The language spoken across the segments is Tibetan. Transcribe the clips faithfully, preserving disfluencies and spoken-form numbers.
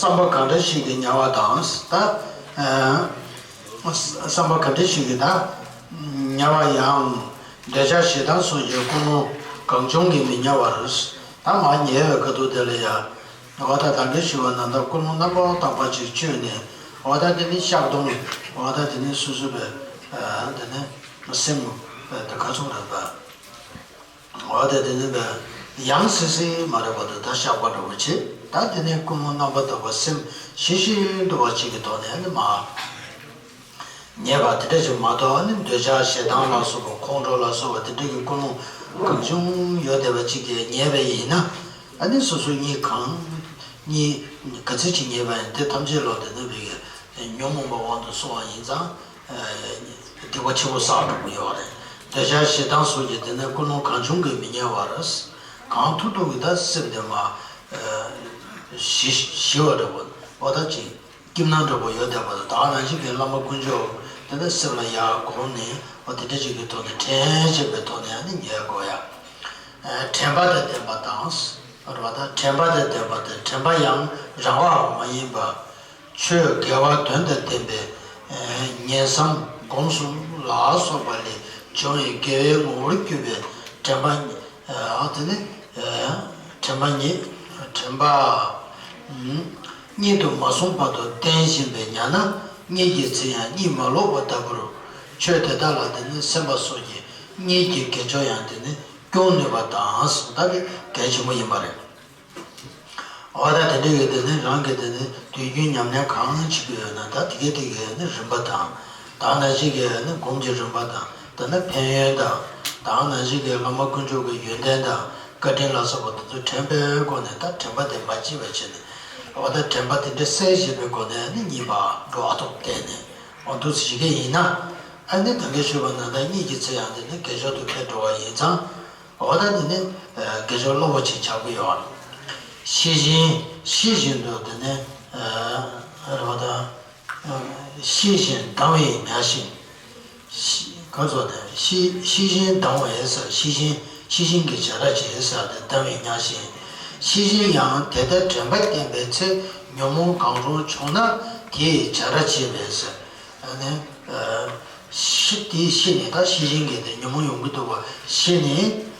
བསམ་པ་གང་འདྲ་ཞིག་གིས་དམྱལ་བ་དང་། ད་ཨ་བསམ་པ་གང་འདྲ་ཞིག་གིས་ད་དམྱལ་བ་ཡང་འདོད་ཆགས་ཞེ་སྡང་སོགས་ཀྱི་ཀུན་སློང་གང་བྱུང་གིས་མི་དམྱལ་བར། ད་མར་དམྱལ་བའི་ཁ་ཐུག་དེ་ལ་ཡང་འོ་ད་ད་གིན་ཞུས་པ་ནང་ལྟར་ཀུན་སློང་རྣམ་པར་དག་པ་ཅིག་བཅོས་ནས། འོ་ད་དེ་ནི་བཤགས་གཏོང་། འོ་ད་དེ་ནི་སོ་སོ་བའི་ཨ་དེ་ནི་སེམས་དེ་ག་ཚོད་རེད་པ། འོ་དེ་དེ་ནི་བས་ཡང་སེ་སེ་མ་རེད་པ་དེ་ད་བཤགས་པ་འདྲ་བོ་བྱེད། ད་དེ་ནི་ཀུན་སློང་རྣམ་པར་དག་པ་སེམས་ཞི་ཞིང་དུལ་བ་ཅིག་གི་ཐོག་ནས་ནི་མ་ཉེས་པ་དེ་འདྲ་ཞིག་མ་གཏོགས། ནི་འདོད་ཆགས་ཞེ་སྡང་ལ་སོགས་པ། ཁོང་ཁྲོ་ལ་སོགས་པ་དེ་འདྲ་གི་ཀུན་སློང་གང་བྱུང་ཡོད་བསྡད་པ་ཅིག་གིས་ཉེས་པ་ཡིན་ན། ཨ་ནི་སོ་སོ་གཉིས་གང་གཉིས་ག་ཚོད་ཅིག་ཉེས་པ་ཡིན་དེ་ཐམས་ཅད་ལོག་དེ་ནི་བས་ཉོན་མོངས་པ་དབང་དུ་སོང་བ་ཡིན་ཙང་། སྡིག་པ་ཆེན་པོ་བསགས་འགྲོ་གི་ཡོད་རེད། འདོད་ཆགས་ཞེ་སྡང་སོགས་ཀྱིས་དེ་ནས་ཀུན་སློང་གང་བྱུང་གིས་མི་དམྱལ་བར། གང་ཐུབ་ཐུབ་ཀྱིས་ད་སེམས་དེ་མ་ཞི་ཞི་བ་འདྲ་བོ། འོ་ད་ཅིག་སྐྱིད་སྣང་འདྲ་བོ་ཡོད་བསྡད་པ་དང་། ད་ག་ནང་བཞིན་གྱི་བླ་མ་དཀོན་མཆོག་དེ་ནས་སེམས་ལ་ཡར་བསྒོམས་ནས། འོ་དེ་འདྲ་ཅིག་གི་ཐོག་ནས་དྲན་བྱེད་པའི་ཐོག་ནས་ཨ་ནི་ཉལ་དགོས་ཡ། དྲན་པ་དང་ལྡན་པ་དང་། རེད་པ། ད་དྲན་པ་དང་ལྡན་པ་དེ། དྲན་པ་ཡང་རང་དབང་མ་ཡིན་པ། ཆོས་དགེ་བ་དོན་དང་ལྡན་པའི་ཉན་བསམ་སྒོམ་གསུམ་ལ་སོགས་པ་ལས་བྱུང་བའི་དགེ་བའི་ངོ་བོར་གྱུར་པའི་དྲན་པ། ཨ་དེ་ནི་དྲན་པ་ཉིད། དྲན་པ་གཉིད་དུ་མ་སོང་བར་དུ་བསྟེན་བཞིན་པས་ཉལ་ན། གཉིད་ཀྱི་ཚེ་ཡང་གཉིད་མ་ལོག་པ་ལྟ་བུར། ཆོས་དེ་དག་ལ་དེ་ནི་སེམས་པ་སོགས་ཀྱིས་གཉིད་ཀྱི་དགེ་སྦྱོར་ཡང་དེ་ནི་སྐྱོང་ནུས་པ་དང་། ད་དེ་གལ་ཆེན་པོ་ཡིན་པ་རེད། འོ་ད་དེ་འདྲ་གི་དེ་ནི་རང་གི་དེ་ནི་དུས་རྒྱུན་ཉམས་ལེན་གང་བྱེད་ཀྱི་ཡོད་ན། ད་དེ་གའི་དེ་གའི་ནི་རིམ་པ་དང་། ད་ནང་བཞིན་གྱི་ནི་སྒོམ་གྱི་རིམ་པ་དང་། ད་ནི་ཕན་ཡོན་དང་། ད་ནང་བཞིན་གྱི་བླ་མ་དཀོན་མཆོག་གི་ཡོན་ཏན་དང་བཀའ་དྲིན་ལ་སོགས་པ་དེ་ཚོ་དྲན་པའི་སྒོ་ནས། ད་དྲན་པ་དེ་མ་བརྗེད་པ་བྱས་ནས། འོ་ད་དྲན་པ་དེ་འདྲ་གསལ་བཞིན་པའི་སྒོ་ནས་ནི་གཉིད་པ་འགྲོ་ཨ་ཐོག་བསྡད་ནས། འོ་འདུག་ཟེར་གྱི་ཡིན་ན། ཨ་ནི་ད་གིན་ཞུས་པ་ནང་ལྟར་གཉིད་ཀྱི་ཚེ་ཡང་དེ་ནི་དགེ་སྦྱོར་དུ་འཁེལ་འགྲོ་བ་ཡིན་ཙང་། འོ་ད་དེ་ནི་དགེ་སྦྱོར་སླ་པོ་ཅིག་ཆགས་ཀྱི་ཡོད། ཤེས་བཞིན་ཤེས་བཞིན་དུ་དེ་ནི་རེད་པ། ད་ཤེས་བཞིན་སྡང་བས་མྱལ་ཞིང་། ག་ཚོད་དེ་ཤེས་ཤེས་བཞིན་སྡང་བས་ཟེར། ཤེས་བཞིན་ཤེས་བཞིན་གྱི་བྱ་ར་བྱེད་ཟེར་ཏེ་སྡང་བས་མྱལ་ཞིང་། ཤེས་བཞིན་ཡང་དེ་ལྟར་དྲན་པ་བསྟེན་པའི་ཚེ། ཉོན་མོངས་གང་རུང་བྱུང་ན་དེས་བྱ་ར་བྱེད་པས་ཟེར། ཨ་ནི་ཤེས་དེ་ཤེས་ནས། ད་ཤེས་བཞིན་གྱི་དེ་ཉོན་མོངས་ཡོང་གི་འདུག་པ་ཤེས་ནས།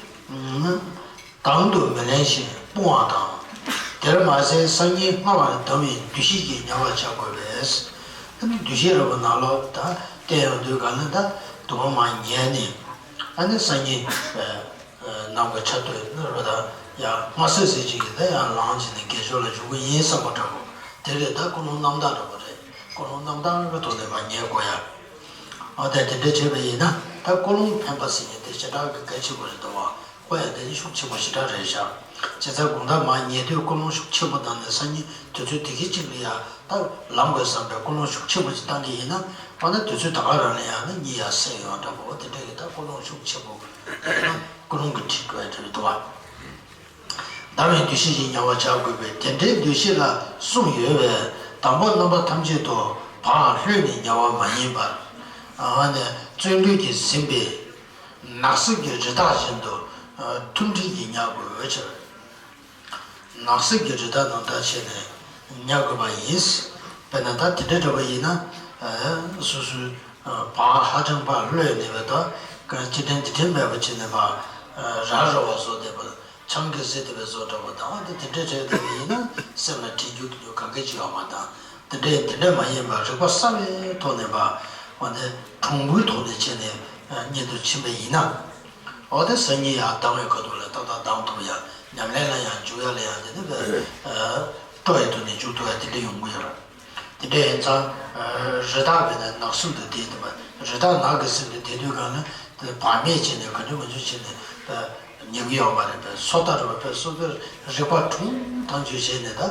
དང་དུ་མི་ལེན་ཞིང་སྤོང་བ་དང་། དེར་མ་ཟད་སང་ཉིན་སྔ་བར་ལྡང་བའི་འདུ་ཤེས་ཀྱིས་ཉལ་བར་བྱ་དགོས་པས། ཨ་ནི་འདུ་ཤེས་རེད་པ། ནང་ལོགས་ད་བསྟན་ཡོང་དུས་ག་ན། ད་དུ་བ་མ་ཉལ་ནས། ཨ་ནི་སང་ཉིན་ནམ་གྱི་ཆར་དུ་ནི་རོ་ད་ཡང་སྔ་སེ་སེ་ཅིག་གིས་ད་ཡང་ལངས་བྱས་ནས་དགེ་སྦྱོར་ལ་འཇུག་གི་ཡིན་བསམ་པ་འདྲ་པོ། དེ་རེད། ད་ཀུན་སློང་རྣམ་དག་འདྲ་པོ་རེད། ཀུན་སློང་རྣམ་དག་གི་ཐོག་ནས་མ་ཉལ་དགོས་ཡ། འོ་ད་དེ་འདྲ་བྱས་པ་ཡིན་ན། ད་ཀུན་སློང་འཕེན་པ་ཟེར་མཁན་དེ་ཞེ་དྲག་གི་གལ་ཆེན་པོ་རེད་འདུག་བ། ཁོ་ཡང་དེ་ནི་ཤུགས་ཆེན་པོ་ཞེ་དྲག་རེད་ཤག་བྱས་ཙང་དགོང་དག་མར་ཉལ་དུས་ཀུན་སློང་ཤུགས་ཆེན་པོ་བཏང་ནས་སང་ཉིན་དུས་ཚོད་དེ་གི་གཅིག་ལ་ཡ་ད་ལངས་དགོས་བསམ་པའི་ཀུན་སློང་ཤུགས་ཆེན་པོ་ཅིག་བཏང་གི་ཡིན་ན། འོ་ན་དུས་ཚོད་ད་ག་རང་ལ་ཡང་ནི་གཉིད་ཡར་སད་ཡོང་འདྲ་པོ། དེ་འདྲ་གི་ད་ཀུན་སློང་ཤུགས་ཆེན་པོ་ཡིན་ན་ཀུན་སློང་གི་དྲིས་དགོས་འདྲ་འདུག་བ། ལྡང་བའི་འདུ་ཤེས་ཀྱིས་ཉལ་བར་བྱ་དགོས་པས། དེ་འདྲའི་འདུ་ཤེས་ལ་གསུམ་ཡོད་པས། དང་པོ་རྣམ་པ་ཐམས་ཅད་དུ་བག་ལྷོད་ནས་ཉལ་བ་མ་ཡིན་པར། ཨ་ནི་བརྩོན་འགྲུས་ཀྱིས་ཟིན་པའི་ནགས་གསེབ་ཀྱི་རི་དྭགས་བཞིན་དུ་ཐུམ་སྒྲིལ་གྱིས་ཉལ་དགོས་པའི་ཕྱིར། ནགས་གསེབ་ཀྱི་རི་དྭགས་ནང་ལྟར་བྱས་ནས་ཉལ་དགོས་པ་ཡིན། དཔེར་ན་ད་དེ་འདྲ་འདྲ་པོ་ཡིན་ན། སོ་སོའི་བག་ཧ་ཅང་བག་ལྷོད་ནས་བས། ད་སྐྱིད་ལྡན་འདི་འདྲའི་མེད་པ་བྱས་ནས་བག་ར་རོ་བ་བཟོ་བསྡད་པ། ཆང་གིས་བཟི་བསྡད་པའི་བཟོ་འདྲ་པོ་དང་། དེ་དེ་འདྲའི་བྱས་བསྡད་པ་ཡིན་ན་སེམས་ལ་དྲན་རྒྱུ་རྒྱུ་གང་གལ་ཅིག་ཡོད་མ་དང་། དེ་འདྲའི་དེ་འདྲ་མ་ཡིན་པར་རིག་པ་གསར་བའི་ཐོག་ནས་བག་འོ་དེ་གྲུང་པོའི་ཐོག་ནས་བྱས་ནས་གཉེན་དུ་ཕྱིན་པ་ཡིན་ན། འོ་དེ་སང་ཉིན་ཡར་ལྡང་བའི་ཁ་ཐུག་ལ་ཏག་ཏག་ལྡང་ཐུབ་ཡ། ཉམས་ལེན་ལ་ཡང་འཇུག་ཡ་ལ་ཡང་དེ་ནི་བས་སྤྲོ་བའི་ཐོག་ནས་འཇུག་ཐུབ་ཡ་དེ་འདྲ་ཡོང་གི་ཡོད་རེད། དེ་འདྲ་ཡིན་ཙང་། རི་དྭགས་བས་ན་ནགས་གསེབ་ཏུ་བསྡད་དེ་བ། རི་དྭགས་ནགས་ཀྱི་གསེབ་ཏུ་བསྡད་དུས་གང་ལ་དེ་བག་མེད་བྱས་ནས་ག་འདྲ་མ་འདྲ་བྱས་ནས་ཉལ་གི་ཡོད་མ་རེད་པས། སོ་ལྟ་རུ་བ་བས་སོ་སོའི་རིག་པ་གྲུང་ཐང་ཅིག་བྱས་ནས། ད་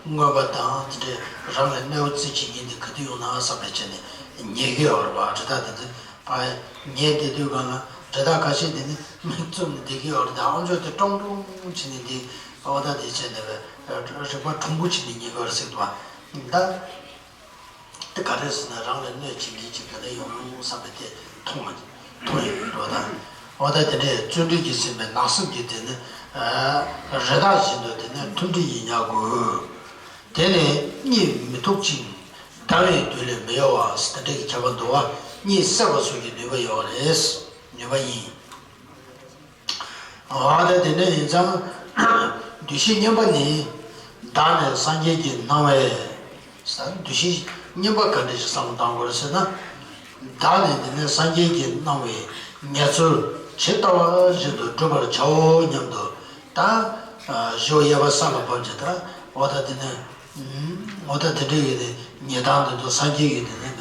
མངོན་པ་དང་དེ་འདྲའི་རང་ལ་གནོད་པ་ཅི་ཅིག་ཡིན་དེ་ག་དུས་ཡོང་ན་བསམ་པའི་བྱས་ནས་ཉལ་གི་ཡོད་རེད་བ། རི་དྭགས་དེ་ཚོ་བག་ཉལ་བསྡད་དུས་གང་ལ་རི་དྭགས་ཁ་ཤས་དེ་ནི་མིག་བཙུམ་ནས་བསྡད་ཀྱི་ཡོད་རེད། ད་ཨ་མཆོག་དེ་ཀྲོང་ཀྲོང་བྱས་ནས་འདི་ཨོ་ད་དེ་བྱས་ནས་བས་རིག་པ་གྲུང་པོ་བྱས་ནས་ཉལ་གི་ཡོད་རེད་ཟེར་འདུག་བ། ད། དེ་ག་རེ་ཟེར་ན་རང་ལ་གནོད་བྱེད་མཁན་ཅིག་ག་ནས་ཡོང་ཡོང་བསམ་པའི་དེ་མཐོང་མཐོང་ཡོང་གི་འགྲོ་དང་། འོ་ད་དེ་འདྲའི་བརྩོན་འགྲུས་ཀྱིས་ཟིན་པའི་ནགས་གསེབ་ཀྱི་དེ་ནི་རི་དྭགས་བཞིན་དུ་དེ་ནི་ཐུམ་སྒྲིལ་གྱིས་ཉལ་དགོས། དེ་ནས་གཉིད་མི་ཐུབ་ཅིང་ལྡང་བའི་དུས་ལས་མི་གཡོ་བ་ཟེར་དེ་འདྲའི་ཁྱད་པར་འདུག་པ། གཉིད་སད་པ་སོགས་ཀྱི་ནུས་པ་ཡོད་རེད། ནུས་པ་ཡིན། འོ་ད་དེ་འདྲ་ཡིན་ཙང་། འདུ་ཤེས་གཉིས་པ་ནི། བདག་ནི་སངས་རྒྱས་ཀྱི་སྣང་བས། འདུ་ཤེས་གཉིས་པ་ག་འདྲ་ཞིག་བསམ་བློ་བཏང་དགོས་རེད་ཟེར་ན། བདག་ནི་དེ་ནས་སངས་རྒྱས་ཀྱི་སྣང་བའི་ངལ་རྩོལ་ཇི་ལྟ་བ་བཞིན་དུ་སྒྲུབ་པར་བྱའོ་སྙམ་དུ། ད་ཞོ་གཡས་པ་ས་ལ་བབས་ཀྱི། ད་འོ་ད་དེ་ནས། འོ་ད་དེ་འདྲ་ཡོད་དེ། ཉེ་དང་དེ་ཚོ་སངས་རྒྱས་ཀྱི་དེ་ནས་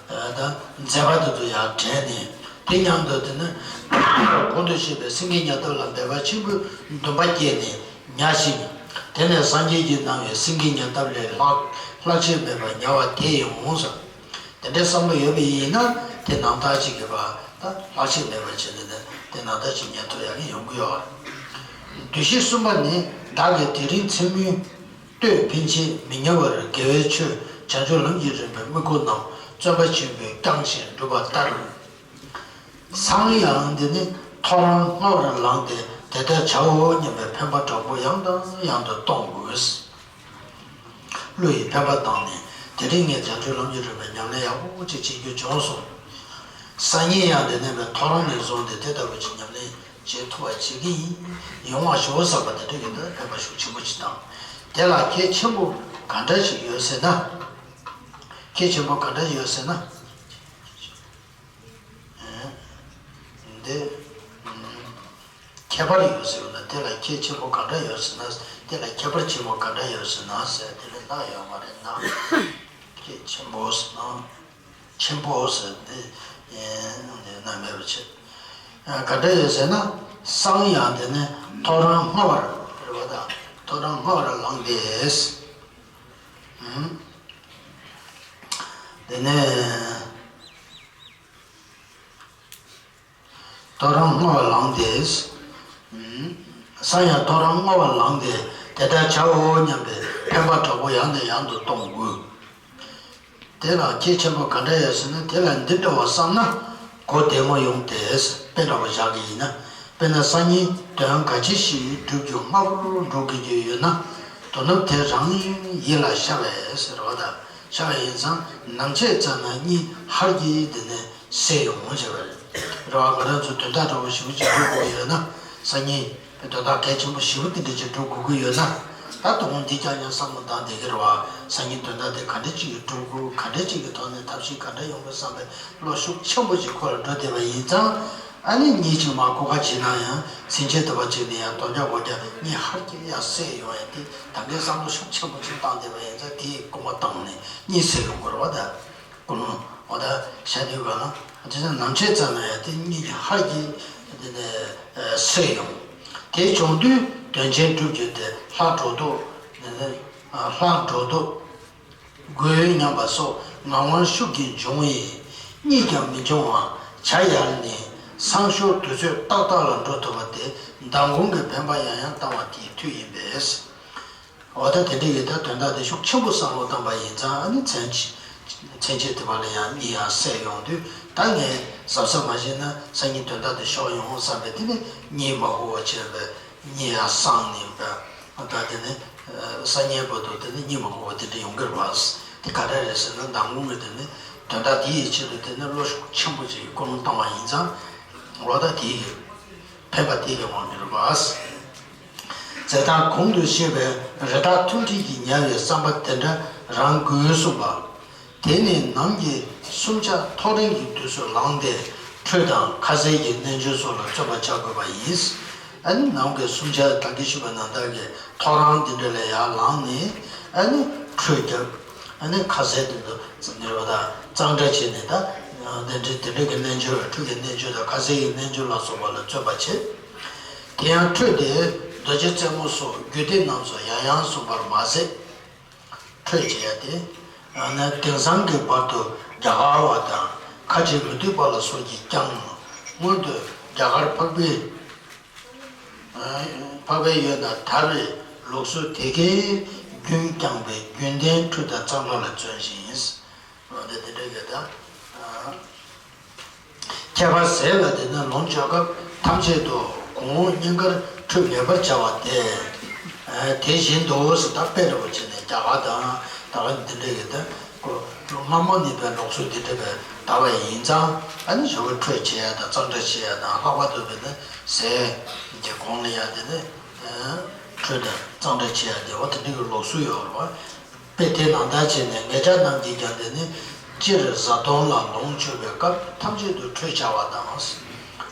ད་མཛད་པ་དེ་ཚོ་ཡར་དྲན་ནས། དེ་མཉམ་དུ་དེ་ནས་གོང་དུ་བཤད་པའི་སེང་གེ་ཉ་ཐབས་ལ་འབད་པ་ཆེན་པོའི་འདུན་པ་བསྐྱེད་ནས་ཉལ་ཞིང་། དེ་ནས་སངས་རྒྱས་ཀྱི་སྣང་བའི་སེང་གེ་ཉ་ཐབས་ལས་ལྷག་ལྷག་ཆད་མེད་པར་ཉལ་བ་དེ་ཡིན་འོང་ཟེར། དེ་འདྲའི་བསམ་བློ་ཡོད་པ་ཡིན་ན། དེ་ནང་ལྟར་ཅིག་གི་བ་ད་ལྷག་ཆད་མེད་པར་བྱས་ནས་དེ་ནང་ལྟར་ཅིག་ཉལ་ཐུབ་ཡག་གི་ཡོང་གི་ཡོད། འདུ་ཤེས་གསུམ་པ་ནི། བདག་གིས་དེ་རིང་མཚན་མོའི་སྟོད་ཕན་ཆད་མི་ཉམས་པར་དགེ་བའི་ཆོས་བྱང་ཆུབ་ལམ་གྱི་རིམ་པའི་དམིགས་སྐོར་རྣམས་བརྩོན་པ་ཆེན་པོས་བསྐྱངས་ཤིང་བསྒྲུབས་པ་ལྟར། སང་ཡང་འདི་ནི་ཐོ་རངས་སྔ་བར་ལངས་ཏེ་དེ་ལྟར་བྱའོ་སྙམ་པའི་འཕེན་པ་དྲག་པོ་ཡང་དང་ཡང་དུ་གཏོང་དགོས། བློ་ཡི་འཕེན་པ་བཏང་ནས་དེ་རིང་ངས་བྱང་ཆུབ་ལམ་གྱི་རིམ་པའི་ཉམས་ལེན་ཡག་པོ་ཅིག་བྱེད་རྒྱུ་བྱུང་སོང་། སང་ཉིན་ཡང་འདི་ནས་བའི་ཐོ་རངས་ནས་བཟུང་སྟེ་དེ་ལྟ་བུ་ཅིག་ཉམས་ལེན་བྱེད་ཐུབ་པ་བྱེད་ཀྱི་ཡིན། ཡོང་བ་ཞུ་བ་བསམ་པ་དེ་འདྲ་ཡིན་ན་འཕེན་པ་ཤུགས་ཆེན་པོ་ཅིག་བཏང་། དེ་ལ་གལ་ཆེན་པོ་ག་འདྲ་ཞིག་ཡོད་ཟེར་ན། གལ་ཆེན་པོ་ག་འདྲ་ཡོད་ཟེར་ན། འདི། ཁྱད་པར་ཡོད་ཟེར་ན་དེ་ལ་གལ་ཆེན་པོ་ག་འདྲ་ཡོད་ཟེར་ན། དེ་ལ་ཁྱད་པར་ཆེན་པོ་ག་འདྲ་ཡོད་ཟེར་ན་ཟེར་དེ་ལས་ལྷག་ཡོད་མ་རེད་ན། གལ་ཆེན་པོ་ཟེར་ན། ཆེན་པོ་ཟེར་དེ་ཡིན་ན་མེད་པ་བྱེད། ག་འདྲ་ཡོད་ཟེར་ན། སང་ཡང་དེ་ནས་ཐོ་རངས་སྔ་བར་རེད་པ། ད་ཐོ་རངས་སྔ་བར་ལངས་ཏེ། དེ་ནས། ཐོ་རངས་སྔ་བ་ལངས་ཏེ། སང་ཡང་ཐོ་རངས་སྔ་བ་ལངས་ཏེ་དེ་ལྟར་བྱའོ་སྙམ་པའི་འཕེན་པ་དྲག་པོ་ཡང་ནས་ཡང་དུ་གཏོང་དགོས། དེ་ལ་གལ་ཆེན་པོ་ག་འདྲ་ཡོད་ཟེར་ན། དེ་ལ་འདི་འདྲ་བ་བསམ་ན་གོ་བདེ་མོ་ཡོང་སྟེ། དཔེ་འདྲ་བ་བཞག་གི་ཡིན་ན། དཔེར་ན་སང་ཉིན་དོན་ག་ཅི་ཞིག་སྒྲུབ་རྒྱུ་སྔ་པོར་འགྲོ་དགོས་ཀྱི་ཡོད་ན། དོ་ནུབ་དེ་རང་ཡིད་ལ་ཤར་བས་ཟེར་བ་དང་། ཤར་བ་ཡིན་ཙང་ནམ་ཕྱེད་ཙམ་ན་གཉིད་ཧར་གྱིས་དེ་ནས་སད་ཡོང་བྱས་པ་རེད། རེད་བ། ང་རང་ཚོ་དོན་དག་འདྲ་བོ་ཞེ་པོ་ཅིག་སྒྲུབ་དགོས་ཡོད་ན། སང་ཉིན་དོན་དག་གལ་ཆེན་པོ་ཞེ་པོ་དེ་འདྲ་ཅིག་སྒྲུབ་དགོས་ཀྱི་ཡོད་ན། ད་དོ་དགོང་འདི་རྐྱང་རྐྱང་བསམ་བློ་བཏང་བསྡད་ཀྱི་རེད་བ། སང་ཉིན་དོན་དག་དེ་ག་འདྲ་ཅིག་གིས་སྒྲུབ་དགོས། ག་འདྲ་ཅིག་གི་ཐོག་ནས་ཐབས་ཤེས་ག་འདྲ་ཡོང་དགོས་བསམ་པའི་བློ་ཤུགས་ཆེན་པོ་ཅིག་ཁོ་ལ་འགྲོ་བསྡད་པ་ཡིན་ཙང་། ཨ་ནི་གཉིད་ཅིག་མར་ཁུག་ཁ་བྱེད་ན་ཡང་ཚུན་ཆད་དུ་བ་ཅིག་ནས་ཡང་དོ་རྒྱག་གོ་རྒྱག་གཉིད་ཧར་གྱིས་ཡར་སད་ཡོང་ཡ་དེ་ད་གིན་བསམ་བློ་ཤུགས་ཆེན་པོ་ཅིག་བཏང་བསྡད་པ་ཡིན་ཙང་། དེའི་སྐུལ་མ་བཏང་ནས་གཉིད་སད་ཡོང་དགོས་རེད་བ། ད། ཀུན་སློང་། འོ་ད་བྱ་དུས་ག་ལ་དེ་ཚོ་ནམ་ཕྱེད་ཙམ་ལ་ཡང་དེ་གཉིད་ཀྱི་ཧར་གྱིས་དེ་ནས་སད་ཡོང་། དེ་བྱུང་དུས་དོན་ཆེན་སྒྲུབ་རྒྱུ་དེ་ལྷག་འགྲོ་ལྡོག་དེ་ནས་ལྷག་འགྲོ་ལྡོག་དགོས་སྙམ་པ་སོགས་ངག་དབང་ཤུགས་ཀྱིས་འབྱུང་བས། གཉིད་ཀྱང་མི་འབྱུང་བར་བྱ་ཡལ་ནས་སང་ཞོགས་དུས་ཚོད་ཏག་ཏག་ལ་འགྲོ་ཐུབ་པ་དེ་མདང་དགོང་གི་འཕེན་པ་ཡང་ཡང་བཏང་བ་དེའི་མཐུ་ཡིན་པས། འོ་ད་དེ་འདྲ་ཡིན་ད། དོན་དག་དེ་ཤུགས་ཆེན་པོ་བསམ་བློ་བཏང་པ་ཡིན་ཙང་། ཨ་ནི་མཚན་ཕྱེད་མཚན་ཕྱེད་དེ་བ་ལ་ཡང་གཉིད་ཡང་སད་ཡོང་དུས། ད་ངས་གཟབ་གཟབ་མ་བྱས་ན་སང་ཉིན་དོན་དག་དེ་ཤོར་ཡོང་བསམ་པས། དེ་ནས་གཉིད་མ་ཁུག་པ་བྱས་པས་གཉིད་ཡང་སངས་ནས་པས། ད་དེ་ནས་སང་ཉིན་བར་དུ་དེ་ནས་གཉིད་མ་ཁུག་པ་དེ་འདྲ་ཡོང་གི་རེད་བ། དེ་ག་འདྲ་རེད་ཟེར་ན། མདང་དགོང་གི་དེ་ནས་དོན་དག་དེ་ཡི་ཆེད་དུ་དེ་ནས་བློ་ཤུགས་ཆེན་པོ་ཅིག་ཀུན་སློང་བཏང་བ་ཡིན་ཙང་། འོ་ད་དེ་ཡི་འཕེན་པ་དེ་ལས་དབང་གིས་རེད་པ། ཟེར་དང་། གོང་དུ་བཤད་པའི་རི་དྭགས་ཐུལ་དྲེགས་ཀྱིས་ཉལ་བའི་བསམ་པ་དེ་འདྲ་རང་དགོས་གསུངས་པ། དེ་ནི་ནམ་གྱི་སུམ་ཆ་ཐོ་རངས་ཀྱི་དུས་སུ་ལངས་ཏེ་ཁྲུས་དང་ཁ་ཟས་ཀྱི་རྣལ་འབྱོར་སོགས་ལ་བརྩོན་པ་བྱ་དགོས་པ་ཡིན། ཨ་ནི་ནམ་གྱི་སུམ་ཆ་ད་གིན་ཞུས་པ་ནང་ལྟར་གྱི་ཐོ་རངས་དེ་འདྲ་ལ་ཡར་ལངས་ནས། ཨ་ནི་ཁྲུས་རྒྱབ། ཨ་ནི་ཁ་ཟས་དེ་ཚོ་ནི་རོ་དང་གཙང་སྦྲ་བྱས་ནས། ད་དེ་འདྲའི་དེ་འདྲའི་གི་རྣལ་འབྱོར། ཁྲུས་ཀྱི་རྣལ་འབྱོར་དང་ཁ་ཟས་ཀྱི་རྣལ་འབྱོར་ལ་སོགས་པ་ལ་བརྩོན་པ་བྱེད། དེ་ཡང་ཁྲུས་དེ་རྡོ་རྗེ་རྩེ་མོ་སོགས་རྒྱུད་སྡེ་རྣམས་སུ་ཡང་ཡང་གསུངས་པར་མ་ཟད། ཁྲུས་བྱེད་ཡ་དེ་ནི་དེང་སང་གི་བར་དུ་རྒྱ་གར་བ་དང་ཁ་ཆེ་མི་སྡུག་པ་ལ་སོགས་ཀྱིས་ཀྱང་སྔོན་དུ་རྒྱ་གར་འཕགས་པའི། འཕགས་པའི་ཡུལ་ན་དར་བའི་ལུགས་སྲོལ་དེ་གའི་རྒྱུན་བསྐྱངས་པའི་རྒྱུན་ལྡན་ཁྲུས་དང་གཙང་སྦྲ་ལ་བརྩོན་ཞིང་། འོ་དེ་དེ་འདྲ་གི་ད། ཁྱད་པར་ཟད་པ་དེ་ནི་ལོངས་སྤྱོད་སྐབས་ཐམས་ཅད་དུ་གོང་འོག་གཉིས་ཀར་ཁྲུས་ངེས་པར་བྱ་བ་སྟེ། དེ་བཞིན་དུ་ཟེར། ད་དཔེ་འདྲ་བོ་བྱས་ནས་ རྒྱ་གར་དང་ད་ག་འདི་འདྲ་ཡོད་དེ། ཁོ་སྔ་མོ་ནས་པའི་ལུགས་སྲོལ་འདི་འདྲ་བའི་དར་བ་ཡིན་ཙང་། ཨ་ནི་ཞོགས་པ་ཁྲུས་བྱེད་ཡ་དང་གཙང་སྦྲ་བྱེད་ཡ་དང་། ལྷག་པར་དུ་བས་ན་ཟས་ཀྱི་གོང་ལ་ཡ་དེ་ནི་ཁྲུས་དང་གཙང་སྦྲ་བྱེད་ཡ་དེ་བ་དེ་འདྲ་གི་ལུགས་སྲོལ་ཡོད་རེད་བ། དཔེ་དེ་ནང་ལྟར་བྱས་ནས་ངེད་ཅག་རྣམས་ཀྱིས་ཀྱང་དེ་ནི། སྤྱིར་བཟའ་བཏུང་ལ་ལོངས་སྤྱོད་པའི་སྐབས་ཐམས་ཅད་དུ་ཁྲུས་བྱ་བ་དང་།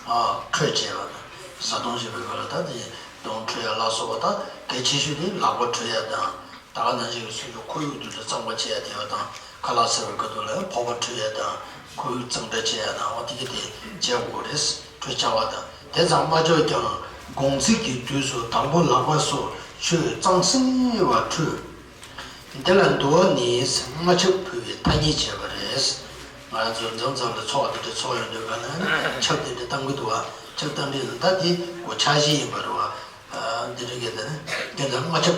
ཨ། ཁྲུས་བྱེད་པ་དང་། བཟའ་བཏུང་བྱེད་པའི་སྐབས་ལ་ད་དེ་གདོང་ཁྲུས་ཡ་ལ་སོགས་པ་དང་། གལ་ཆེ་ཤོས་དེ་ལག་པ་ཁྲུས་ཡ་དང་། ད་ག་ནང་བཞིན་གྱི་སོ་སོའི་ཁོར་ཡུག་དེ་ཚོ་གཙང་པོ་བྱེད་ཡ་དེ་བ་དང་། ཁ་ལག་བཟས་པའི་སྐབས་དུ་ལ་ཕོར་པ་ཁྲུས་ཡ་དང་། ཁོར་ཡུག་གཙང་སྦྲ་བྱེད་ཡ་དང་། འོ་དེ་གི་དེ་བྱེད་དགོས་རེད། ཁྲུས་བྱ་བ་དང་། དེ་ཙམ་མ་ཆོག་ཀྱང་། དགོང་ཚིགས་ཀྱི་དུས་སུ་དང་པོ་ལག་པ་སོགས་ཆུས་གཙང་སིང་བར་ཁྲུས། འདི་ལ་འདུལ་བ་ནི་སྔགས་ཆབ་ཕུལ་བའི་ཐ་སྙད་བྱས་པ་རེད། ང་ཚོ་འཛོམས་ཙམ་ལ་ཚོགས་འདི་འདྲ་ཚོགས་ཡོང་དུས་ག་ནས་ཆབ་འདི་འདྲ་བཏང་གི་འདུག་བ། ཆབ་བཏང་དུས་ད་འདི་གོ་ཆ་བཞི་ཡིན་པ་རེད་བ། འདི་འདྲ་གི་དེ་ནི་དེ་ལ་སྔགས་ཆབ།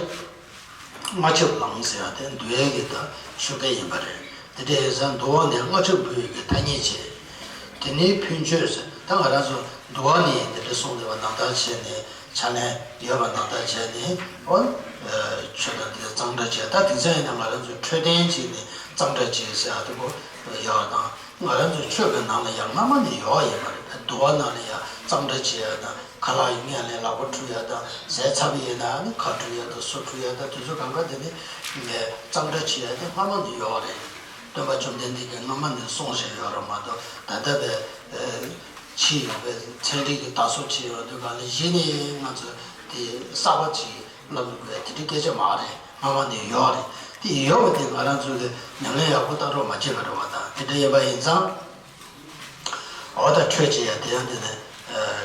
སྔགས་ཆབ་ལངས་ཟེར་བ་དེ་འདུལ་བའི་གི་ད་ཆོ་ག་ཡིན་པ་རེད། དེ་འདྲ་ཡིན་ཙང་འདུལ་བ་ནི་སྔགས་ཆབ་ཕུལ་བའི་གི་ཐ་སྙད་བྱས། དེ་ནས་ཕུན་མཆོད་ཟེར། ད་ང་རང་ཚོ་འདུལ་བ་ནི་དེ་འདྲ་གསུངས་བསྡད་པ་ནང་ལྟར་བྱས་ནས། ཕྱག་ལེན་ཡོད་པ་ནང་ལྟར་བྱས་ནས། འོ། ཆོས་དང་དེ་གཙང་སྦྲ་བྱས། ད་དེང་སང་ཡིན་ན་ང་རང་ཚོས་འཕྲོད་བསྟེན་བྱས་ནས་གཙང་སྦྲ་བྱས་ཟེར་ཡ་དེ་པོ་ཡོད་དང་། ང་རང་ཚོའི་ཆོས་ཀྱི་ནང་ལ་ཡང་སྔ་མ་ནས་ཡོད་ཡོད་པ་རེད། འདུལ་བ་ནང་ལ་ཡང་གཙང་སྦྲ་བྱེད་ཡ་དང་། ཁ་ལག་ཡིན་ངེས་ལ་ལག་པ་འཁྲུ་ཡ་དང་། ཟས་ཚབ་ཡིན་ན་ནི་ཁ་འཁྲུ་ཡ་དང་། སོ་འཁྲུ་ཡ་དང་། དེ་ཚོ་གང་ག་དེ་ནི་གཙང་སྦྲ་བྱེད་ཡ་དེ་སྔ་མ་ནས་ཡོད་རེད། སྟོན་པ་བཅོམ་ལྡན་འདས་ཀྱིས་སྔ་མ་ནས་གསུངས་བཞག་ཡོད་རེད་མ་གཏོགས། ད་ལྟ་བའི་ཕྱི་ཡོང་བའི་ཚན་རིག་གི་དར་སྲོལ་ཕྱི་ཡོང་དུས་གང་ལ་གཞི་ནས་ང་ཚོ་དེ་གསར་པ་ཅིག་ལབ་དགོས་དེ་འདྲའི་སྐད་ཆ་མ་རེད། སྔ་མ་ནས་ཡོད་རེད། དེ་ཡོད་པ་དེ་ང་རང་ཚོ་གི་ཉམས་ལེན་ཡག་པོ་བསྟར་རོགས་མ་བྱས་པ་རེད་བ། ད་དེ་འདྲ་ཡིན་པ་ཡིན་ཙང་། འོ་ད་ཁྲུས་བྱེད་ཡ་དེ་ཡང་དེ་ནི་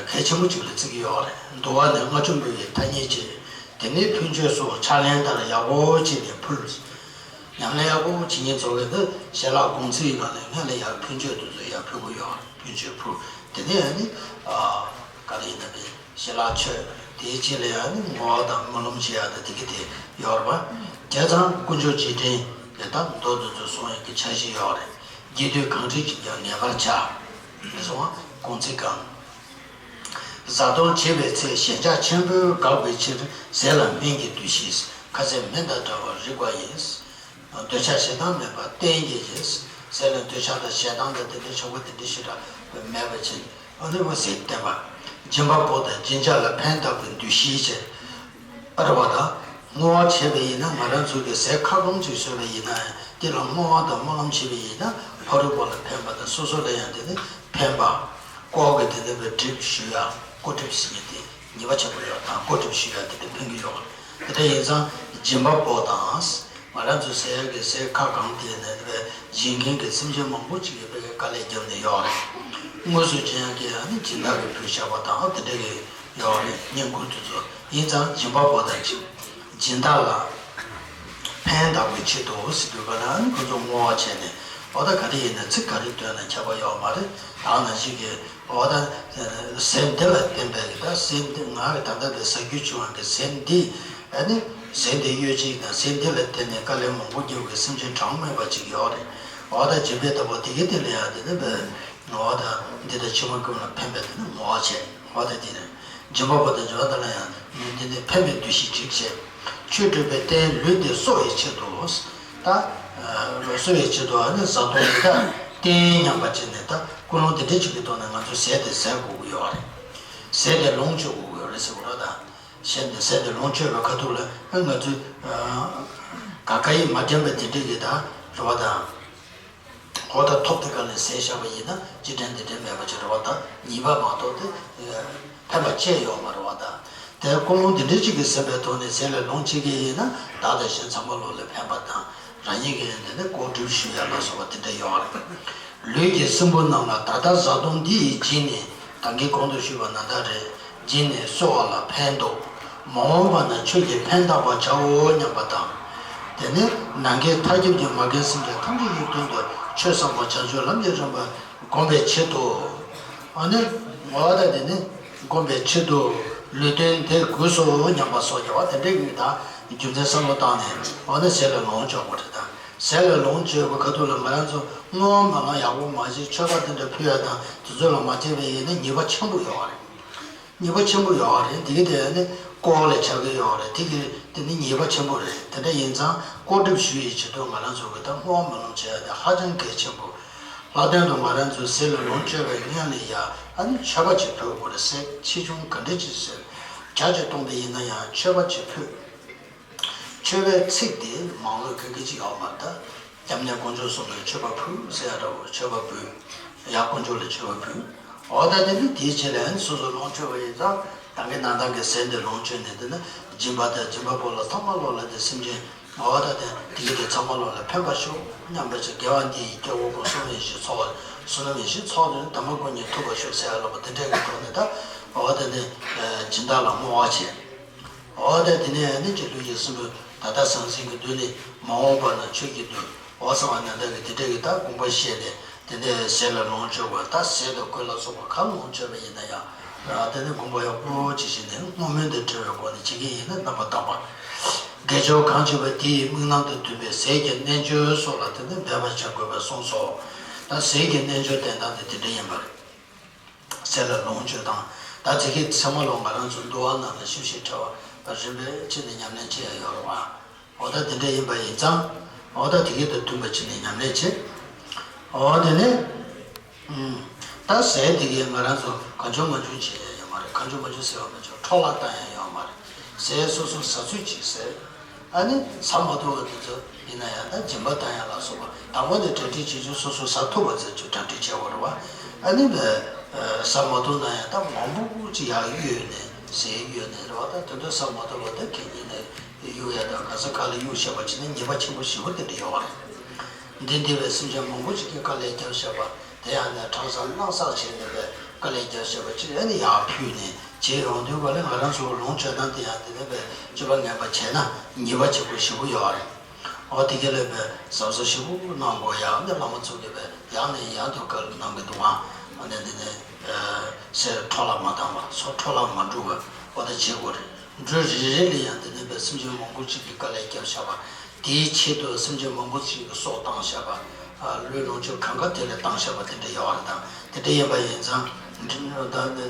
གལ་ཆེན་པོ་ཅིག་ལ་བརྩི་གི་ཡོད་རེད། འདུལ་བ་ནི་སྔགས་ཆུ་འབུལ་བའི་ཐ་སྙད་བྱེད། དེ་ནས་ཕུན་མཆོད་སོགས་ཕྱག་ལེན་ལྟར་ཡག་པོ་བྱས་ནས་ཕུལ། ཉམས་ལེན་ཡག་པོ་བྱེད་མཁན་ཚོ་གི་འདི་ཞལ་ལག་དགོང་ཚིགས་ཡིན་པ་ནས་སྔོན་ལ་ཡར་ཕུན་མཆོད་དེ་ཚོ་ཡར་ཕུལ་གི་ཡོད་རེད། ཕུན་མཆོད་ཕུལ། དེ་ནས་ནི་ག་རེ་ཡིན་ན་དེ། ཞལ་ལག་མཆོད། དེའི་རྗེས་ལ་ཡང་ནི་བསྔོ་བ་དང་སྨོན་ལམ་བྱེད་ཡག་དང་དེ་གི་དེ་ཡོད་རེད་པ། བྱས་ཙང་དཀོན་མཆོག་རྗེས་དྲན་གྱི་ད་མདོ་འདི་ཚོ་གསུང་ཡག་གི་འཆར་གཞི་ཡོད་རེད། རྒྱས་བསྡུས་གང་འབྲེལ་གྱིས་ཀྱང་ངེས་པར་བྱ། ཞེས་གསུངས་པ། དགོངས་ཚིག་གམ། བཟའ་བཏུང་བྱེད་པའི་ཚེ་ཞེན་ཆགས་ཆེན་པོས་འགགས་པའི་ཕྱིར། ཟས་ལ་སྨན་གྱི་འདུ་ཤེས། ཁ་ཟས་སྨན་དང་འདྲ་བར་རིག་པ་ཡིན། འདོད་ཆགས་ཞེ་སྡང་མེད་པར་བསྟེན་བགྱིད་ཅིང་། ཟས་ལ་འདོད་ཆགས་དང་ཞེ་སྡང་དང་དེ་འདྲའི་ཆགས་པ་དེ་འདྲའི་ཞེ་དྲག་མེད་པ་བྱས། ཨ་ནི་འོ་ཟས་བསྟེན་པ། སྦྱིན་པ་པོ་དང་སྦྱིན་བྱ་ལ་ཕན་བཏགས་པའི་འདུ་ཤེས་བྱས། ཨ་རེ་བ་དང་། བསྔོ་བ་བྱས་པ་ཡིན་ན་ང་རང་ཚོ་གི་ཟས་ཁ་སྐོམ་ཅིག་ཟོས་པ་ཡིན་ན་ཡང་དེ་ལ་བསྔོ་བ་དང་སྨོན་ལམ་བྱས་པ་ཡིན་ན་ཕ་རོལ་པོ་ལ་ཕན་པ་དང་སོ་སོ་ལ་ཡང་དེ་ནི་ཕན་པ། ལྐོག་གི་དེ་ནི་བའི་སྒྲིབ་ཞུ་ཡ་ལྐོག་སྒྲིབ་ཟེར་མཁན་དེ་ཉེས་པ་ཆེན་པོ་ཡོད་དང་ལྐོག་སྒྲིབ་ཞུ་ཡ་དེ་དེ་ཕན་གྱི་ཡོད། དེ་འདྲ་ཡིན་ཙང་སྦྱིན་པ་པོ་དང་། ང་རང་ཚོ་ཟས་ཀྱི་ཟས་ཁ་གང་དེ་ནས་དེ་བས་བྱིན་མཁན་གྱི་སེམས་ཅན་མང་པོ་ཅིག་གིས་དཔེ་དཀའ་ལས་བརྒྱབ་ནས་ཡོད་རེད། དངོས་སུ་བྱིན་ཡག་གི་ཨ་ནི་སྦྱིན་བདག་གི་བུ་ཞབས་པ་དང་དེ་འདྲ་གི་ཡོད་རེད། བསྙེན་བཀུར་དེ་ཚོ་ཡིན་ཙང་སྦྱིན་པ་པོ་དང་སྦྱིན་བདག་ལ་ཕན་བཏགས་པའི་ཆེད་དུ་ཟེར་དུས་ག་ལ་ཨ་ནི་ཁོ་ཚོ་བསྔོ་བ་བྱས་ནས། འོ་ད་ག་རེ་ཡིན་ན་ཚིག་ག་རེ་བཏོན་ན་ཁྱད་པར་ཡོད་མ་རེད། ད་ནང་བཞིན་གྱི། འོ་ད། ཟས་འདི་ལ་བརྟེན་པའི་གི་ད་ཟས་འདི་ང་གི་ད་ལྟ་དེ་ཟ་རྒྱུ་བྱུང་བ་གི་ཟས་འདི། ཨ་ནི། ཟས་འདི་གཡོ་ཅིག་དང་ཟས་འདི་ལ་བརྟེན་ནས་དཀའ་ལས་མང་པོ་བརྒྱབ་པའི་སེམས་ཅན་གྲངས་མེད་པ་ཅིག་ཡོད་རེད། འོ་ད་སྦྱིན་པའི་བདག་པོ་དེ་གི་དེ་ལ་ཡང་དེ་ནི་བས། འོ་ད། འདི་ལྟར་ཕྱི་མ་ཀུན་ལ་ཕན་པའི་དེ་ནི་བསྔོ་བ་བྱས། འོ་ད་དེ་ནི། སྦྱིན་པ་པོ་དང་སྦྱིན་བདག་ལ་ཡང་འདི་ནི་ཕན་པའི་འདུ་ཤེས་ཅིག་བྱས། ཆོས་སྒྲུབ་པའི་རྟེན་ལུས་འདི་གསོ་བའི་ཆེད་དུ། ད། གསོ་བའི་ཆེད་དུ་ཨ་ནི་བཟའ་བཏུང་འདི་དག་རྟེན་སྙམ་པ་བྱས་ནས་ད་ཀུན་སློང་འདི་འདྲ་ཅིག་གི་ཐོག་ནས་ང་ཚོས་ཟས་དེ་ཟ་དགོས་ཀྱི་ཡོད་རེད། ཟས་དེ་ལོངས་སྤྱོད་དགོས་ཀྱི་ཡོད་རེད་ཟེར་བ་རེད་ད། ཟས་དེ་ཟས་དེ་ལོངས་སྤྱོད་པའི་ཁ་ཐུག་ལ་ཨ་ང་ཚོས། ག་ག་ཡིས་མ་དྲན་པ་དེ་འདྲ་གི་ད་རེད་བ་ད། འོ་ད་ཐོབ་དེ་ག་ལས་ཟས་བཞག་པ་ཡིན་ན་ཅི་དྲན་དེ་དྲན་མེད་པ་ཅིག་རེད་བ་ད། ཉེས་པ་མ་གཏོགས་དེ་ཕན་པ་ཅི་ཡོད་མ་རེད་བ་ད། དེ་ཀུན་སློང་འདི་འདྲ་ཅིག་གིས་ཟིན་པའི་ཐོག་ནས་ཟས་ལ་ལོངས་སྤྱད་ཀྱི་ཡིན་ན་བདག་དང་གཞན་ཚང་མ་ལོ་ལ་ཕན་པ་དང་། རང་ཉིད་ཀྱི་ཡིན་དེ་ནི་ལྐོག་སྒྲིབ་ཞུ་ཡ་ལ་སོགས་པ་དེ་འདྲ་ཡོད་རེད། ལུས་ཀྱི་སྲིན་བུ་རྣམས་ལ་ད་ལྟ་བཟའ་བཏུང་འདི་ཡིས་བྱིན་ནས་ད་གིན་གོང་དུ་ཞུས་པ་ནང་ལྟར་རེད། སྦྱིན་ནས་གསོ་བ་ལ་ཕན་འདོགས། མ་འོངས་པ་ན་ཆོས་ཀྱི་ཕན་བཏགས་པར་བྱའོ་སྙམ་པ་དང་། དེ་ནས་ནམ་མཁའི་མཐའ་ཁྱབ་ཀྱི་མ་རྒན་སེམས་ཅན་ཐམས་ཅད་ཀྱི་དོན་དུ་ཆོས་བསགས་པ་བྱང་ཆུབ་ལམ་གྱི་རིམ་པ་བསྒོམ་པའི་ཆེད་དུ། ཨ་ནི་ངོ་བོ་དང་དེ་ནི་བསྒོམ་པའི་ཆེད་དུ་ལུས་རྟེན་འདི་དགོས་སོ་སྙམ་པ་སོགས་ཀྱི་བ་དེ་འདྲའི་མི་དང་རྒྱུ་མཚན་བསམ་བློ་བཏང་ནས་ཨ་ནི་ཟས་ལ་ལོངས་སྤྱོད་དགོས་རེད་ད། ཟས་ལ་ལོངས་སྤྱོད་པའི་ཁ་ཐུག་ལ་ང་རང་ཚོ་བསྔོ་བ་སྨོན་ལམ་ཡག་པོ་མ་བྱས་མཆོད་པ་དེ་འདྲ་ཕུལ་ཡ་དང་དེ་ཚོ་ལ་མ་བྱས་པའི་ཡིན་ན་ཉེས་པ་ཆེན་པོ་ཡོད་རེད། ཉེས་པ་ཆེན་པོ་ཡོད་རེད། དེ་གི་དེ་ནི་ལྐོག་ལས་ཆགས་ཀྱི་ཡོད་རེད། དེ་གི་དེ་ནི་ཉེས་པ་ཆེན་པོ་རེད། དེ་འདྲ་ཡིན་ཙང་ བཀོད་སྒྲིག་ཞུ་ཡི་ཆེད་དུ་ང་རང་ཚོ་གི་ད་བསྔོ་བ་སྨོན་ལམ་བྱེད་ཡ་དེ་ཧ་ཅང་གལ་ཆེན་པོ། ལྷག་དོན་དུ་ང་རང་ཚོའི་ཟས་ལ་ལོངས་སྤྱོད་པའི་སྔོན་ལ་ཡ་ཨ་ནི་མཆོད་པ་ཅིག་ཕུལ་དགོས་རེད་ཟེར། ཆེ་ཆུང་ག་འདྲ་ཅིག་ཟེར། བརྒྱ་ཅིག་གཏོང་པ་ཡིན་ན་ཡང་མཆོད་པ་ཅིག་ཕུལ། མཆོད་པའི་ཚིག་དེ་མང་ལོས་ག་གི་ཅིག་ཡོད་མ་རེད་ད། སྐྱབས་གནས་དཀོན་མཆོག་གསུམ་ལ་མཆོད་པ་ཕུལ་ཟེར་ཡ་འདྲ་བོ། མཆོད་པ་འབུལ། ཡར་དཀོན་མཆོག་ལ་མཆོད་པ་ཕུལ། འོ་ད་དེ་ནི་དེའི་རྗེས་ལ་ཨ་ནི་སོ་སོ་ལོངས་སྤྱོད་པ་ཡིན་ཙང་ད་གིན་ནང་ལྟར་གྱི་ཟས་འདི་ལོངས་སྤྱོད་ནས་དེ་ནི་སྦྱིན་པ་དང་སྦྱིན་པ་པོ་ལ་ཚང་མ་ལོག་ལ་དེ་སེམས་ཅན། འོ་ད་དེ་དེ་གི་དེ་ཚང་མ་ལོག་ལ་ཕན་པ་ཤོག་སྙམ་པ་ཅིག་དགེ་བ་འདི་ཡིས་སྐྱེ་བོ་ཀུན། བསོད་ནམས་ཡེ་ཤེས་ཚོགས། བསོད་ནམས་ཡེ་ཤེས་ཚོགས་དེ་ནི་དམ་པ་སྐུ་གཉིས་ཐོབ་པར་ཤོག་ཟེར་ཡ་ལ་བ་དེ་འདྲ་གི་ཐོག་ནས་ད། འོ་དེ་ནི་སྦྱིན་བདག་ལ་བསྔོ་བ་བྱས། འོ་ད་དེ་ནས་ནི་སྤྱི་བློ་ཡིད་གསུམ་པོས་ད་ལྟ་ཟང་ཟིང་གི་མདུན་ནས་མ་འོངས་པ་ན་ཆོས་ཀྱི་མདུན། འོ་གསང་བ་ནན་ཏན་གྱི་དེ་འདྲ་གི་ད་དགོངས་པ་བཞེས་ནས་དེ་ནས་ཟས་ལ་ལོངས་སྤྱོད་པ་ད་ཟས་དང་གོས་ལ་སོགས་པ་ག་ལོངས་སྤྱོད་པ་ཡིན་ན་ཡང་། དེ་ནས་དགོངས་པ་ཡག་པོ་ཅིག་བཞེས་ནས་བསྔོ་སྨོན་དང་འབྲེལ་བའི་སྒོ་ནས་བྱེད་ཀྱི་ཡིན་ན་རྣམ་པར་དག་པ། དགེ་སྦྱོར་གང་བྱེད་པ་དེའི་དམིགས་རྣམ་དང་མཐུན་པའི་ཟས་ཀྱི་རྣལ་འབྱོར་སོགས་ལ་དེ་ནས་འབད་པར་བྱ་དགོས་པར་གསུངས་སོ། ད་ཟས་ཀྱི་རྣལ་འབྱོར་བསྟན་སྟངས་དེ་དེ་འདྲ་ཡིན་པ་རེད། ཟས་ལ་ལོངས་སྤྱོད་དང་། ད་དེ་གའི་ཚང་མ་ལོ་ང་རང་ཚོ་འདུལ་བ་ནང་ལ་ཞིབ་ཞིབ་ཕྲ་བ་རིམ་པས་ཕྱིན་ནས་ཉམས་ལེན་བྱེད་ཡ་ཡོད་རེད་བ། འོ་ད་དེ་འདྲ་ཡིན་པ་ཡིན་ཙང་། འོ་ད་དེ་གའི་དང་མཐུན་པ་ཕྱིན་ནས་ཉམས་ལེན་བྱེད། འོ་དེ་ནས། ཨུམ། ད་ཟས་དེ་གའི་ང་རང་ཚོ་གང་བྱུང་མང་བྱུང་བྱེད་ཡ་ཡོད་མ་རེད། གང་བྱུང་མང་བྱུང་ཟེར་བ་མི་ཆོག་འཕྲོ་བརླག་བཏང་ཡ་ཡོད་མ་རེད། ཟས་སོ་སོ་ཟ་ཚོད་ཅིག་ཟས། ཨ་ནི་ཟ་མ་ཐུབ་པ་དེ་ཚོ་ཡིན་ན་ཡང་ད་སྦྱིན་པ་བཏང་ཡ་ལ་སོགས་པ་དང་པོ་ནས་གྲ་སྒྲིག་བྱེད་རྒྱུ་སོ་སོ་ཟ་ཐུབ་པ་ཙམ་ཅིག་གྲ་སྒྲིག་བྱེད་དགོས་རེད་བ། ཨ་ནི་ཟ་མ་ཐུབ་ན་ཡང་ད་མང་པོ་ཅིག་ཡར་གཡུགས་ནས་ཟས་གཡུགས་ནས་རེད་བ། ད་དེ་ཚོ་ཟ་མ་ཐུབ་པ་དེ་གད་སྙིགས་ནས་གཡུགས་ཡ་དང་ག་ས་ག་ལ་གཡུགས་བཞག་པ་བྱས་ན་ཉེས་པ་ཆེན་པོ་ཞེ་པོ་དེ་འདྲ་ཡོད་རེད། འདི་འདི་བའི་སེམས་ཅན་མང་པོ་ཅིག་གིས་དཀའ་ལས་བརྒྱབ་བཞག་པ། དེ་ཡང་ནས་ཁྲག་ཟ་རྣག་ཟ་བྱས་ནས་པའི་དཀའ་ལས་རྒྱབ་བཞག་པ་ཅིག་ཨ་ནི་ཡར་ཕུལ་ནས་བྱས་ཡོང་དུས་ག་ལ་ང་རང་ཚོ་ལོངས་སྤྱོད་སྟངས་དེ་ཡང་དེ་ནས་པའི་སྤྱོད་པ་ངན་པ་བྱས་ན་ཉེས་པ་ཆེ་པོ་ཞེ་པོ་ཡོད་རེད། འོ་དེ་ག་ལས་པའི་གཟབ་གཟབ་ཞེ་པོ་གནང་དགོས། ཡང་ནས་བླ་མ་ཚོ་གིས་པའི་ཡང་ནས་ཡང་དུ་བཀའ་གནང་གི་འདུག་ཨང་། ཨ་ནི་དེ་ནས་ཟས་འཕྲོ་བརླག་མ་བཏང་བ། སོ་འཕྲོ་བརླག་མ་འགྲོ་བ་འོ་ད་བྱེད་དགོས་རེད། འགྲོས་རེ་རེ་ལ་ཡང་དེ་ནས་པའི་སེམས་ཅན་མང་པོ་ཅིག་གིས་དཀའ་ལས་བརྒྱབ་བཞག་པ། དེའི་ཆེད་དུ་སེམས་ཅན་མང་པོ་ཞིག་གི་སྲོག་བཏང་བཞག་པ། ལུས་ལོངས་སྤྱོད་གང་ག་དེ་ལས་བཏང་བཞག་པ་དེ་འདྲ་ཡོད་རེད། དང་དེ་འདྲ་ཡིན་པ་ཡིན་ཙང་།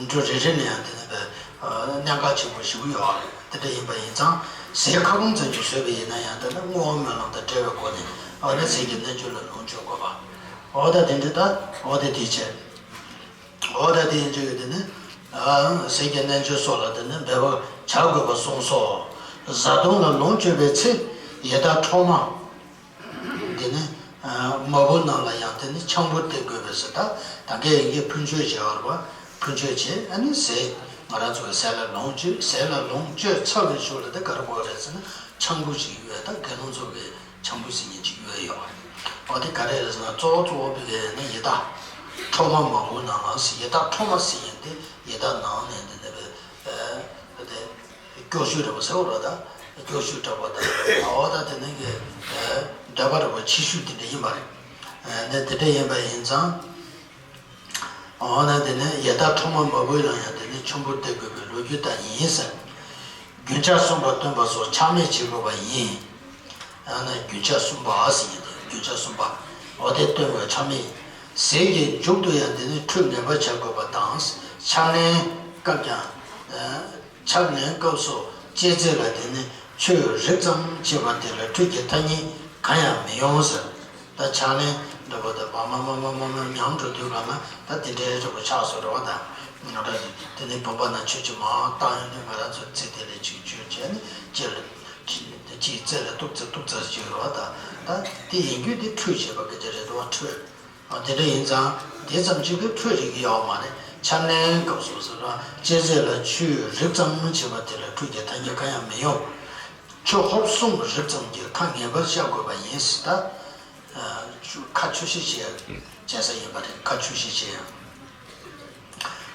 འགྲོ་རེ་རེ་ནས་ཡང་དེ་ནས་པའི་གནད་འགག་ཆེན་པོ་ཞིག་ཡོད་རེད། དེ་འདྲ་ཡིན་པ་ཡིན་ཙང་ཟས་ཁ་སྐོང་ཙམ་ཅིག་བཟོས་པ་ཡིན་ན་ཡང་དེ་ནས་བསྔོ་བ་སྨོན་ལམ་དང་འབྲེལ་བའི་སྒོ་ནས་འོ་ན་ཟས་ཀྱི་རྣལ་འབྱོར་ལ་ལོངས་སྤྱོད་དགོས་པ། འོ་ད་དེ་འདྲ་ད་འོ་དེ་དེ་བྱས། འོ་ད་དེ་ཡིན་ཅིག་དེ་ནི། ཟས་ཀྱི་རྣལ་འབྱོར་སོགས་ལ་དེ་ནི་འབད་པར་བྱ་དགོས་པར་གསུངས་སོ། བཟའ་བཏུང་ལ་ལོངས་སྤྱོད་པའི་ཚེ། ཡི་དྭགས་ཁྲོག་མ། དེ་ནི། མ་བུ་རྣམས་ལ་ཡང་དེ་ནི་ཆང་བུ་སྟེར་དགོས་པས་ཟེར། ད་ད་གའི་ཡིན་གྱི་ཕུན་མཆོད་བྱེད་པར་བ། ཕུན་མཆོད་བྱེད་ཨ་ནི་ཟས། ང་རང་ཚོ་གི་ཟས་ལ་ལོངས་སྤྱོད། ཟས་ལ་ལོངས་སྤྱོད་ཚར་བའི་གཞུག་ལ་དེ་ག་རེ་དགོས་རེད་ཟེར་ན་ཆང་བུ་ཞིག་ཡོད། ད་དགེ་སློང་ཚོ་གི་ཆང་བུ་ཟེར་མཁན་ཅིག་ཡོད་ཡོད་རེད། འོ་དེ་ག་རེ་རེད་ཟེར་ན་གཙོ་བོ་གཙོ་བོ་བི་གའི་ནི་ཡི་དྭགས་ཁྲོག་མ་མ་བུ་རྣམས་ལ་ཟེར། ཡི་དྭགས་ཁྲོག་མ་ཟེར་མཁན་དེ་ཡི་དྭགས་ནང་ནས་འདི་འདི་བའི་དེ་སྐྱོ་ཤོས་འདྲ་པོ་ཟེར་བ་རེད། ད་སྐྱོ་ཤོས་འདྲ་པོ་དང་འོ་ད་དེ་ནི་གི་འདོད་པ་འདྲ་པོ་ཆེ་ཤོས་དེ་འདྲ་ཡིན་པ་རེད། འདི་དེ་འདྲ་ཡིན་པ་ཡིན་ཙང་། འོ་ན་དེ་ནས་ཡི་དྭགས་ཁྲོག་མ་མ་བུ་ལ་ཡང་དེ་ནས་ཆང་བུ་སྟེར་དགོས་པའི་ལོ་རྒྱུས་དག་ཡིན་ཟེར། རྒྱུན་ཆགས་གསུམ་པ་སྟོན་པ་སོགས་ཆགས་མེད་བྱེད་དགོས་པ་ཡིན། ཡང་ན་རྒྱུན་ཆགས་གསུམ་པ་ཟེར་ཡིན་ཏེ་རྒྱུན་ཆགས་གསུམ་པ། འོ་དེ་སྟོན་པའི་ཆགས་མེད། ཟས་ཀྱི་མཇུག་ཏུ་ཡང་དེ་ནས་ཁྲུས་ངེས་པར་བྱ་དགོས་པ་དང་། ཕྱག་ལེན་སྐབས་ཀྱང་། ཕྱག་ལེན་སྐབས་སུ་ལྕེ་རྩེ་ལ་དེ་ནས་ཆུས་རེག་ཙམ་བྱས་པ་དེ་ལས་ཁྲུས་ཀྱི་ཐ་སྙད་གང་ཡང་མི་ཡོང་ཟེར། ད་ཕྱག་ལེན་འདྲ་པོ་དང་བ་མ་མ་མ་མ་མ་མཉམ་འགྲོ་དུས་གང་ལ་ད་དེ་འདྲའི་འདྲ་པོ་ཆགས་སོ་རེད་བ། ད་ང་འདྲ་དེ་ནས་བུམ་པ་ན་ཆུ་ཅིག་མར་བཏང་ཡོང་དུས་ང་རང་ཚོ་རྩེ་དེ་ལས་ཅིག་བཅུག་བྱས་ནས་ལྕེ་ལ་ཅིག་རྩེ་ལ་ཏོག་ཙེ་ཏོག་ཙེ་ཅིག་རེད་བ། ད་ད་དེ་ཡིན་རྒྱུ་དེ་ཁྲུས་བྱས་པ་གི་དེ་རེད་བ། ཁྲུས། དེ་འདྲ་ཡིན་ཙང་དེ་ཙམ་གཅིག་གིས་ཁྲུས་རིགས་ཡོད་མ་རེད། ཕྱག་ལེན་སྐབས་སུ་ཟེར་བ་ལྕེ་རྩེ་ལ་ཆུས་རེག་ཙམ་བྱས་པ་དེ་ལ་ཁྲུས་ཀྱི་ཐ་སྙད་གང་ཡང་མི་ཡོང་། ཆུ་ཧོབ་གསུམ་རེག་ཙམ་གྱིས་ཁ་ངེས་པར་བཤགས་དགོས་པ་ཡིན་ཟེར། ད་ཆུ་ཁ་ཆུ་ཤི་བྱས་བྱས་ས་ཡིན་པ་རེད། ཁ་ཆུ་ཤི་བྱས་ཡང་།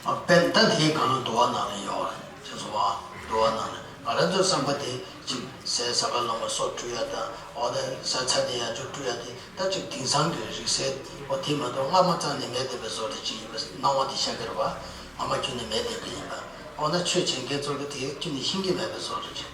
དཔེར་ན་ད་དེའི་སྒང་ལ་འདུལ་བ་ནང་ལ་ཡོད་རེད། ཅེས་སོ་བ། འདུལ་བ་ནང་ལ་ང་རང་ཚོའི་བསམ་པ་དེ་གཅིག་ཟས་ཟ་ག་ལ་མ་སོགས་བཀྲུ་ཡ་དང་། འོ་ད་ཟས་ཚར་དེ་ཡང་ཅིག་བཀྲུ་ཡ་དེ་ད་ཅིག་དེང་སང་གི་རིག་གསར་འོ་དེ་མ་གཏོགས་སྔ་མ་རྩ་ནས་མེད་བསྡད་པའི་བཟོ་འདྲ་ཅིག་ཡིན་པ་སྣང་བ་དེ་ཤར་གི་རེད་བ། སྔ་མ་ཁྱོན་ནས་མེད་བསྡད་པ་ཡིན་པ། འོ་ན་ཆོས་བྱེད་མཁན་ཚོ་གིས་དེ་ཁྱོན་ནས་ཤེས་ཀྱི་མེད་པའི་བཟོ་འདྲ་ཅིག་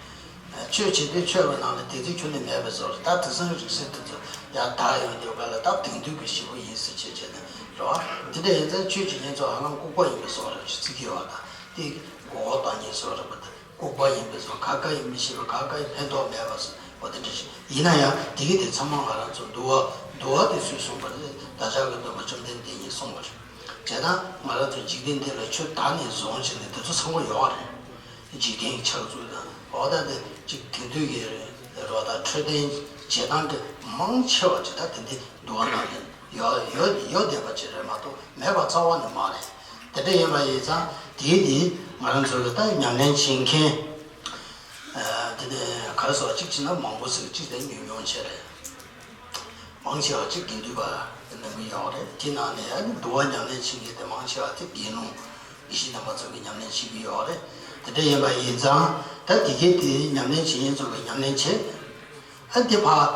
ཆོས་བྱེད་དུས་ཆོས་པའི་ནང་ལ་དེ་ཚོ་ཁྱོན་ནས་མེད་པའི་བཟོ་འདྲ། ད་དེང་སང་རིག་གསར་དེ་ཚོ་ཡར་དར་ཡོང་དུས་ག་ལ་ད་དེང་དུས་ཀྱི་ཞེ་པོ་ཡིན་ཟེར་བྱས་བྱས་ནས་རེད་བ། དེ་འདྲ་ཡིན་ཙང་ཆོས་བྱེད་མཁན་ཚོ་ཧ་ལམ་ལྐུགས་པ་ཡིན་པའི་བཟོ་འདྲ་ཅིག་བརྩི་གི་ཡོད་བ། ད་དེ་མགོ་སྐོར་བཏང་མཁན་བཟོ་འདྲ་པོ་དང་། ལྐུགས་པ་ཡིན་པའི་བཟོ། ག་ག་ཡིན་མི་ཤེས་པ། ག་ག་ཡིན་ཕན་ཐོགས་མེད་པ་བཟོ། འོ་དེ་འདྲ་ཞིག་ཡིན་ན་ཡང་དེ་གི་དེ་ཚང་མ་ང་རང་ཚོ་འདུལ་བ་འདུལ་བ་དེ་སུས་གསུངས་པ་རེད། བདག་ཅག་གི་སྟོན་པ་བཅོམ་ལྡན་འདས་ཉིད་གསུངས་པ་རེད། བྱས་ཙང་ང་རང་ཚོ་འཇིག་རྟེན་འདི་ལ་ཆོས་བདག་ནི་བཟུང་བྱས་ནས་དེ་ཚོ་ཚང་མ་ཡོད་རེད། འཇིག་རྟེན་གྱི་ཆགས་ཚུལ་དང་འོ་ད་དེ་གཅིག་དེང་དུས་ཀྱི་རོ་དང་འཕྲོད་བསྟེན་བྱེད་སྟངས་དེ་མང་ཆེ་བ་ཅིག་ད་དེ་འདི་འདུལ་བ་ནང་ལ་ཡོད་ཡོད་ཡོད་བསྡད་པ་ཅིག་རེད་མ་གཏོགས་མེད་པ་རྩ་བ་ནས་མ་རེད། དེ་འདྲ་ཡིན་པ་ཡིན་ཙང་དེའི་དེ་ང་རང་ཚོ་གི་ད་ཉམས་ལེན་བྱེད་མཁན། དེ་ནས་ག་རེ་ཟེར་བ་གཅིག་བྱས་ན་མང་པོ་ཟེར་གཅིག་དེ་ཉུང་ཉུང་བྱས་རེད། མང་ཆེ་བ་གཅིག་དགེ་འདུན་པ་ནང་གི་ཡོད་རེད། དེ་ནང་ནས་ཨ་ནི་འདུལ་བ་ཉམས་ལེན་བྱེད་མཁན་དེ་མང་ཆེ་བ་དེ་དགེ་སློང་དགེ་བཤེས་རྣམ་པ་ཚོ་གི་ཉམས་ལེན་བྱེད་ཀྱི་ཡོད་རེད། དེ་འདྲ་ཡིན་པ་ཡིན་ཙང་ད་དེ་གའི་དེ་ཉམས་ལེན་བྱེད་མཁན་ཚོ་གི་ཉམས་ལེན་བྱེད། ཨ་དེ་ཕར་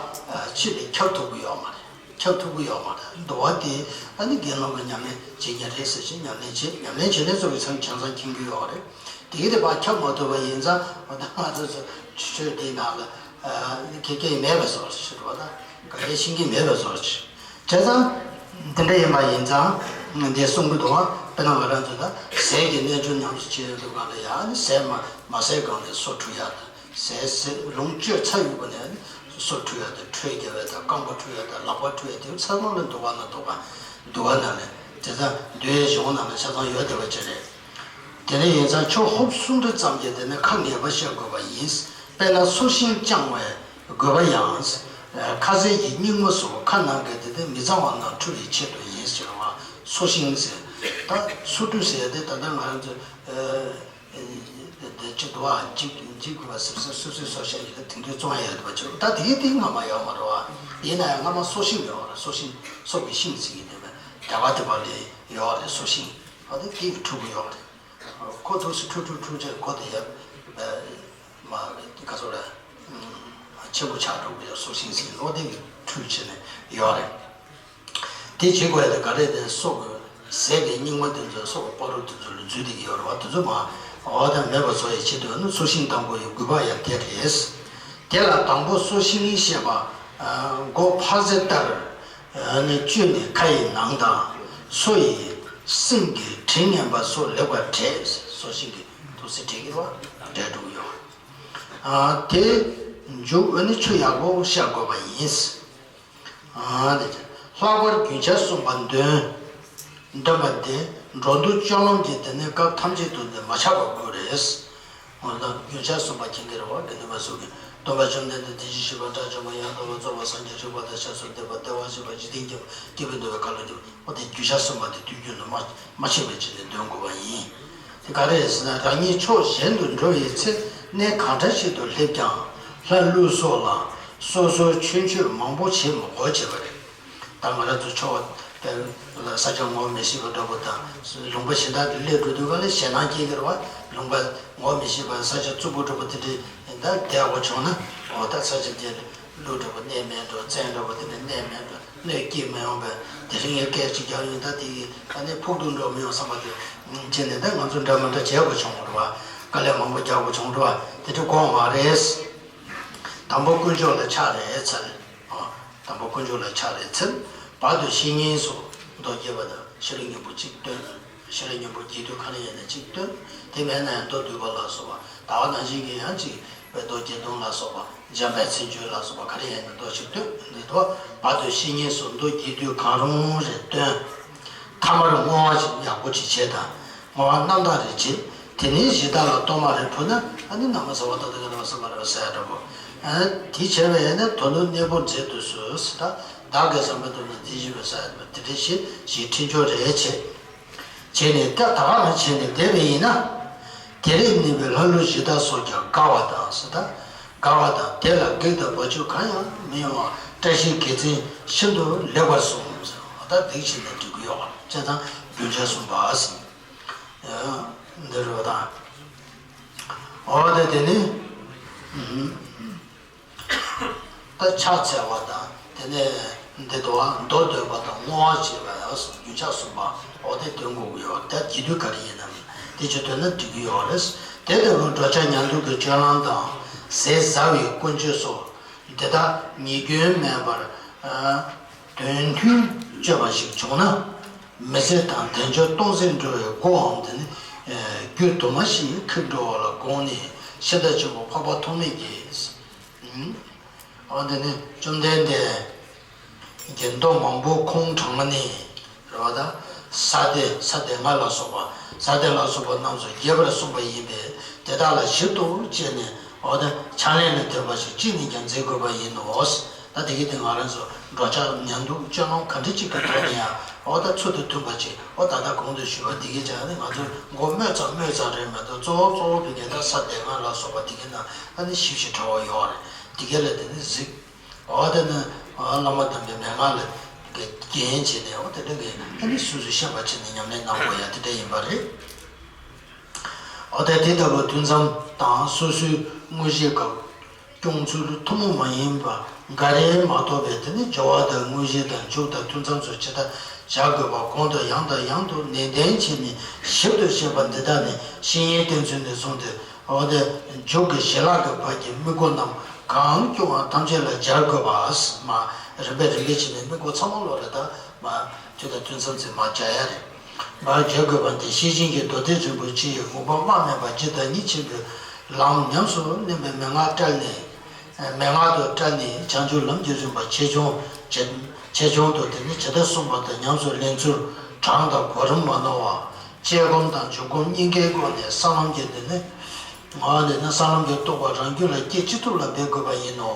ཕྱི་ནས་ཁྱབ་ཐུབ་ཀྱི་ཡོད་མ་རེད། ཁྱབ་ཐུབ་ཀྱི་ཡོད་མ་རེད། འདུལ་བ་དེ་ཨ་ནི་དགེ་སློང་གི་ཉམས་ལེན་བྱེད་མཁན་རེད་ཟེར་བཞིན་ཉམས་ལེན་བྱེད། ཉམས་ལེན་བྱེད་མཁན་ཚོ་གི་ཚང་ཆང་ཚང་མཁྱེན་གྱི་ཡོད་རེད། དེ་གི་དེ་ཕར་ཁྱབ་མ་ཐུབ་པ་ཡིན་ཙང་འོ་ད་ང་ཚོ་ཚོ་ཆོས་དེའི་ནང་ལ་ཨ་ནི་མཁས་མཁན་མེད་པའི་བཟོ་ཞིག་རེད་བ། ད་ག་རེ་ཤེས་མཁན་མེད་པའི་བཟོ་ཞིག་བྱས་ཙང་དེ་འདྲ་ཡིན་པ་ཡིན་ཙང་འདི་གསུང་གི་འདུག་དཔེར་ན་ང་རང་ཚོ་ད་ཟས་ཀྱི་རྣལ་འབྱོར་ཉམས་སུ་བྱེད་འདུག་ག་ལ་ཡང་ནི་ཟས་མ་མ་ཟས་གོང་ནས་སོ་འཁྲུ་ཡག་དང་། ཟས་ཟས་ལོངས་སྤྱོད་ཚར་ཡོད་པ་ནས་སོ་འཁྲུ་ཡག་དང་། ཁྲོས་རྒྱག་ཡག་དང་། རྐང་པ་འཁྲུ་ཡག་དང་། ལག་པ་འཁྲུ་ཡག་དེ་ཚང་མ་ལ་འདུལ་བ་ན་འདུལ་བ་འདུལ་བ་ནང་ནས་དེ་ཚང་འདུལ་བའི་གཞུང་ནང་ནས་ཆ་ཚང་ཡོད་བསྡད་པ་ཅིག་རེད། དེ་འདྲ་ཡིན་ཙང་ཆོས་ཧོབ་གསུམ་རེ་ཙམ་གྱིས་དེ་ནས་ཁ་ངེས་པ་བཤད་དགོས་པ་ཡིན། དཔེར་ན་སོ་ཤིང་བཅང་བའི་དགོས་པ་ཡང་། ཁ་ཟས་ཀྱི་སྙིགས་མ་སོགས་ཁ་ནང་གི་དེ་དེ་མི་གཙང་བ་རྣམས་འཁྲུ་བའི་ཆེད་དུ་ཡིན་ཟེར་བ། སོ་ཤིང་ཟེར། ད་སོ་འཁྲུ་ཟེར་དེ་ད་ལྟ་ང་རང་ཚོ་ཨ་དེ་གཅིག་ཏུ་བ་འཇིག་འཇིག་དགོས་པ་སིབ་སིབ་སིབ་སིབ་སོ་ཤ་ཡིན་ན་དེང་དུས་བཙོང་ཡ་ཡོད་པ་ཅིག་ད་དེ་དེ་སྔ་མ་ཡོད་མ་རེད་བ། ཡིན་ན་ཡང་སྔ་མ་སོ་ཤིང་ཡོད་རེད། སོ་ཤིང་སོ་གི་ཤིང་ཟེར་གྱི་དེ་བ་དེ་བ་ལས་ཡོད་རེད། སོ་ཤིང་ཨ་དེ་དེ་གི་འཁྲུ་གི་ཡོད་རེད། ཁོ་འདུག་སེ་འཁྲུ་འཁྲུ་འཁྲུ་བྱས་ཁོ་དེ་ཡ་མ་ག་ཚོད་རེད། ཆེན་པོ་ཆགས་འགྲོ་གི་ཡ། སོ་ཤིང་ཟེར་ལོ་དེ་གི་འཁྲུ་བྱས་ནས་ཡོད་རེད། དེ་བྱེད་དགོས་ཡ་དེ་ག་རེ་དེ་སོ་གི་ཟས་ཀྱི་སྙིགས་མ་དེ་ཚོ་སོ་གི་བ་རུ་དེ་ཚོ་ལ་འཛུལ་བསྡད་ཀྱི་ཡོད་རེད་བ། དེ་ཚོ་མ་འོ་ད་མེད་པ་བཟོ་ཡའི་ཆེད་དུ་ནི་སོ་ཤིང་དང་པོ་ཡི་དགོས་པ་ཡང་དེ་རེད། དེ་ལ་དང་པོ་སོ་ཤིང་བཤད་པ། མགོ་འཕར་ཟེར་ལྟར་ནི་བཅུས་ནས་ཁ་ཡི་ནང་དང་། སོ་ཡི་སེམས་ཀྱི་དྲི་ངན་པ་སོགས་ལེགས་པར་བྲེགས། སོ་ཤིང་གི་འདུག་སེ་བྲེག་གི་རེད་བ། བྲེག་འགྲོ་གི་ཡོད། དེ་མཇུག་འོ་ནི་ཆུ་ཡག་པོ་བཤད་དགོས་པ་ཡིན། ཨ་དེ་ལྷག་པར་རྒྱུན་ཆགས་གསུམ་པ་འདོན། འདོན་པ་འདི་འགྲོ་འདུལ་སྤྱོད་ལམ་གྱི་དེ་ནས་སྐབས་ཐམས་ཅད་དུ་འདི་མ་ཆག་པ་དགོས་རེད། འོ་ན་རྒྱུན་ཆགས་གསུམ་པ་མཁྱེན་གྱི་རེད་བ། དགེ་འདུན་པ་ཚོ་གིས་སྟོན་པ་བཅོམ་ལྡན་འདས་དེ་བཞིན་གཤེགས་པ་དགྲ་བཅོམ་པ་ཡང་དག་པར་རྫོགས་པ་སངས་རྒྱས་རིག་པ་དང་ཞབས་སུ་ལྡན་པ་བདེ་བར་གཤེགས་པ་འཇིག་རྟེན་མཁྱེན་པ་སྐྱེས་བུ་འདུལ་བའི་ཁ་ལོ་སྒྱུར་བ། འོ་དེ་རྒྱུན་ཆགས་གསུམ་པ་དེ་དུས་རྒྱུན་དུ་མ་མ་ཆད་པའི་ཆེད་དུ་འདོན་དགོས་པ་ཡིན། དེ་ག་རེ་རེད་ཟེར་ན། རང་ཉིད་ཕྱོགས་གཞན་དུ་འགྲོ་བའི་ཚེ་གནས་གང་འདྲ་ཞིག་ཏུ་སླེབས་ཀྱང་ལྷ་ཀླུ་སོགས་ལ་སོ་སོར་མཆོད་མཆོད་མང་པོ་བྱེད་མི་དགོས་བྱས་པ་རེད། ད་ང་རང་ཚོ་ཕྱོགས་དེ་ལ་ས་ཆ་ངོ་མི་ཤེས་པ་འདྲ་པོ་དང་ལུང་པ་གཞན་དག་ཏུ་སླེབས་འགྲོ་དུས་ག་ལ་ཞེད་སྣང་སྐྱེ་གི་རེད་བ། ལུང་པ་ངོ་མི་ཤེས་པ་ས་ཆ་རྩུབ་པོ་འདྲ་པོ་དེ་འདྲའི་ད་བསྡད་དགོས་བྱུང་ན། འོ་ད་ས་ཆ་དེ་ཀླུ་འདྲ་པོ་གནས་མེད་འགྲོ། བཙན་འདྲ་པོ་དེ་འདྲ་གནས་མེད་འགྲོ། གནོད་སྐྱེལ་མི་ཡོང་བས་དེ་རིང་ངས་སྐད་ཅིག་རྒྱག་ཡོང་ད་དེ་ཡིས་ད་ནི་ཕུགས་རྡུགས་འགྲོ་མི་ཡོང་བསམ་པ་དེ་བྱས་ནས་ད་ང་ཚོ་འདྲ་མི་འདྲ་བྱེད་དགོས་བྱུང་བ་རེད་བ། དཀའ་ལས་མང་པོ་རྒྱག་དགོས་བྱུང་བ་རེད་བ། དེ་འདྲ་དགོས་མ་རེད། དང་པོ་དཀོན་མཆོག་ལ་ཕྱག་རེ་འཚལ། དང་པོ་དཀོན་མཆོག་ལ་ཕྱག་རེ་འཚལ། བར་དུ་བཤེས་གཉེན་སོགས་མདོ་རྒྱས་པ་དང་ཤེས་རབ་སྙིང་པོ་གཅིག་བཏོན། ཤེས་རབ་སྙིང་པོ་རྒྱས་བསྡུས་ག་རེ་ཡིན་ན་གཅིག་བཏོན། དེ་མེད་ན་ཡང་མདོ་སྡུད་པ་ལ་སོགས་པ། ད་ག་ནང་བཞིན་གྱི་ཡང་གཅིག་བའི་མདོ་སྡེ་སྟོང་ལ་སོགས་པ། འཇམ་དཔལ་མཚན་བརྗོད་ལ་སོགས་པ་ག་རེ་ཡིན་ན་མདོ་གཅིག་བཏོན། འདི་ལྟ་བ་བར་དུ་བཤེས་གཉེན་སོགས་མདོ་རྒྱས་བསྡུས་གང་རུང་རེ་བཏོན། ཐ་མར་བསྔོ་བ་ཞིག་ཡག་པོ་ཅིག་བྱེད་དང་། བསྔོ་བ་རྣམ་དག་རེ་བྱེད། དེ་ནས་གཞི་བདག་ལ་གཏོར་མ་རེ་ཕུལ་ན་ཨ་ནི་ན་མོ་ས་བ་ད་ད་ག་ན་བ་ས་བ་ར་བ་ས་ཡ་འདྲ་པོ། ཨ་དེ་བྱས་པ་ཡིན་ན་དོན་དུ་གནས་པོ་མཛད་དུ་གསོལ་ཟེར། ད་བདག་གིས་བསམ་པ་དུ་ན་དེ་བཞིན་པའི་ས་ཡ་འདྲ་པོ་དེ་འདྲ་ཞིག་ཞིག་འཕྲིན་སྦྱོར་རེ་བྱེད། བྱས་ནས་ད་ད་ག་རང་བྱས་ནས་བསྡད་པ་ཡིན་ན། དེ་ལས་གནས་པའི་ལྷ་ཀླུ་གཞི་བདག་སོགས་ཀྱང་དགའ་བ་དང་ཟེར། ད་དགའ་བ་དང་དེ་ལ་བགེགས་དང་བྱ་ཆུང་གང་ཡང་མི་ཡོང་བར་བཀྲ་ཤིས་དགེ་མཚན་ཤིན་ཏུ་ལེགས་པར་གསུངས་ཟེར། ད་འདི་བྱས་ནས་འགྲིག་གི་ཡོད་པ་བྱས་ཙང་རྒྱུན་ཆགས་གསུམ་པ་ཟེར། འདི་རུ་དང་། འོ་དེ་དེ་ནི། ད་ཕྱག་འཚལ་བ་དང་དེ་ནས་འདི་དུ་བ་མདོ་འདོན་པ་དང་བསྔོ་བ་བྱེད་པ་ཡང་རྒྱུན་ཆགས་གསུམ་པ་འོ་དེ་འདོན་དགོས་ཀྱི་ཡོད། ད་རྒྱས་བསྡུས་ག་རེ་ཡིན་ནམ་དེ་ཆོས་འདོན་ན་འགྲིག་གི་ཡོད་རེད། དེ་ལྟ་བུའི་འགྲོ་འཆག་ཉལ་འདུག་གི་སྤྱོད་ལམ་དང་ཟས་ཟ་བའི་ཀུན་སྤྱོད་སོགས་འདི་དག་ཉེས་སྐྱོན་མེད་པར་དོན་མཐུན་སྤྱོད་པ་ཞིག་བྱུང་ན། མི་ཚེ་དང་དལ་འབྱོར་སྟོང་ཟད་འགྲོ་བའི་སྒོའམ་དེ་ནི་རྒྱུ་དུ་མ་ཞིག་འཁྱེར་འགྲོ་བ་ལ་དགོངས་ནས་ཤིན་ཏུ་ཆེན་པོ་འཕགས་པ་ཐོགས་མེད་ཀྱིས། འོ་དེ་ནི་བཅོམ་ལྡན་འདས་ཀྱིས་མདོ་མང་པོ་ཁུངས་དྲངས་མ་ནི་རེད་བ། ད་ས་སྡེ་ས་སྡེ་ལྔ་ལ་སོགས་པ་ས་སྡེ་ལ་སོགས་པ་རྣམས་སུ་རྒྱས་པར་གསུངས་པ་ཡིན་པས། དེ་དག་ལ་ཞིབ་ཏུ་དཔྱད་ནས་འོ་ད་ཕྱག་ལེན་ལ་འདེབས་པ་ཞིག་ཅི་ནས་ཀྱང་མཛད་དགོས་པ་ཡིན་ནོ། ད་དེ་གི་དེ་ང་རང་ཚོ་འགྲོ་འཆག་ཉལ་འདུག་སྤྱོད་ལམ་ག་འདྲ་ཅིག་གི་ཐོག་ནས་ཡང་འོ་ད་ཚུལ་དང་མཐུན་པ་ཅིག་འོ་ད་ལྟ་གོང་དུ་ཞུས་པ་དེ་གི་ཅག་ནི་ང་ཚོ་མགོ་སྨོས་ཙམ་སྨོས་ཙམ་རེད་མ་གཏོགས། གཙོ་བོ་གཙོ་བོ་བི་གའི་ད་ས་སྡེ་ལྔ་ལ་སོགས་པ་དེ་གི་ནང་ཨ་ནི་ཞིབ་ཞིབ་ཕྲ་བ་ཡོད་རེད། དེ་ག་ལ་དེ་ནི་གཟིགས། འོ་དེ་ནི་བླ་མ་དམ་པའི་མན་ངག་ལ་འགན་བྱས་ནས་འོ་དེ་འདྲ་གི་ཨ་ནི་སོ་སོས་ཤེས་པ་བྱས་ནས་ཉམས་ལེན་གནང་དགོས་ཡ་དེ་འདྲ་ཡིན་པ་རེད། འོ་ད་དེ་ལྟ་བུ་ཐུན་མཚམས་དང་སོ་སོའི་དངོས་གཞིའི་སྐབས་སྐྱོང་ཚུལ་ཐུན་མོང་མ་ཡིན་པ་འགའ་རེ་མ་གཏོགས་པའི་དེ་ནི་སྦྱོར་བ་དང་དངོས་གཞི་དང་འཇུག་དང་ཐུན་མཚམས་སུ་ཇི་ལྟར་བྱ་དགོས་པ་གོང་དུ་ཡང་དང་ཡང་དུ་ནན་ཏན་བྱས་ནས་ཞིབ་ཏུ་བཤད་པ་འདི་དག་ནི་བཤེས་གཉེན་བསྟེན་ཚུལ་ནས་བཟུང་སྟེ། འོ་དེ་མཇུག་གི་ཞལ་ལག་གི་བར་གྱི་དམིགས་སྒོ་རྣམས་གང་སྐྱོང་བ་ཐམས་ཅད་ལ་སྦྱར་དགོས་པ། མ་རིམ་པས་རིམ་པས་བྱས་ནས་དམིགས་སྒོ་ཚང་མ་ལོག་ལ་ད་མ་དུས་དང་ཐུན་མཚམས་ཚེ་མ་སྦྱར་ཡ་རེད། མར་སྦྱར་དགོས་པ་འདི་ཤེར་ཕྱིན་གྱི་མདོ་སྡེ་རིན་པོ་ཆེའི་དགོངས་པ་རྨ་མེད་པ་ཇི་ལྟར་ཉིད་ཆེན་པོའི་ལམ་ཉམས་སུ་ལེན་པའི་མན་ངག་བཀྲལ་ནས། མན་ངག་ཏུ་བཀྲལ་ནས་བྱང་ཆུབ་ལམ་གྱི་རིམ་པ་ཆེ་ཆུང་ཇེ་ཆེ་ཆུང་དུ་དེ་ནི་ཇི་ལྟར་གསུངས་པ་དང་ཉམས་སུ་ལེན་ཚུལ་གྲངས་དང་གོ་རིམ་མ་ནོར་བ། དཔྱད་སྒོམ་དང་འཇུག་སྒོམ་གཉིས་ཀའི་སྒོ་ནས་ས་ལམ་གྱི་དེ་ནི་ངོ་བོ་དེ་ནི་ས་ལམ་གྱི་རྟོགས་པ་རང་རྒྱུད་ལ་སྐྱེ་ཅི་ཐུབ་ལ་འབད་དགོས་པ་ཡིན་ནོ།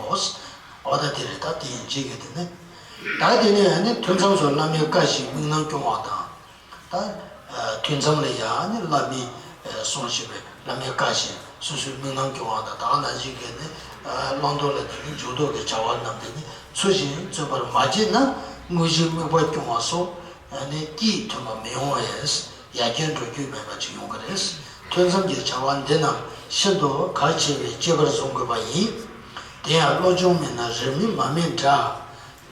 འོ་ད་དེ་རེད། ད་དེ་ཡིན་གཅིག་གི་དེ་ནི་ད་དེ་ནི་ནི་ཐུན་མཚམས་སུ་བླ་མའི་བཀའ་བཞིན་དམིགས་རྣམ་སྐྱོང་བ་དང་། ད་ཐུན་མཚམས་ལ་ཡང་ནི་བླ་མའི་གསུང་བཞིན་པའི་བླ་མའི་བཀའ་བཞིན་སོ་སོའི་དམིགས་རྣམ་སྐྱོང་བ་དང་། ད་ག་ནང་བཞིན་གྱི་ནི་བླང་དོར་ལ་དེ་ནི་འཇུག་ལྡོག་གི་བྱ་བ་རྣམས་དེ་ནི་ཚུལ་བཞིན་བརྩོན་པར་མ་བྱས་ན་དངོས་གཞིའི་དམིགས་པ་སྐྱོང་བ་སོགས་ནི་སྐྱིད་མཐུན་པ་མི་ཡོང་བས་ཡར་རྒྱས་འགྲོ་རྒྱུ་མེད་པ་ཅིག་ཡོང་གི་རེད། ཐུན་མཚམས་ཀྱི་བྱ་བ་འདི་རྣམས་ཤིན་ཏུ་གལ་ཆེ་བས་གཅེས་པར་བཟུང་དགོས་པ་ཡིན། དེ་ཡང་བློ་སྦྱོང་མེད་ན་རིས་མེད་མ་རྨོས་འདྲ།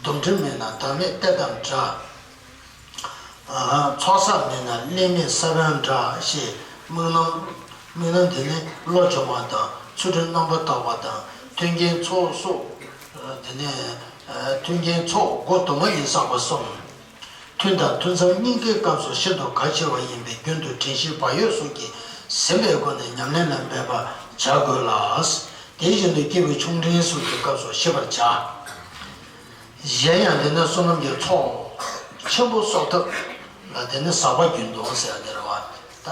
སྡོམ་ཁྲིམས་མེད་ན་བདག་མེད་གཏེར་དང་འདྲ། ཚོགས་བསགས་མེད་ན་གླེང་མེད་ས་བོན་འདྲ་ཞེས་དམིགས་རྣམ། དམིགས་རྣམ་དེ་ནི་བློ་སྦྱོང་བ་དང་ཚུལ་ཁྲིམས་རྣམ་པར་དག་པ་དང་མཐུན་རྐྱེན་ཚོགས་སོགས། དེ་ནས་མཐུན་རྐྱེན་ཚོགས་སྒོ་དུ་མ་ཡིན་བསགས་པ་གསུམ། ཐུན་དང་ཐུན་མཚམས་གཉིས་ཀའི་སྐབས་སུ་ཤིན་ཏུ་གལ་ཆེ་བ་ཡིན་པས་རྒྱུན་དུ་དྲན་ཤེས་བག་ཡོད་སོགས་ཀྱིས་ཟིན་པའི་སྒོ་ནས་ཉམས་ལེན་ལ་འབད་པར་བྱ་དགོས་ལ། དེ་བཞིན་དུ་སྐྱེས་བུ་ཆུང་འབྲིང་སོགས་ཀྱི་སྐབས་སུ་ཤེས་པར་བྱ། གཞན་ཡང་དེ་ནི་བསོད་ནམས་ཀྱི་ཚོགས་ཆེན་པོ་གསོག་ཐབས་ལ་དེ་ནི་ཟག་པ་རྒྱུན་གཏོང་ཟེར་ཡ་དེ་རེད་བ། ད།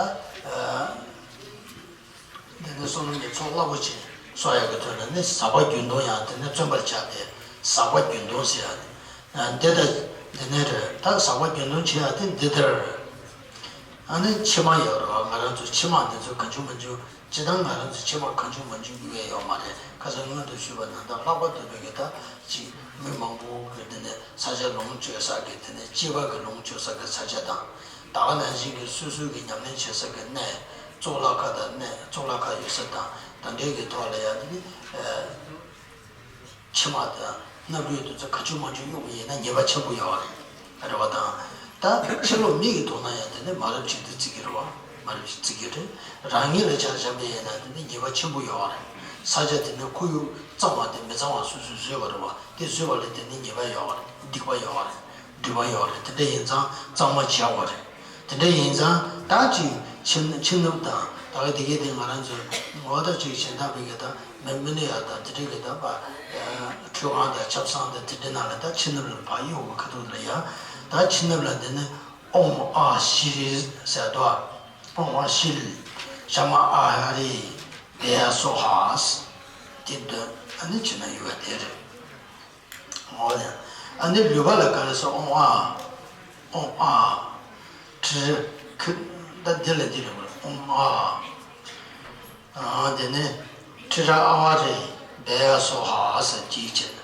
དེ་ནི་བསོད་ནམས་ཀྱི་ཚོགས་རླབས་པོ་ཆེ་གསོག་ཡག་གི་དོན་ལ་ནི་ཟག་པ་རྒྱུན་གཏོང་ཡང་དེ་ནི་བརྩོན་པར་བྱ་སྟེ་ཟག་པ་རྒྱུན་གཏོང་ཟེར་ཡ། འདི་ལྟ་འདི་ནི་རེད། ད་ཟག་པ་རྒྱུན་གཏོང་བྱེད་ཡ་དེ་འདི་ལྟར། ཨ་ནི་ཕྱེ་མ་ཡོད་རེད་བ། ང་རང་ཚོ་ཕྱེ་མ་འདི་ཚོ་གང་བྱུང་མང་བྱུང་། སྤྱིར་བཏང་ང་རང་ཚོ་ཕྱེ་མ་གང་བྱུང་མང་བྱུང་ཉོ་ཡ་ཡོད་མ་རེད། ཁ་སང་སྔོན་དུ་ཞུས་པ་ནང་ལྟར་ལྷག་པར་དུ་བོད་ཀྱི་ད་ཅིག་མི་མང་པོ་གི་དེ་ནི་ས་ཆ་ལོངས་སྤྱོད་ས་གི་དེ་ནི་སྐྱེས་པ་གི་ལོངས་སྤྱོད་ས་གི་ས་ཆ་དང་། ད་ག་ནང་བཞིན་གྱི་སོ་སོའི་གི་ཉམས་ལེན་བྱེད་ས་གི་གནས། གཙུག་ལག་ཁང་དང་གནས་གཙུག་ལག་ཁང་ཡོད་ས་དང་ད་འདྲའི་གི་ཐོག་ལ་ཡང་དེ་ནི་ཕྱེ་མ་དང་སྣབས་ལུད་དེ་ཚོ་ག་ཆུང་མང་ཆུང་གཡུག་པ་ཡིན་ན་ཉེས་པ་ཆེན་པོ་ཡོད་རེད། རེད་བ་དང་། ད་ཕྱི་ལོགས་མི་གི་མདུན་ན་ཡང་དེ་ནི་མ་རབས་ཅིག་དེ་བརྩི་གི་རེད་བ། མ་རབས་ཅིག་བརྩི་གི་རེད། རང་ཉིད་ལ་ཆ་བཞག་པ་ཡིན་ན་དེ་ནི་ཉེས་པ་ཆེན་པོ་ཡོད་རེད། ས་ཆ་དེ་ནི་ཁོར་ཡུག་གཙང་བ་དང་མི་གཙང་བ་སོ་སོས་བཟོས་པ་རེད་བ། དེ་བཟོས་པ་ལ་དེ་ནི་ཉེས་པ་ཡོད་རེད། སྡིག་པ་ཡོད་རེད། སྒྲིབ་པ་ཡོད་རེད། དེ་འདྲ་ཡིན་ཙང་གཙང་མ་བྱ་དགོས་རེད། དེ་འདྲ་ཡིན་ཙང་ད་ཅིག་ཕྱི་ཕྱི་ནུབ་དང་ད་ག་དེ་གའི་དེ་ང་རང་ཚོ་ངོ་ད་ཅིག་གཞན་དག་པའི་གི་ད་མི་མི་ནུས་ཡ་ད་དེ་འདྲའི་གི་ད་པ་ཁྲུས་ཁང་དང་ཆབ་གསང་དང་དེ་འདྲའི་ནང་ལ་ད་ཕྱི་ནུབ་ལ་ཕར་གཡུག་གི་ཁ་ཐུག་ལ་ཡ། ད་ཕྱི་ནུབ་ལ་འདི་ནི་ཨོཾ་ཨཱཿ་ཤྲཱི་ཟེར་དོ། ཨོཾ་ཨཱཿ་ཤྲཱི། ཤ་མ་ཨཱ་ཧ་རེ་བྷྱཿ་སྭཱ་ཧཱ། དེ་འདོན་ཨ་ནི་ཕྱི་ནང་གཡུག་ཡ་དེ་རེད། འོ་ཡ། ཨ་ནི་ལུས་པ་ལ་ག་རེ་ཟེར། ཨོཾ་ཨཱཿ་ཨོཾ་ཨཱཿ་ཁྲི་ཁི། ད་འདི་ལ་འདི་རེད་པ། ཨོཾ་ཨཱཿ་ཨ་དེ་ནི་ཊཱིར་ཨཱ་ཝ་རེ་བྷྱཿ་སྭཱ་ཧཱ་ཟེར་གཅིག་བྱས།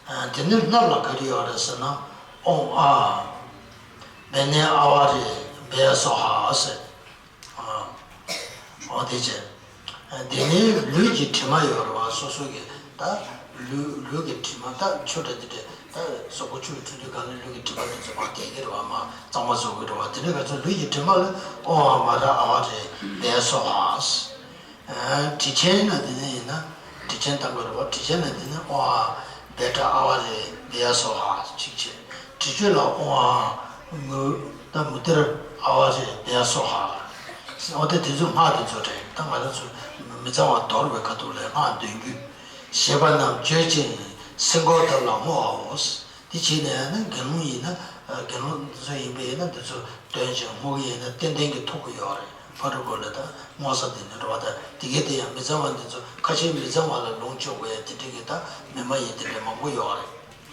ཨ་དེ་ནི་སྣབས་ལ་ག་རེ་ཡོད་རེད་ཟེར་ན། ཨོཾ་ཨཱཿ་བྷྱཿ་ནེ་ཨཱ་ཝ་རེ་བྷྱཿ་སྭཱ་ཧཱ་ཟེར། ཨ། འོ་དེ་བྱས། དེ་ནས་ལུས་ཀྱི་དྲི་མ་ཡོད་རེད་བ། སོ་སོ་གི་ད་ལུས་ལུས་ཀྱི་དྲི་མ་ད་ཆུ་འདྲ་དེ་འདྲ་ད་གཟུགས་པོ་ཆུ་འཁྲུ་དུས་གང་ལ་ལུས་ཀྱི་དྲི་མ་དེ་ཚོ་མར་བསྡད་ཀྱི་རེད་བ། མར་གཙང་མ་བཟོ་གི་རེད་བ། དེ་འདྲ་ག་ཚོད་ལུས་ཀྱི་དྲི་མ་ལ་ཨོཾ་ཨཱཿ་མ་ར་ཨཱ་ཝ་རེ་བྷྱཿ་སྭཱ་ཧཱ། དྲི་ཆེན་ལ་དེ་ནས་ཡིན་ན་དྲི་ཆེན་བཏང་དགོས་རེད་བ། དྲི་ཆེན་ལ་དེ་ནས་ཨོཾ་ཨཱཿ་བྷྱཿྲ་ཨཱ་ཝ་རེ་བྷྱཿ་སྭཱ་ཧཱ་གཅིག་བྱས། དྲི་ཆུ་ལ་ཨོཾ་ཨཱཿ་མུ་ད་མུ་ཏིར་ཨཱ་ཝ་རེ་བྷྱཿ་སྭཱ་ཧཱ། འོ་དེ་དེ་ཚོ་སྔགས་དེ་ཚོ་རེད། ད་ང་རང་ཚོ་མི་གཙང་བ་དོར་བའི་ཁ་ཐུག་ལ་སྔགས་འདོན་རྒྱུ། ཞེས་པ་རྣམས་བརྗོད་ཅིང་ སེམས་ཁོང་ཐབས་ལ་བསྔོ་བའོ། དེ་བྱས་ནས་ན་དགེ་སློང་ཡིན་ན་དགེ་སློང་འདི་ཚོ་ཡིན་པ་ཡིན་ན་འདི་ཚོ་འདོན་ཅིང་བསྔོ་གི་ཡིན་ན་ཏན་ཏན་གྱི་ཐོབ་ཀྱི་ཡོད་རེད། ཕ་རུ་གོ་ལ་ད་བསྔོ་ས་དེ་ནི་འགྲོ་བ་དང་དེ་གའི་དེ་ཡང་མི་ཚང་བ་འདི་ཚོ་ཁ་ཆེ་མི་ཚང་བ་ལ་ལོངས་སྤྱོད་དགོས་ཡ་དེ་འདྲ་གི་ད་མི་མ་ཡིན་དེ་འདྲ་མང་པོ་ཡོད་རེད།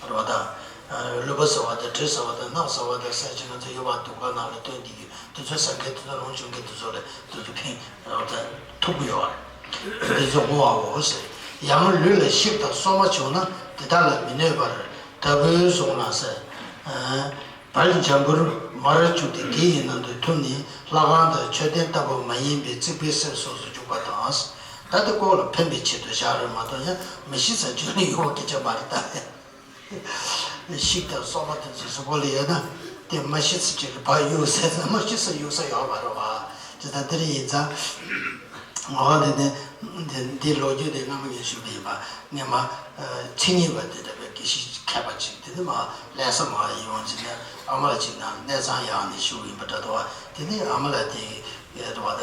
རེད་བ་དང་། ཀླུ་པ་ཟ་བ་དང་དྲི་ཟ་བ་དང་རྣག་ཟ་བ་དང་ཟས་ཅི་ང་ཚོ་ཡོད་པ་སྡུག་ག་ནང་ལ་སྟོན་འདི་གི་དུས་ཚོད་ཟ་མཁན་དུས་ཚོད་ལོངས་སྤྱོད་མཁན་དུས་ཚོད་ལ་དུས་ཚོད་ཕན་ཐུབ་ཀྱི་ཡོད་རེད། དེ་ཚོ་བསྔོ་བའོ་ཟེར། ཡང་ལུས་ལ་ཤིག་དང་སོགས་མ་བྱུང་ན་དེ་དག་ལ་མི་གནོད་པར་དལ་བུས་བཟུང་ལ་ཟེར། བལ་འཇམ་པོར་མར་བཅུག་སྟེ་དེ་ཡི་ནང་དུ་བཏུམས་ནས་ལྷ་ཁང་དང་མཆོད་རྟེན་ལྟ་བུ་མ་ཡིན་པའི་རྩིག་པའི་གསེབ་སོགས་སུ་འཇུག་པ་དང་། ད་དེ་ལྐོག་ལ་ཕན་པའི་ཆེད་དུ་བཞག་རེད་མ་གཏོགས་ཡང་མི་ཤི་ས་བཅུག་ནས་ཡོང་བ་སྐད་ཆ་མ་རེད་ད། ཤིག་དང་སོགས་པ་དེ་ཚོ་གཟུགས་པོ་ལ་ཡོད་ན་དེ་མ་ཤི་ས་ཅིག་ལ་ཕར་གཡུག་ཟེར་ཙང་མ་ཤི་ས་གཡུག་ས་ཡོད་མ་རེད་བ། དེ་ལྟར་དེ་རིགས་ཡིན་ཙང་། འོ་དེ་ནི་འདི་འདི་ལོ་རྒྱུས་དེ་སྔ་མ་ངས་ཞུས་པ་ཡིན་པ་ངས་མ་ཚིག་ཉིས་པ་དེ་འདྲ་བའི་དགེ་བཤེས་མཁས་པ་ཅིག་དེ་ནི་མ་ལྷ་ས་མ་ཡིན་འོང་ཅིག་ནས་ཨ་མ་ལགས་ཅིག་ནང་གནས་ཚང་ཡག་ནས་ཞུ་ཡིན་པ་འདྲ་འདུག་བ། དེ་ནི་ཨ་མ་ལགས་དེ་ཡོད་འདུག་བ།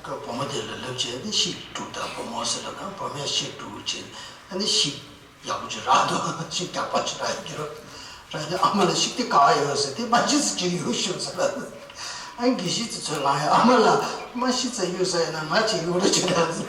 ད་བུ་མོ་དེ་ལ་ལབ་བྱས་ནི་ཤིག་དྲུག་དང་བུ་མོ་ཟེར་ལ་དང་བུ་མོས་ཤིག་དྲུག་བྱས་ནི་ཨ་ནི་ཤིག་ཡག་པོ་ཅིག་རག་འདུག་ཤིག་རྒྱག་པ་ཅིག་རག་ཡོད་ཀྱི་རོ། རག་ནས་ཨ་མ་ལ་ཤིག་དེ་ག་བ་ཡོད་ཟེར་དེ་མ་ཤི་ཚེ་ཅིག་གཡུག་ཤོག་ཟེར་ལ། ཨ་དགེ་བཤེས་ཚོ་ཚོས་ལངས་ཡ་ཨ་མ་ལ་མ་ཤི་ཚེ་གཡུག་ས་ཡིན་ན་ང་ཅིག་གཡུག་རོགས་བྱེད་ད་ཟེར།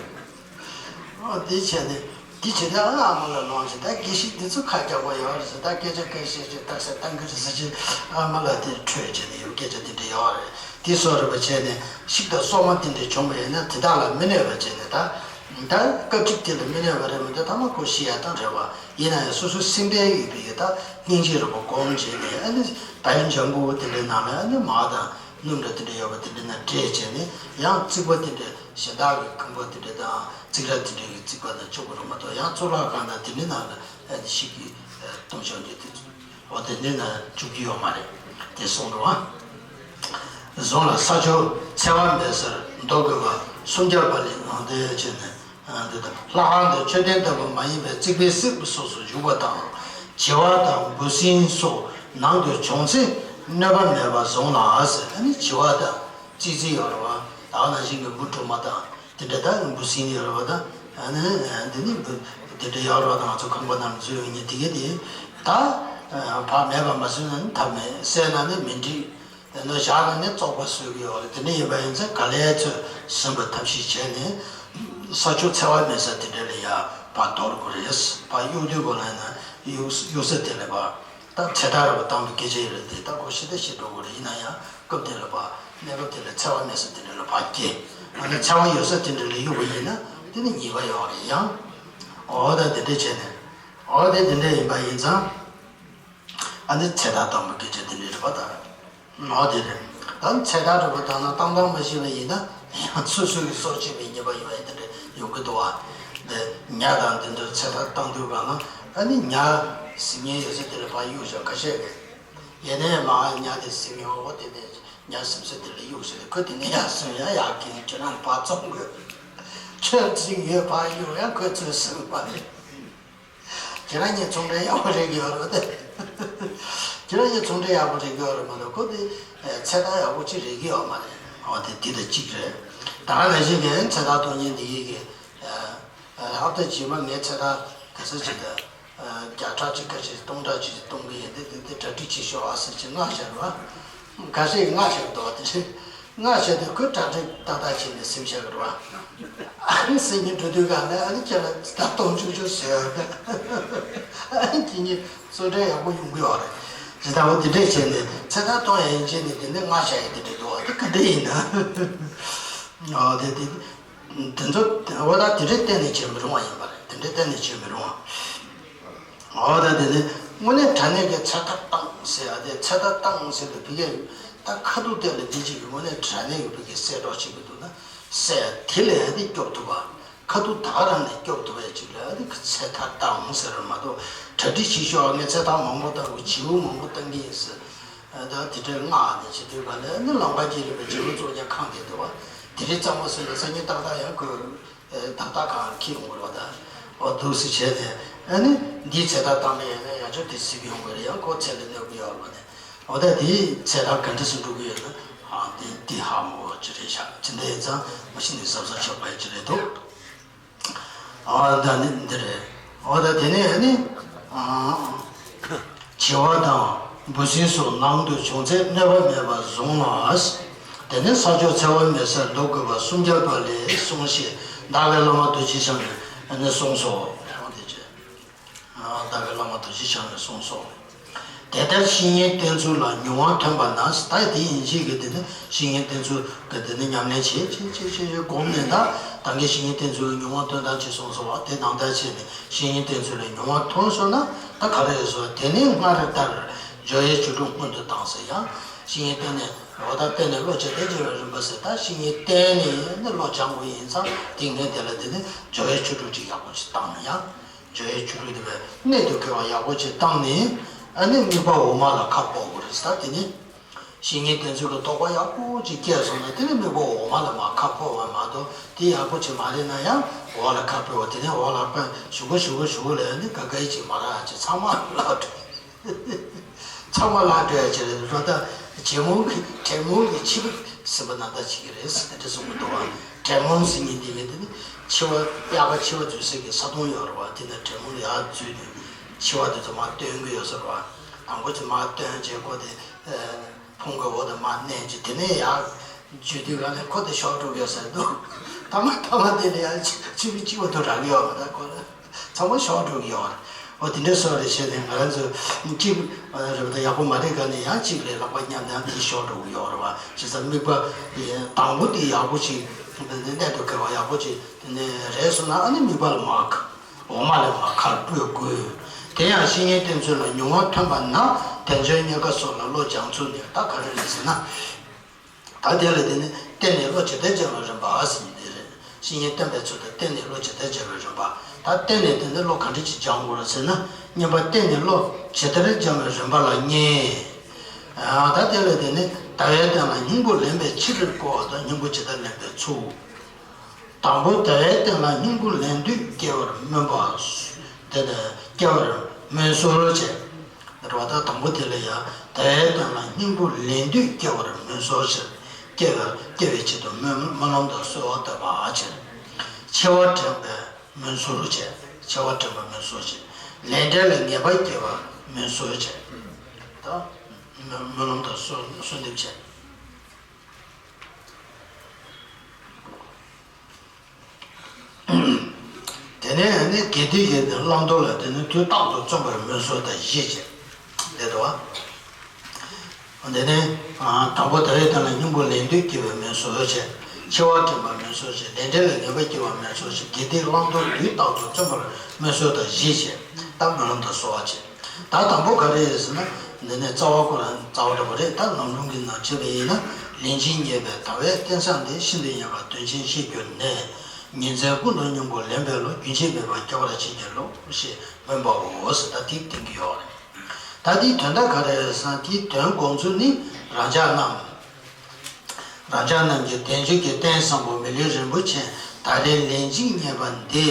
ཨོ་དེ་བྱས་ནས་དེ་བྱས་ནས་ཨ་ཨ་མ་ལ་ལོངས་བྱས་ད་དགེ་བཤེས་འདི་ཚོ་ཁ་རྒྱག་པ་ཡོད་རེད་ཟེར། ད་སྐད་ཆ་ཁ་ཤས་ཤིག་རྟགས་གསལ་བཏང་གི་རེད་ཟེར་གྱིན་ཨ་མ་ལ་དེ་འཕྲོད་བྱས་ནས་ཡོད་སྐད་ཆ་དེ་འདྲ་ཡོད་རེད། དེ་སོགས་རེད་པ་བྱས་ནས་ཤིག་དང་སོགས་མ་དེ་འདྲ་བྱུང་བ་ཡིན་ན་དེ་དག་ལ་མི་གནོད་པ་བྱས་ནས་ད། ད་སྐབས་གཅིག་དེ་ལ་མི་གནོད་པ་རེད་མི་འདུག་ཐ་མ་ཁོ་ཤི་ཡ་དང་རེད་བ། ཡིན་ན་ཡང་སོ་སོའི་སེམས་པའི་ཡོད་པའི་ད་སྙིང་རྗེ་རེད་པ་སྒོམ་བྱས་ནས་ཨ་ནི་བལ་འཇམ་པོ་དེ་འདྲའི་ནང་ལ་ཨ་ནི་མར་དང་སྣུམ་འདྲ་དེ་འདྲ་ཡོད་པ་དེ་འདྲའི་ནང་བསྲེས་བྱས་ནས་ཡང་རྩིག་པ་དེ་འདྲ་གཞན་དག་གི་ཁང་པ་དེ་འདྲ་དང་རྩིག་ར་དེ་འདྲ་གི་རྩིག་པ་དང་གཅོག་པ་རེད་མ་གཏོགས་ཡང་གཙུག་ལག་ཁང་དང་དེ་འདྲའི་ནང་ལ་ཨ་ནི་ཤི་གི་གཏོང་ཆོག་རྒྱུ་དེ་ཚོ། འོ་དེ་འདྲའི་ནང་བཅུག་གི་ཡོད་མ་རེད། དེ་གསུངས་འདུག་ཨ། གཟུངས་ལ་ས་ཆུ་འཚེ་བ་མེད་སར་འདོགས་དགོས་པ་སུམ་བརྒྱ་པ་ལས་ནང་དོན་བྱས་ནས་འདི་དང་ལྷ་ཁང་དང་མཆོད་རྟེན་ལྟ་བུ་མ་ཡིན་པའི་རྩིག་པའི་གསེབ་སོགས་སུ་འཇུག་པ་དང་། བྱི་བ་དང་འབུ་སྲིན་སོགས་ནང་དུ་བྱུང་ཚེ་གནོད་པ་མེད་པར་གཟུངས་ལ་ཟེར། ཨ་ནི་བྱི་བ་དང་ཙི་ཙི་ཡོད་རེད་བ། ད་ག་ནང་བཞིན་གྱི་འབུ་གྲོག་མ་དང་། དེ་འདྲ་ད་འབུ་སྲིན་ཡོད་རེད་བ་ད། ཨ་ནི་འདི་ནི་འབུ་དེ་འདྲ་ཡོད་རེད་བ་ད་ང་ཚོ་ཁང་པ་ནང་འཛུལ་ཡོང་མཁན་དེ་གས་དེ་ད་ཕར་མེད་པ་མ་བཟོས་ན་ནི་ཐབས་མེད། བསད་ན་ནི་མི་འགྲིག་དེ་ནས་བཞག་ན་ནི་བཙོག་པ་བཟོས་ཀྱི་ཡོད་རེད། དེ་འདྲ་ཡིན་པ་ཡིན་ཚེ་ག་ལེར་ཚོས་ཟིན་པའི་ཐབས་ཤེས་བྱས་ནས་ས་ཆུ་འཚེ་བ་མེད་ས་དེ་འདྲ་ལ་ཡ་ཕར་དོར་དགོས་རེད། ཕར་གཡུག་དུས་གོ་ལ་ཡིན་ན་གཡུག་གཡུག་ས་དེ་ལ་ཕར། ད་ཚེ་ཐར་རེད་པ་བཏང་བའི་སྐད་ཆ་ཡོད་རེད་དེ་ད་ཁོ་ཤི་ད་ཤི་འགྲོ་གི་རེད། ཡིན་ན་ཡང་སྐབས་དེ་ལ་ཕར་གནས་སྐབས་དེ་ལ་འཚེ་བ་མེད་ས་དེ་འདྲ་ལ་ཕར་སྐྱེལ། ཨ་ནི་འཚེ་བ་ཡོད་ས་དེ་འདྲ་ལ་གཡུག་པ་ཡིན་ན་དེ་ནི་ཉེས་པ་ཡོད་རེད་ཡང་། འོ་ད་དེ་འདྲ་བྱས་ནས་འོ་དེ་དེ་འདྲ་ཡིན་པ་ཡིན་ཙང་། ཨ་ནི་ཚེ་ཐར་བཏང་བའི་སྐད་ཆ་དེ་འདྲ་རེད་པ་ད། འོ་དེ་རེད། ད་ཚེ་ཐར་རེད་པ་ད་ན་བཏང་བཏང་མ་ཤེས་པ་ཡིན་ན་ཡང་སོ་སོ་གི་སྲོག་བཅད་པའི་ཉེས་པ་ཡོད་ཡ་དེ་འདྲ་ཡོང་གི་འདུག་བ། དེ་ཉ་དང་དེ་འདྲ་ཚེ་ཐར་བཏང་དུས་གང་ན་ཨ་ནི་ཉ་ཟིན་མཁན་ཡོད་ས་དེ་ལ་ཕར་གཡུག་བཞག་ཁ་ཤས་རེད། ཡིན་ནའི་མ་ཉ་དེ་ཟིན་ཡོང་འོ་དེ་ནས་ཉ་ཟིན་ས་དེ་ལ་གཡུག་ཟེར་ཁོ་དེ་ནས་ཡར་སོང་ཡ་ཡག་གི་ཁྱོད་རང་ཕར་བཙོང་དགོས། ཁྱོད་ཟིན་ཡོད་ཕར་གཡུག་ཡ་ཁོ་ཚོས་ཟིན་པ་རེད། ཁྱེད་རང་གཉིས་ཚོང་འབྲེལ་ཡག་པོ་རེག་གི་ཡོད་རེད་པ། ཁྱེད་རང་གཉིས་ཚོང་འབྲེལ་ཡག་པོ་རེག་གི་ཡོད་རེད་མ་གཏོགས་ཁོ་དེ་ཚེ་ཐར་ཡག་པོ་ཅིག་རེག་གི་ཡོད་མ་རེད། འོ་དེ་དེ་དང་གཅིག་རེད། ད་ག་ནང་བཞིན་གྱི་ཚེ་ཐར་གཏོང་མཁན་འདི་ཡིན་གྱི། ཨ་ད་རྗེས་མ་ངས་ཚེ་ཐར་ག་ཚོད་ཅིག་དང་། བརྒྱ་ཕྲག་གཅིག་ཁ་ཤས་སྟོང་ཕྲག་གཅིག་གཏོང་གི་ཡིན་འདི་འདི་འདི་གྲ་སྒྲིག་བྱེད་ཤོག་ཨ་ཟེར་གྱི་མངགས་བཞག་རེད་པ། ཁ་ཤས་མངགས་བཞག་འདུག་བ་དེ་འདྲ། མངགས་བྱས་ཏེ་ཁོས་གྲ་སྒྲིག་ཏག་ཏག་བྱས་ནས་ཟིན་བཞག་གི་རེད་བ། ཨ་ནི་ཟིན་གྱི་འགྲོ་དུས་གང་ལ་ཨ་ནི་ཁྱེད་ལ་ད་གཏོང་ཆོག་ཆོག་ཟེར་བ། ཨ་ནི་ཁྱེད་གཉིས་གསོལ་འདྲེན་ཡག་པོ་ཡོང་གི་ཡོད་རེད། ཇི་ལྟ་བུ་དེ་འདྲས་བྱས་ནས་ཚེ་ཐར་གཏོང་ཡ་ཡིན་བྱས་ནས་དེ་ནས་མངགས་བཞག་ཡ་དེ་འདྲས་འདུག་བ་དེ་ག་འདྲས་ཡིན་ན། ཨོ་དེ་དེ་དེ་ཚོ་འོ་ད་དེ་འདྲས་གཏན་ནས་བྱེད་མི་རུང་བ་ཡིན་པ་རེད། དེ་འདྲས་གཏན་ནས་བྱེད་མི་རུང་བ། འོ་ད་དེ་ནས་དངོས་གནས་དྲང་གནས་ཀྱི་ཚེ་ཐར་བཏང་ཟེར་ཡ་དེ་ཚེ་ཐར་བཏང་ཟེར་དུས་ཕ་གིར་ད་ཁ་ཐུག་དེ་ལ་འདི་གཅིག་གི་དངོས་གནས་དྲང་གནས་ཀྱི་ཕ་གིར་གསལ་སྒྲོག་བྱེད་ཀྱི་འདུག་ན་གསལ་ཡ་དེ་ལས་ཡ་དེ་སྐྱོབ་ཐུབ་པ། ཁ་ཐུག་ད་ག་རང་ནས་སྐྱོབ་ཐུབ་པ་ཅིག་ལ་ཡ་དེ་ཚེ་ཐར་བཏང་ཟེར་ར་མ་གཏོགས་གྲ་སྒྲིག་བྱེད་ཤོག་ངས་ཚེ་ཐར་མང་པོ་བཏང་དགོས་བྱིའུ་མང་པོ་བཏང་གི་ཡིན་ཟེར། ད་དེ་འདྲའི་མངགས་ནས་བྱེད་དུས་ག་ལ་ནི་ལུང་པ་ཅིག་རེད་པ་བྱིའུ་བཙོང་རྒྱག་ཁང་དེ་འདུག་བ། དེ་རིང་གཙང་མ་ཟེར་ན་སང་ཉིན་ཏག་ཏག་ཡང་ཁོས། ཏག་ཏག་གང་ཁྱེར་ཡོང་དགོས་རེད་བ་ད། འོ་འདུག་སེ་བྱས་ནས་ཨ་ནི་འདིའི་ཚེ་ཐར་བཏང་པ་ཡིན་ན་ཡང་ཅོག་དེ་སྲིད་པ་ཡོང་དགོས་རེད། ཡང་ཁོ་ཚེ་ལ་གནོད་ཀྱི་ཡོད་རེད་བ་ནས། འོ་ད་དེའི་ཚེ་ཐར་ག་འདྲ་སེ་འགྲོ་གི་ཡོད་ན་ཨ་འདི་འདི་ཧ་མ་གོ་ཅི་རེད་ཤག་ཅི་འདྲ་ཡིན་ཙང་མ་གཞི་ནས་གཟབ་གཟབ་བྱེད་དགོས་ཡ་ཅི་རེད་འདུག་ཨ་ད་ནི་འདི་རེད། འོ་ད་དེ་ནས་ཨ་ནི། བྱི་བ་དང་འབུ་སྲིན་སོགས་ནང་དུ་བྱུང་ཚེ་གནོད་པ་མེད་པར་བཟུང་ལ། དེ་ནས་ས་ཕྱོགས་འཚེ་བ་མེད་སར་འདུག་དགོས་པ་སུམ་བརྒྱ་པ་ལས་གསུངས་ཤིང་། བདག་གི་བླ་མ་རྡོ་རྗེ་འཆང་གིས་ནི་གསུངས་སོ། བདག་གི་བླ་མ་རྡོ་རྗེ་འཆང་གིས་གསུངས་སོ། དེ་ལྟར་བཤེས་གཉེན་བསྟེན་ཚུལ་ལ་མྱོང་བ་ཐོན་པ་ན། ད་དེ་ཡིན་གཅིག་གི་དེ་ནི་བཤེས་གཉེན་བསྟེན་ཚུལ་གྱི་དེ་ནི་ཉམས་ལེན་བྱེད་བྱེད་བྱེད་བྱེད་བྱེད་སྒོམ་ནས། ད་ད་གིན་བཤེས་གཉེན་བསྟེན་ཚུལ་ལ་མྱོང་བ་ཐོན་དང་ཅེས་གསུངས་སོ། བ་དེ་ནང་ལྟར་བྱས་ནས་བཤེས་གཉེན་བསྟེན་ཚུལ་ལ་མྱོང་བ་ཐོན་སོང་ན། ད་ག་རེ་རེད་ཟེར་བ། དེ་ནས་སྔར་ལྟར་སྦྱོར་བའི་བཅུ་དྲུག་སྔོན་དུ་བཏང་ཟེར། ཡང་བཤེས་གཉེན་བསྟེན་ནས་འོ་ད་བསྟེན་ནས་བློ་ཇི་ལྟར་འཆར་བའི་རིམ་པ་ཟེར། ད་བཤེས་གཉེན་བསྟེན་ནས་ནི་བློ་སྦྱང་དགོས་ཡིན་ཙང་། དེ་ངས་དེ་ལ་དེ་ནི་སྦྱོར་བའི་བཅུ་དྲུག་ཅིག་ཡག་པོ་ཅིག་བཏང་ན། ཡང་སྦྱོར་བའི་བཅུ་དྲུག་དེ་བས་གནད་དུ་འཁེལ་བ་ཡག་པོ་ཅིག་བཏང་ནས། ཨ་ནི་དམིགས་པ་འོག་མ་ལ་ཁ་ཕོག་དགོས་རེད་ཟེར། ད་དེ་ནི་བཤེས་གཉེན་བསྟེན་ཚུལ་གྱི་རྟོགས་པ་ཡག་པོ་ཅིག་སྐྱེས་སོང་ན། དེ་ནི་དམིགས་པ་འོག་མ་ལ་མར་ཁ་ཕོག་པ་མ་གཏོགས། དེ་ཡག་པོ་ཅིག་མ་རེད་ན་ཡང་འོག་ལ་ཁ་ཕོག་པ། དེ་ནས་འོག་ལ་ཕར་ཞུ་གུ་ཞུ་གུ་ཞུ་གུ་ལ་ནི་ག་གེ་ཅིག་མ་རག་ཅིག་ཚང་མ་བརླག་འགྲོ། ཚང་མ་བརླག་འགྲོ་ཡ་ཅིག་རེད། རོ་ད་བྱེ་མོང་གི་བྲེ་མོང་གི་ཕྱི་པ་ཟིན་པ་ནང་ལྟར་ཅིག་རེད་ཟེར་ནས་གསུང་གི་འདུག་བ། བྲེ་མོང་ཟེར་མཁན་དེ་གི་དེ་ནི་ཕྱི་པ། དབྱར་ཁ་ཕྱི་པ་འཛུལ་སའི་གི་ས་དོང་ཡོད་རེད་བ། དེ་ནས་བྲེ་མོང་ཡར་འཛུལ་ནས་ཕྱི་པ་དེ་ཚོ་མར་བཏོན་གི་ཡོད་ས་རེད་བ། དང་པོ་ཅིག་མར་བཏོན་བྱས། ཁོ་དེ་ཕུང་གི་འོག་ཏུ་མར་མནན་བྱས། དེ་ནས་ཡར་འཛུལ་དུས་ག་ནས་ཁོ་དེ་ཤོར་འགྲོ་གི་ཡོད་ས་འདུག། ཐ་མ་ཐ་མ་དེ་ནས་ཡར་ཕྱི་པའི་ཕྱི་པ་དུ་རག་གི་ཡོད་མ་རེད། ཁོ་ལ་ཚང་མ་ཤོར་འགྲོ་གི་ཡོད་རེད། འོ་དེ་འདྲའི་བཟོ་འདྲ་བྱས་ནས་ང་རང་ཚོ་གཅིག་རེད་པ། ད་ཡག་པོ་མ་རེད་ག་ནས་ཡང་གཅིག་ལས་ལྷག་པ་མཉམ་དུ་ཡང་དེ་ཤོར་འགྲོ་གི་ཡོད་རེད་བ། བྱས་ཙང་དམིགས་པ་དང་པོ་དེ་ཡག་པོ་ཅིག་གནད་དུ་འཁེལ་བ་ཡག་པོ་ཅིག་དེ་ནས་རེད་སོང་ན། ཨ་ནི་དམིགས་པ་ལ་མར་འོག་མ་ལ་མར་ཁ་ཕོག་དགོས། དེ་ཡང་བཤེས་གཉེན་བསྟེན་ཚུལ་ལ་མྱོང་བ་ཐོན་པ་ན། དལ་འབྱོར་རྙེད་དཀའ་སོགས་ལ་བློ་སྦྱང་ཚུལ་ནི། ད་ག་རེ་རེད་ཟེར་ན། ད་དེ་ལ་དེ་ནི་བསྟེན་ནས་བློ་ཇི་ལྟར་འཆར་བའི་རིམ་པ་ཟེར་ནི་དེ་རེད། བཤེས་གཉེན་བསྟེན་པའི་ཚུལ་དང་བསྟེན་ནས་བློ་ཇི་ལྟར་འཆར་བའི་རིམ་པ། ད་བསྟེན་ནས་དེ་ནི་བློ་ག་འདྲ་ཅིག་སྦྱང་དགོས་རེད་ཟེར་ན། བསྙེན་པ་བསྟེན་ནས་བློ་ཇི་ལྟར་སྦྱང་བའི་རིམ་པ་ལ་བསྙེན། ཨ། ད་དེ་ལ་དེ་ནི་ཟླ་བའི་སྟེང་ལ་སྙིང་པོ་ལེན་པའི་ཕྱིར་བསྐོར་བ་དང་། སྙིང་པོ་ཇི་ལྟར་ལེན་པའི་ཚུལ། དང་པོ་ཟླ་བའི་སྟེང་ལ་སྙིང་པོ་ལེན་དུས་སྐྱེ་བར་སྨོན་པ། དེ་ལྟར་སྐྱེ་བར་སྨོན་གསོལ་བྱས། རེད་བ། ད་དང་པོ་དེ་ལ་ཡང་ཟླ་བའི་སྟེང་ལ་སྙིང་པོ་ལེན་དུས་སྐྱེ་བར་སྨོན་གསོལ་བྱས། སྐྱེ་བར་སྐྱེ་བའི་ཆེད་དུ་སྨོན་སྨོན་ལམ་དང་གསོལ་བ་བཏབ་པ་བྱས། འཆི་བ་དྲན་པའི་སྨོན་གསོལ་བྱས། འཆི་བ་དྲན་པའི་སྨོན་གསོལ་བྱས། ལས་འབྲས་ལ་ངེས་པ་སྐྱེ་བར་སྨོན་གསོལ་བྱས། ད་སྨོན་སྨོན་ལམ་དང་གསོལ་གསོལ་འདེབས་བྱས། དེ་ནས་ནི་དགེ་སྡིག་གི་བླང་དོར་ལ་དེ་ནི་དུས་རྟག་ཏུ་བརྩོན་པར་སྨོན་གསོལ་དང་བཞི་བྱས། དེ་འདུག་བ། དེ་ནས་དང་པོ་ཟླ་བའི་སྟེང་ལ་སྙིང་པོ་ལེན་དུས་སྐྱེ་བའི་སྨོན་གསོལ་བྱས། འཆི་བ་དྲན་པར་སྨོན་གསོལ་བྱས། ལས་འབྲས་ལ་ངེས་པ་སྐྱེ་བར་སྨོན་གསོལ་བྱས། དགེ་སྡིག་བླང་དོར་དུས་རྟག་ཏུ་བརྩོན་པར་སྨོན་གསོལ་དང་བཞི་བྱས། ད་སྨོན་ལམ་དང་གསོལ་བ་བྱས། ད་དང་པོ་ག་རེ་རེད་ཟེར་ན། འདི་ནས་རྩ་བ་ཁོ་རང་རྩ་བ་འདྲ་པོ་རེད། ད་ལམ་རིམ་གྱི་ནང་བྱས་པ་ཡིན་ན། ལན་གཅིག་རྙེད་པའི་ཟླ་བའི་རྟེན་བཟང་འདི། ཤིན་ཏུ་ཡངས་པ་དོན་ཆེན་ཤེས་གྱུར་ནས། ཉིན་མཚན་ཀུན་ཏུ་སྙིང་པོ་ལེན་པའི་བློ། རྒྱུན་ཆད་མེད་པར་སྐྱེ་བར་བྱིན་གྱིས་རློབས་ཞེས་སྨོན་པའོ་ཟེར། ད་དེ་བསྟན་གྱི་ཡོད་རེད། ད་དེའི་དོན་དག་ག་རེ་རེད་ཟེར་ན། དེའི་དོན་དགོངས་ཚུལ་ནི། རང་ཅག་རྣམས། རང་ཅག་རྣམས་ཀྱིས་དལ་འབྱོར་གྱི་རྟེན་བཟང་པོ་མི་ལུས་རིན་པོ་ཆེ་ད་རེས་ལན་གཅིག་རྙེད་པ་འདི།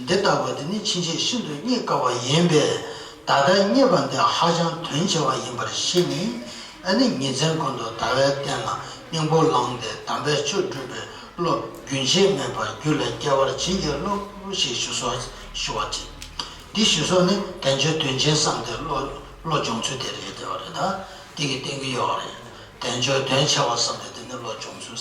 འདི་ལྟ་བུ་འདི་ནི་ཕྱིན་ཆད་ཤིན་ཏུ་རྙེད་དཀའ་བ་ཡིན་པས། ད་ལྟ་རྙེད་པ་འདི་ཧ་ཅང་དོན་ཆེ་བ་ཡིན་པར་ཤེས་ནས། ཨ་ནི་ཉིན་མཚན་ཀུན་ཏུ་ཟླ་བའི་སྟེང་ལ་སྙིང་པོ་བླངས་ཏེ། དམ་པའི་ཆོས་སྒྲུབ་པའི་བློ་རྒྱུན་ཆད་མེད་པར་རྒྱུད་ལ་སྐྱེ་བར་བྱིན་གྱིས་རློབས་ཞེས་ཞུ་སོ། ཞུ་བ་དེ། འདི་ཞུ་སོ་ནི་དལ་འབྱོར་དོན་ཆེན་བསམ་སྟེ་བློ་བློ་སྦྱོང་ཚུལ་དེ་རེད། དེ་བ་རེད། ད་དེ་གི་བསྟན་གྱི་ཡོད་རེད། དལ་འབྱོར་དོན་ཆེ་བ་བསམ་སྟེ་དེ་ནི་བློ་སྦྱོང་ཚུལ།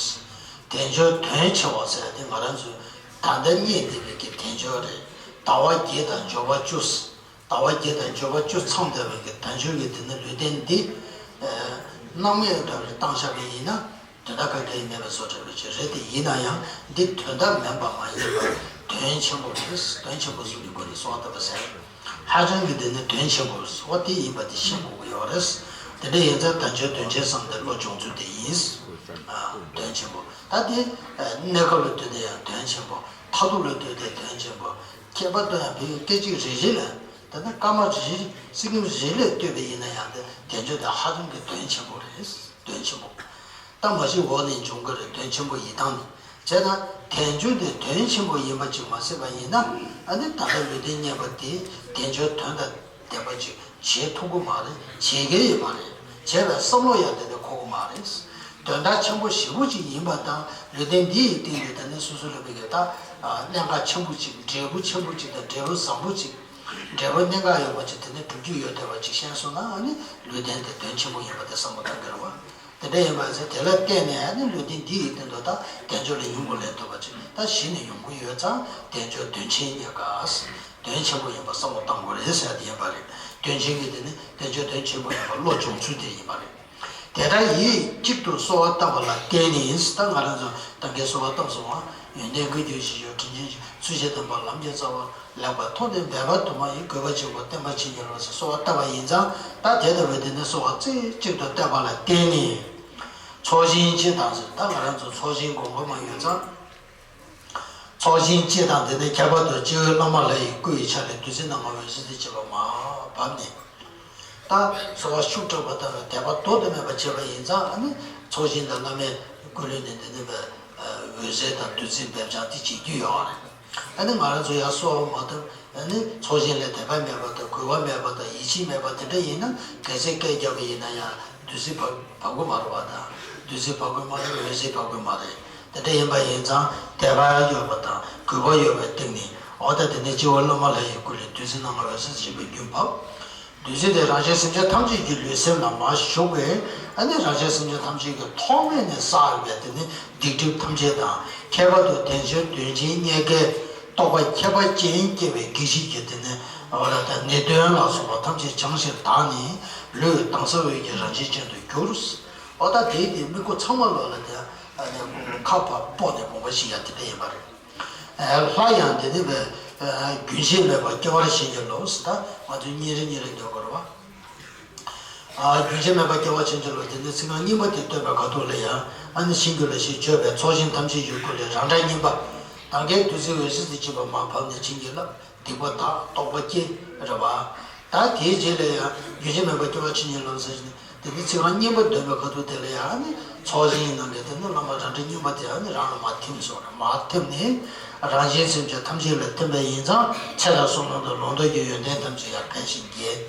དལ་འབྱོར་དོན་ཆེ་བ་ཟེར་དེ་ང་རང་ཚོས་ད་ལྟ་རྙེད་བསྡད་པའི་གི་དལ་འབྱོར་རེད། ཟླ་བ་བརྒྱད་དང་འབྱོར་པ་བཅུ། ཟླ་བ་བརྒྱད་དང་འབྱོར་པ་བཅུ་ཚང་བསྡད་པའི་གི་དལ་འབྱོར་གྱི་དེ་ནི་ལུས་རྟེན་འདི། ཨ། སྣང་མེད་འདྲ་བར་བཏང་བཞག་པ་ཡིན་ན། དོན་དག་ག་གེ་མེད་པ་བཟོ་འདྲ་བའི་ཆེད་རེད། དེ་ཡིན་ན་ཡང་འདི་དོན་དག་མིན་པ་མ་ཡིན་པར་དོན་ཆེན་པོ་རེད། དོན་ཆེན་པོ་གསུམ་གྱི་སྒོ་ནས་གསོལ་བ་བཏབ་པ་ཟེར། ཧ་ཅང་གི་དེ་ནི་དོན་ཆེན་པོ་རེད། འོ་དེ་ཡིན་པ་དེ་ཤེས་དགོས་ཀྱི་ཡོད་རེད། དེ་འདྲ་ཡིན་ཙང་དལ་འབྱོར་དོན་ཆེན་བསམ་སྟེ་བློ་སྦྱོང་ཚུལ་དེ་ཡིན། ཨ། དོན་ཆེན་པོ། ད་དེ་གནས་སྐབས་ལ་ལྟོས་ཏེ་ཡང་དོན་ཆེན་པོ། མཐར་ཐུག་ལ་ལྟོས་ཏེ་དོན་ཆེན་པོ། ཁྱད་པར་དུ་ཡང་བོད་ཀྱི་སྐད་ཅིག་རེ་རེ་ལ། ད་ནི་སྐར་མ་རེ་རེ་སེ་ཀན་རེ་རེ་ལ་ལྟོས་པ་ཡིན་ན་ཡང་དེ་དལ་འབྱོར་དེ་ཧ་ཅང་གི་དོན་ཆེན་པོ་རེད། དོན་ཆེན་པོ། ད་མ་གཞི་འོག་ནས་འབྱུང་གི་རེད། དོན་ཆེན་པོ་ཡིན་སྟངས་ནི། བྱས་ན་དལ་འབྱོར་དེ་དོན་ཆེན་པོ་ཡིན་པ་ཅིག་མ་ཟད་པ་ཡིན་ན། ཨ་ནི་ད་ལྟ་ལུས་རྟེན་རྙེད་པ་དེ་དལ་འབྱོར་དོན་དང་ལྡན་པ་ཅིག་བྱེད་ཐུབ་ཀྱི་མ་རེད། བྱེད་ཀྱི་ཡོད་མ་རེད། བྱས་པའི་བསམ་བློ་ཡང་དེ་འདྲ་འཁོར་གྱི་མ་རེད། དོན་དག་ཆེན་པོ་ཞེ་པོ་ཅིག་ཡིན་པ་དང་། ལུས་རྟེན་འདི་ཡི་སྟེང་དུ་ད་ནི་སོ་སོ་ལ་བའི་གི་ད་གནད་འགག་ཆེན་པོ་ཅིག་འབྲས་བུ་ཆེན་པོ་ཅིག་དང་འབྲས་བུ་བཟང་པོ་ཅིག་འབྲས་བུ་གནད་འགག་ཡོད་པ་ཅིག་དེ་ནི་སྒྲུབ་རྒྱུ་ཡོད་བསྡད་པ་ཅིག་ཤེས་སོང་ན། ཨ་ནི་ལུས་རྟེན་དེ་དོན་ཆེན་པོ་ཡིན་པ་དེ་བསམ་བློ་བཏང་དགོས་རེད་བ། དེ་འདྲ་ཡིན་པ་ཚེ་དེ་ལ་བརྟེན་ནས་ཨ་ནི་ལུས་རྟེན་འདི་ཡི་སྟེང་དུ་ད་དལ་འབྱོར་ལ་ཡོང་དགོས་ལས་ཐུབ་པ་ཅིག་ད་གཞི་ནས་ཡོང་གི་ཡོད་ཙང་དལ་འབྱོར་དོན་ཆེན་རྙེད་དཀའ། དོན་ཆེན་པོ་ཡིན་པ་བསམ་བློ་བཏང་དགོས་རེད་ཟེར་ཡ་དེ་ཡིན་པ་རེད། དོན་ཆེན་གྱི་དེ་ནི་དལ་འབྱོར་དོན་ཆེན་པོ་ཡིན་པ་བློ་སྦྱོང་ཚུལ་དེ་ཡིན་པ་རེད། དེ་ལྟར་ཡིད་གཅིག་ཏུ་གསོལ་བ་བཏབ་པ་ལ་བརྟེན་ནས། ད་ང་རང་ཚོ་ད་གིན་གསོལ་བ་བཏབ་སོང་བ། ཡོན་ཏན་ཀུན་གྱི་རྗེས་ཤུལ་དྲིན་ཅན་ཞིག་ཚུལ་བཞིན་དམ་པ་ལམ་གྱི་རྩ་བ་ལེགས་པར་མཐོང་སྟེ། འབད་པ་དུ་མ་ཡིས་གུས་པ་ཆེན་པོས་བསྟེན་པར་བྱིན་གྱིས་རློབས་ཟེར་གསོལ་བ་བཏབ་པ་ཡིན་ཙང་། ད་དེ་ལྟ་བུའི་དེ་ནི་གསོལ་བ་རྩེ་གཅིག་ཏུ་བཏབ་པ་ལ་བརྟེན་ནས། ཚོགས་ཞིང་སྤྱི་དང་ཟེར། ད་ང་རང་ཚོ་ཚོགས་ཞིང་དགོངས་པ་མ་ཡོད་ཙང་། ཚོགས་ཞིང་སྤྱི་དང་དེ་ནས་ཁྱད་པར་དུ་སྤྱི་བོའི་བླ་མ་ལྷ་ཡི་སྐུ་ཡི་ཆ་ལས་བདུད་རྩི་སྣ་ལྔ་འོད་ཟེར་དང་བཅས་པ་མར་བབས་ནས། ད་གསོལ་བ་ཤུགས་དྲག་པ་དང་དད་པ་ལྡོག་ཏུ་མེད་པ་བྱས་པ་ཡིན་ཙང་། ཨ་ནི་ཚོགས་ཞིང་དང་བླ་མའི་སྐུ་ལུས་ནས་དེ་ནས་འོད་ཟེར་དང་བདུད་རྩི་འབེབས་སྦྱང་དེ་བྱེད་རྒྱུ་ཡོད་རེད། ཨ་ནི་ང་རང་ཚོ་ཡར་གསོལ་བ་མ་བཏབ། ཨ་ནི་ཚོགས་ཞིང་ལ་དད་པ་མེད་པ་དང་གུས་པ་མེད་པ་དང་ཡིད་ཆེས་མེད་པ་དེ་འདྲ་ཡིན་ན། གལ་སྲིད་སྐད་རྒྱབ་པ་ཡིན་ན་ཡང་བདུད་རྩི་བབས་བབས་ཀྱི་མ་རེད་པ། ད་བདུད་རྩི་བབས་ཀྱི་མ་རེད། འོད་ཟེར་བབས་ཀྱི་མ་རེད། དེ་འདྲ་ཡིན་པ་ཡིན་ཙང་དད་པ་ཡོད་པ་དང་གུས་པ་ཡོད་པའི་སྟེང་ནས། འོ་ད་དེ་ནས་སྤྱི་བོ་བླ་མ་ལྷ་ཡི་སྐུ་ལས་བདུད་རྩི་སྣ་ལྔ་འོད་ཟེར་ཞེས་པའི་རྒྱུན་བབས། བདུད་རྩི་དེ་རང་གཞན་སེམས་ཅན་ཐམས་ཅད་ཀྱི་ལུས་སེམས་ལ་མར་ཞུགས་པས། ཨ་ནི་རང་གཞན་སེམས་ཅན་ཐམས་ཅད་ཀྱི་ཐོག་མེད་ནས་བསགས་པའི་དེ་ནི་སྡིག་སྒྲིབ་ཐམས་ཅད་དང་། ཁྱད་པར་དུ་དལ་འབྱོར་དོན་ཆེན་རྙེད་དཀའི་རྟོག་པ་ཁྱད་པར་ཅན་སྐྱེ་བའི་གེགས་བྱེད་ཀྱི་དེ་ནི་འོ་ད་ནད་གདོན་ལ་སོགས་པ་ཐམས་ཅད་བྱང་ཞིང་དག་ནས། ལུས་དྭངས་གསལ་འོད་ཀྱི་རང་བཞིན་ཅན་དུ་གྱུར། འོ་ད་དེའི་དེ་དམིགས་པ་ཚང་མ་ལོག་ལ་དེ་ཨ་ནི་ཁ་ཕར་སྤོས་ནས་དགོངས་པ་བཞེས་ཡ་དེ་འདྲ་ཡིན་པ་རེད། སླར་ཡང་དེ་ནི་རྒྱུན་ཆད་མེད་པར་སྐྱེ་བར་བྱིན་གྱིས་རློབས་ཟེར། ད་ང་ཚོས་ཉིན་རེ་ཉིན་རེ་འདོན་དགོས་རེད་བ། རྒྱུན་ཆད་མེད་པར་སྐྱེ་བར་བྱིན་གྱིས་རློབས། དེ་ནི་ཚིག་རྐང་གཉིས་པ་དེ་བཏོན་པའི་ཁ་ཐུག་ལ་ཡང་། ཨ་ནི་བྱིན་གྱིས་རློབས་ཞེས་བརྗོད་པས་ཚོགས་ཞིང་ཐམས་ཅད་ཀྱི་སྐུ་ལས་རང་སྒྲ་སྙན་པ། དང་གའི་བདུད་རྩི་འོད་ཟེར་དང་བཅས་པ་མར་བབས་ནས་བྱིན་གྱིས་བརླབས། སྡིག་པ་དག་རྟོག་པ་སྐྱེ་རེད་བ། ད་དེའི་རྗེས་ལ་ཡང་རྒྱུན་ཆད་མེད་པར་སྐྱེ་བར་བྱིན་གྱིས་རློབས་ཟེར་ནས། དེ་ནི་ཚིག་རྐང་གཉིས་པ་འདོན་པའི་ཁ་ཐུག་དེ་ལ་ཡང་ནི་ཚོགས་ཞིང་ནང་གི་དེ་ནི་བླ་མ་རང་སྒྲ་སྙན་པ་དེ་ཨ་ནི་རང་ལ་མར་ཐིམ་སོང་རེད། མར་ཐིམ་ནས་རང་གཞན་སེམས་ཅན་ཐམས་ཅད་ལ་ཐིམ་པ་ཡིན་ཙང་། ཚེ་དང་བསོད་ནམས་དང་ལོངས་སྤྱོད་ཀྱི་ཡོན་ཏན་ཐམས་ཅད་ཡར་འཕེལ་ཞིང་རྒྱས།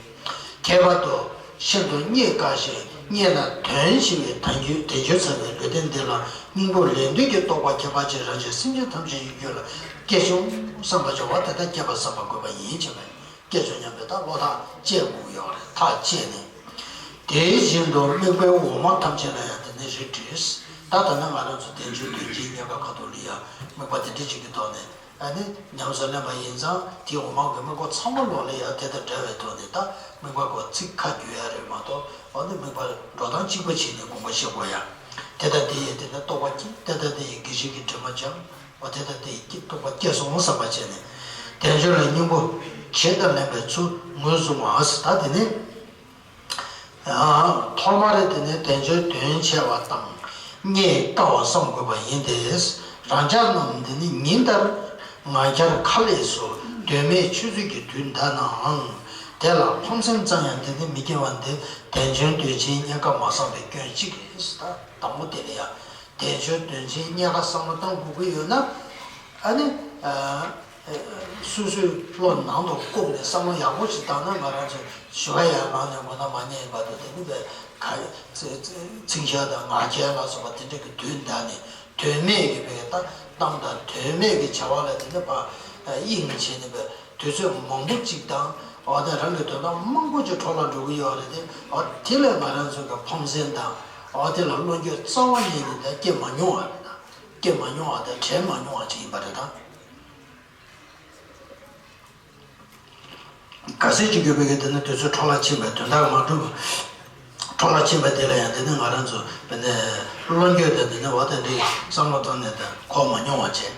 ཁྱད་པར་དུ་ཤིན་ཏུ་རྙེད་དཀའ་ཞིང་རྙེད་ན་དོན་ཆེ་བའི་དལ་འབྱོར་དལ་འབྱོར་ཚ་བའི་ལུས་རྟེན་འདི་ལ་སྙིང་པོ་ལེན་འདོད་ཀྱི་རྟོག་པ་ཁྱད་པར་ཅན་རང་གཞན་སེམས་ཅན་ཐམས་ཅད་ཀྱི་རྒྱུད་ལ་སྐྱེས་བྱུང་བསམ་པ་བྱ་བ་དེ་ལྟར་སྐྱེས་པ་བསམ་པ་དགོས་པ་ཡིན། བྱས་པས། སྐྱེས་བྱུང་སྙམ་པའི་ད་བློ་ཐག་བཅད་དགོས་ཀྱི་ཡོད་རེད། ཐག་བཅད་ནས། དེ་བཞིན་དུ་དམིགས་པའི་འོག་མ་ཐམས་ཅད་ལ་ཡང་དེ་ནི་རིགས་བསྒྲེས། ད་ད་ནི་ང་རང་ཚོ་དལ་འབྱོར་དོན་ཆེན་རྙེད་དཀའ་ཁ་ཐུག་ལ་ཡང་དམིགས་པ་དེ་འདྲ་ཅིག་གི་ཐོག་ནས་ཨ་ནི་ཉམས་སུ་ལེན་པ་ཡིན་ཙང་། དེའི་འོག་མ་གི་དམིགས་པ་ཚང་མ་ལོག་ལ་ཡང་དེ་དང་འདྲ་བའི་ཐོག་ནས། ད་དམིགས་པ་གོ་ཚིག་ཁ་བསྒྱུར་ཡ་རེད་མ་གཏོགས། འོ་ནི་དམིགས་པ་འགྲོ་སྟངས་གཅིག་པ་བྱས་ནས་དགོངས་པ་བཞེས་དགོས་ཡ། དེ་ལྟ་དེ་ཡི་དེ་ནི་རྟོགས་པ་སྐྱེ། དེ་ལྟ་དེ་ཡི་དགེ་བཤེས་ཀྱི་དྲི་མ་སྦྱང་། འོ་དེ་ལྟ་དེ་ཡི་རྟོགས་པ་སྐྱེས་སོང་བསམ་པ་བྱས་ནས། དལ་འབྱོར་ལ་སྙིང་པོ་བྱས་དང་ལེན་པའི་ཚུལ་ངོས་བཟུང་བ། ད་དེ་ནི་ཐོག་མར་དེ་ནི་དལ་འབྱོར་དོན་ཆེ་བ་དང་རྙེད་དཀའ་བ་བསམ་དགོས་པ་ཡིན་ཏེ། རང་ཅག་རྣམས་འདི་ནི་ཉིན་ལྟར་ང་རྒྱལ་ཁ་ལས་སུ་དོན་མེད་ཆུད་ཟོས་ཀྱི་དུས་འདའ་ནའང་། དེ་ལ་ཕངས་སེམས་ཙམ་ཡང་འདི་ནི་མི་སྐྱེ་བ་འདི། དལ་འབྱོར་དོན་ཆེན་རྙེད་དཀའ་མ་བསམ་པའི་སྐྱོན་གཅིག་རེད། ད་དང་པོ་དེ་ལ་ཡང་དལ་འབྱོར་དོན་ཆེན་རྙེད་དཀའ་བསམ་བློ་བཏང་དགོས་ཀྱི་ཡོད་ན། ཨ་ནི་སོ་སོའི་བློ་ནང་དུ་བཀུག་ནས་བསམ་བློ་ཡག་པོ་ཞིག་བཏང་ན། ང་རང་ཚོ་ཞུ་བ་ཡར་ལངས་ནས་མགོ་ན་མ་ཉལ་བར་དུ་དེ་ནི་བས་ག་ཚིག་ཚིག་འཁྱལ་དང་ངག་འཁྱལ་ལ་སོགས་པ་དེ་འདྲ་གི་དུས་འདའ་ནས། དོན་མེད་ཀྱི་བས་ད་གཏམ་དང་དོན་མེད་ཀྱི་བྱ་བ་ལ་དེ་འདྲ་ཕར་དབྱིངས་བྱས་ནས་བས་དུས་ཚོད་མང་པོ་ཅིག་དང་། འོ་དེ་རང་གི་དོན་དག་མང་པོ་ཅིག་འཕྲོ་བརླག་འགྲོ་གི་ཡོད་རེད་དེ། འོ་དེ་ལས་ང་རང་ཚོ་གི་ཕངས་སེམས་དང་། འོ་དེ་ལ་བློ་འགྱོད་རྩ་བ་ཉིད་ནས་ད་སྐྱེ་མ་མྱོང་བ་རེད། ད་སྐྱེ་མ་མྱོང་བ་དང་དྲན་མ་མྱོང་བ་ཅིག་ཡིན་པ་རེད་ད། གལ་སྲིད་ཅིག་གྱུར་པའི་གི་དེ་ནི་དུས་ཚོད་འཕྲོ་བརླག་ཕྱིན་པའི་དོན་དག་མ་གྲུབ། འཕྲོ་བརླག་ཕྱིན་པ་དེ་ལ་ཡང་དེ་ནི་ང་རང་ཚོ་བས་ནས་བློ་འགྱོད་དང་དེ་ནི་འོ་དེ་འདྲའི་བསམ་བློ་བཏང་ནས་དང་གོ་མ་མྱོང་བ་བྱས།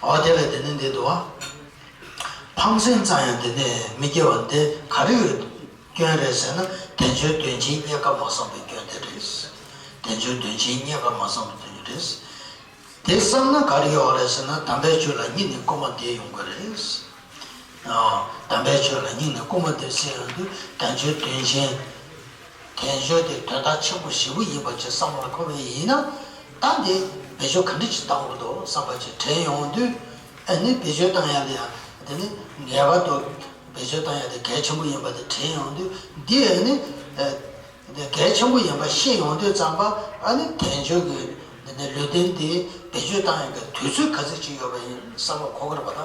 འོ་དེ་ལ་དེ་ནི་འདི་འདུག་བ། ཕངས་སེམས་ཙམ་ཡང་དེ་ནི་མི་སྐྱེ་བ་འདི་ག་རེ་ཡོད་སྐྱོན་རེད་ཟེར་ན། དལ་འབྱོར་དོན་ཆེན་རྙེད་དཀའ་མ་བསམ་པའི་སྐྱོན་དེ་རེད། དལ་འབྱོར་དོན་ཆེན་རྙེད་དཀའ་མ་བསམ་པའི་སྐྱོན་དེ་རེད། དེ་བསམ་ན་ག་རེ་ཡོད་རེད་ཟེར་ན། དམ་པའི་ཆོས་ལ་སྙིང་ནས་སྐུལ་མ་འདེབས་ཡོང་གི་རེད། ཨ། དམ་པའི་ཆོས་ལ་སྙིང་ནས་སྐུལ་མ་འདེབས་ཟེར་ཡོང་དུས། དལ་འབྱོར་དོན་ཆེན། དལ་འབྱོར་དེ་དོན་དག་ཆེན་པོ་ཞེ་པོ་ཡིན་པ་ཅིག་བསམ་བློ་འཁོར་བ་ཡིན་ན། ད་འདི་བེད་སྤྱོད་ག་འདྲ་ཅིག་བཏང་དགོས་འདུག་བསམ་པ་ཅིག་དྲན་ཡོང་དུས། ཨ་ནི་བེད་སྤྱོད་བཏང་ཡ་ལ་ཡང་དེ་ནི་ངེས་པར་དུ་བེད་སྤྱོད་བཏང་ཡ་དེ་གལ་ཆེན་པོ་ཡིན་པ་དེ་དྲན་ཡོང་དུས། འདི་ཨ་ནི། ཨ། དེ་གལ་ཆེན་པོ་ཡིན་པ་ཤེས་ཡོང་དུས་ཙམ་པ། ཨ་ནི་དལ་འབྱོར་གྱི་འདི་ནས་ལུས་རྟེན་དེ་བེད་སྤྱོད་བཏང་ཡག་གི་དུས་ཚོད་ག་ཚོད་ཅིག་ཡོད་པ་ཡིན་བསམ་བློ་འཁོར་གི་རེད་པ།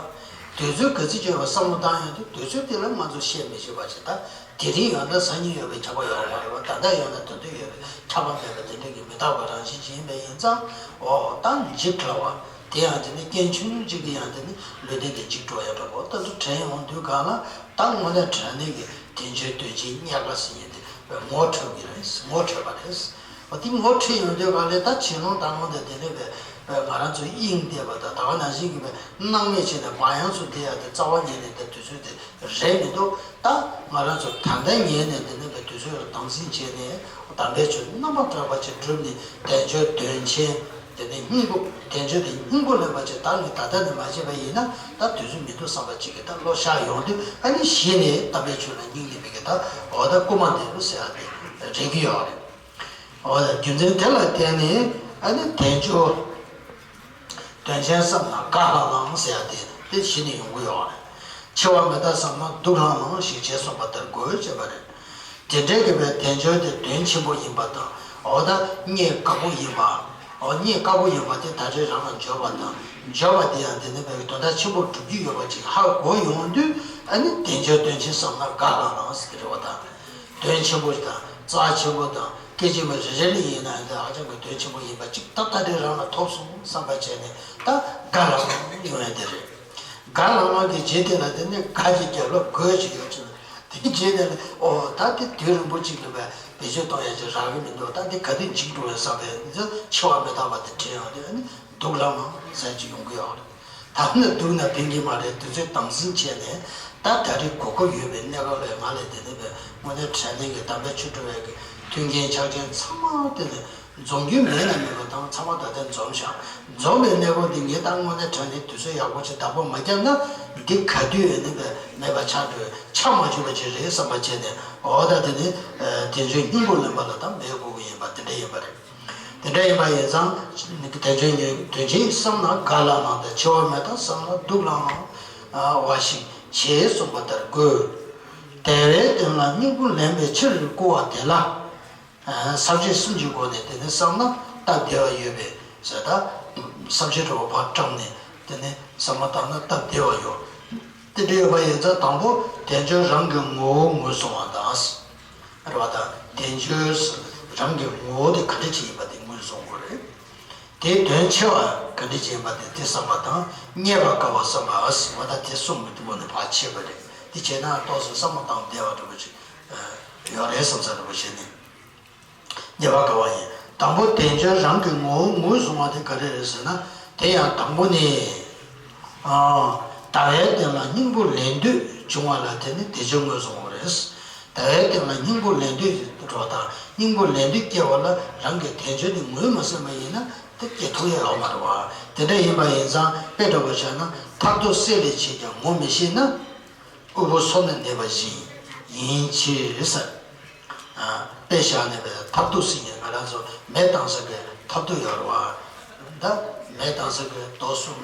ད་ དུས་ཚོད་ག་ཚོད་ཅིག་ཡོད་པ་བསམ་བློ་བཏང་ཡོང་དུས། དུས་ཚོད་དེ་ལ་ང་ཚོ་བཤད་མི་ཤེས་པ་ཞིག་དང་། དེ་རིང་ཡོད་ན་སང་ཉིན་ཡོད་པའི་ཁྱབ་པ་ཡོད་མ་རེད་པ། ད་ལྟ་ཡོད་ན་ད་དུང་ཡོད་པའི་ཁྱབ་པ་མེད་པ་དེ་འདྲ་གི་མི་རྟག་པ་རང་བཞིན་ཅིག་ཡིན་པ་ཡིན་ཙང་། འོ་ད་འཇིག་གི་རེད་པ། དེ་ཡང་དེ་ནི་རྐྱེན་ཆུང་ཆུང་ཅིག་གིས་ཡང་དེ་ནི་ལུས་རྟེན་དེ་འཇིག་འགྲོ་ཡ་འདྲ་པོ། ད་དུང་དྲན་ཡོང་དུས་གང་ལ། ད་དངོས་གནས་དྲང་གནས་ཀྱི་དལ་འབྱོར་དོན་ཆེན་རྙེད་དཀའ་ཟེར་མཁན་དེ་ངོ་འཕྲོད་ཀྱི་རེད། ངོ་འཕྲོད་པ་རེད། འོ་དེ་ངོ་འཕྲོད་ཡོང་དུས་གང་ལ། ད་ཆེ་ལོང་ད་ལོང་དེ་དེ་ནས་བས་ང་རང་ཚོ་དབྱིངས་བསྡད་པ་དང་། ད་ག་ནང་བཞིན་གྱི་བས་སྣང་མེད་བྱས་ནས་བག་ཡངས་སུ་བསྡད་ཡ་དེ་རྩ་བ་ཉིད་ནས་ད་དུས་ཚོད་དེ་རེད་མི་འདུག་ད་ང་རང་ཚོ་ད་ལྟ་ཉལ་ནས་དེ་ནས་བས་དུས་ཚོད་ལ་དམ་འཛིན་བྱས་ནས། དམ་པའི་ཆོས་རྣམ་པར་དག་པ་ཅིག་བསྒྲུབས་ནས། དལ་འབྱོར་དོན་ཆེན། དེ་ནས་སྙིང་པོ། དལ་འབྱོར་དེ་སྙིང་པོ་ལེན་པ་ཅིག་ད་ངས་ད་ལྟ་ནས་མ་བྱས་པ་ཡིན་ན། ད་དུས་ཚོད་མི་འདུག་བསམ་པ་ཅིག་གིས་ད་བློ་ཤར་ཡོང་དུས། ཨ་ནི་གཞི་ནས་དམ་པའི་ཆོས་ལ་སྙིང་ནས་མི་དགའ། ད་འོ་ད་རྐུ་མ་འདི་རུ་ཟེར་ཡ་དེ་རེག་གི་ཡོད་རེད། འོ་ད་རྒྱུ་མཚན་དེ་ལ་བརྟེན་ནས། ཨ་ནི་དལ་འབྱོར་དོན་ཆེན་བསམ་ན་དགའ་ལྷང་ལྷང་ཟེར་ཡ་དེ་དེ་གཞི་ནས་ཡོང་གི་ཡོད་རེད། འཆི་བ་མི་རྟག་བསམ་ན་སྡུག་ལྷང་ལྷང་ཞིག་བྱས་གསུངས་པ་ལྟར་དགོས་བྱས་པ་རེད། དེ་འདྲའི་གི་བའི་དལ་འབྱོར་དེ་དོན་ཆེན་པོ་ཡིན་པ་དང་། འོ་ད་རྙེད་དཀའ་པོ་ཡིན་པ། འོ་རྙེད་དཀའ་པོ་ཡིན་པ་དེ་ད་རེས་རང་ལ་འབྱོར་བ་དང་། འབྱོར་བ་དེ་ཡང་དེ་ནས་བའི་དོན་དག་ཆེན་པོ་སྒྲུབ་ཀྱི་ཡོད་པ་ཅིག་ཧ་གོ་ཡོང་དུས། ཨ་ནི་དལ་འབྱོར་དོན་ཆེན་བསམ་ན་དགའ་ལྷང་ལྷང་ཟེར་གི་རེད་པ། ད་དོན་ཆེན་པོ་དང་རྩ་ཆེན་པོ་དང་། སྐད་ཅིག་མ་རེ་རེ་ལ་ཡིན་ན་ཡང་དེ་ཧ་ཅང་གི་དོན་ཆེན་པོ་ཡིན་པ་ཅིག་ད་ད་རེས་རང་ལ་ཐོབ་སོང་བསམ་པ་བྱས་ནས། ད་དགའ་ལྷང་ལྷང་ཡོང་ཡ་དེ་རེད། དགའ་ལྷང་ལྷང་གི་རྗེས་དེ་ལ་དེ་ནི་དགའ་གི་རྒྱབ་ལ་དགོད་ཅིག་ཡོད་ཅིག་དེའི་རྗེས་དེ་ལ། འོ་ད་དེ་དུས་རིང་པོ་ཅིག་ལ་བས་བེད་སྤྱོད་གཏོང་ཡ་ཅིག་རག་གི་མི་འདུག་ད་དེ་ག་དུས་འཇིག་འགྲོ་བས་བསམ་པའི་འཆི་བ་མི་རྟག་པ་དེ་དྲན་ཡོང་དུས། ཨ་ནི་སྡུག་ལྷང་ལྷང་ཟེར་ཅིག་ཡོང་གི་ཡོད་རེད། ད་ནི་སྡུག་ན་ཕན་གྱི་མ་རེད། དུས་ཚོད་དམ་འཛིན་བྱས་ནས། ད་ད་རེས་གོ་སྐབས་ཡོད་པའི་གནས་སྐབས་ལ་ང་ལས་དེ་ནས་བས་དངོས་གནས་དྲང་གནས་ཀྱི་དམ་པའི་ཆོས་སྒྲུབ་པའི་གི་མཐུན་རྐྱེན་ཆ་རྐྱེན་ཚང་མ་དེ་ནས་འཛོམས་རྒྱུ་མེད་ན་མེད་པ་དང་། ཚང་མ་ད་ལྟ་འཛོམས་ཤག་འཛོམས་པའི་གནས་སྐབས་འདི་ངས་ད་དངོས་གནས་དྲང་གནས་དུས་ཚོད་ཡག་པོ་ཅིག་བདག་པོ་མ་བརྒྱབ་ན། འདི་ག་དུས་ཡིན་ནའི་མེད་པ་ཆགས་འགྲོ། ཆགས་མ་བཅུག་པ་ཅིག་རེད་བསམ་པ་བྱས་ནས། འོ་ད་དེ་ནི་དལ་འབྱོར་སྙིང་པོ་ལེན་པ་ལ་ད་འབད་དགོས་ཀྱི་ཡིན་པ་དེ་འདྲ་ཡིན་པ་རེད། དེ་འདྲ་ཡིན་པ་ཡིན་ཙང་། དལ་འབྱོར་དོན་ཆེན་བསམ་ན་དགའ་ལྷང་ལྷང་དང་། འཆི་བ་མི་རྟག་བསམ་ན་སྡུག་ལྷང་ལྷང་བ་ཞིག་བྱེད་གསུངས་པ་ལྟར་དགོས། དལ་བའི་དོན་ལ་སྙིང་པོ་ལེན་པའི་ཕྱིར་བསྐུལ་བ་དེ་ལ། ཨ། ས་བཅད་གསུམ་གྱི་སྒོ་ནས་དེ་ནི་བསམ་ན་སྟབས་བདེ་བ་ཡོད་པས་ཟེར། ད་ས་བཅད་དྲུག་པ་ཕར་བཀྲམ་ནས་དེ་ནི་བསམ་བློ་བཏང་ན་སྟབས་བདེ་བ་ཡོད། དེ་འདྲ་ཡོད་པ་ཡིན་ཙང་། དང་པོ་དལ་འབྱོར་རང་གི་ངོ་བོ་ངོས་བཟུང་བ་དང་། རེད་པ། ད་དལ་འབྱོར་རང་གི་ངོ་བོ་དེ་ག་འདྲ་ཅིག་ཡིན་པ་དེ་ངོས་བཟུང་དགོས་རེད། དེའི་དོན་ཆེ་བ་ག་འདྲ་ཅིག་ཡིན་པ་དེ་དེ་བསམ་པ་དང་། རྙེད་པར་དཀའ་བ་བསམ་པ་ཟེར་བ་དང་། དེ་གསུམ་གྱི་སྒོ་ནས་ཕར་ཕྱེ་བ་རེད། དེ་བྱས་ན་ཏོག་ཙམ་བསམ་བློ་བཏང་བདེ་བ་འདྲ་པོ་ཅིག་ཡོད་རེད་བསམ་ས་འདྲ་པོ་བྱས་ནས། རྙེད་པར་དཀའ་བ་ཡིན། དང་པོ་དལ་འབྱོར་རང་གི་ངོ་བོ་ངོས་བཟུང་བ་དེ་ག་རེ་རེད་ཟེར་ན། དེ་ཡང་དང་པོ་ནི། ཨ། ལྟ་བའི་རྟེན་ལ་སྙིང་པོ་ལེན་འདོད་བྱུང་བ་ལ་དེ་ནི་དལ་འབྱོར་ངོས་བཟུང་བ་རེད། ལྟ་བའི་རྟེན་ལ་སྙིང་པོ་ལེན་འདོད་འགྲོ་དང་། སྙིང་པོ་ལེན་འདོད་སྐྱེ་བ་ལ་རང་གི་དལ་འབྱོར་དེ་ངོས་མ་ཟིན་པ་ཡིན་ན་དེ་སྐྱེ་ཐུབ་ཡ་ཡོད་མ་རེད་པ། དེ་འདྲ་ཡིན་པ་ཡིན་ཙང་། དཔེ་འདྲ་པོ་བཞག་ན། ཐབ་ཏུ་གསེར་ལས་ཆེ་ཀྱང་ངོ་མི་ཤེས་ན། དབུལ་པོ་སོ་ནི་གནས་པ་བཞིན་ཡིན་ཕྱིར་ཟེར། ཨ། དཔེ་བཞག་ནས་བས་ཐབ་ཏུ་ཟེར་མཁན་ང་རང་ཚོ་མེ་བཏང་ས་གི་ཐབ་ཏུ་ཡོད་རེད་པ། ད་མེ་བཏང་ས་གི་རྡོ་གསུམ་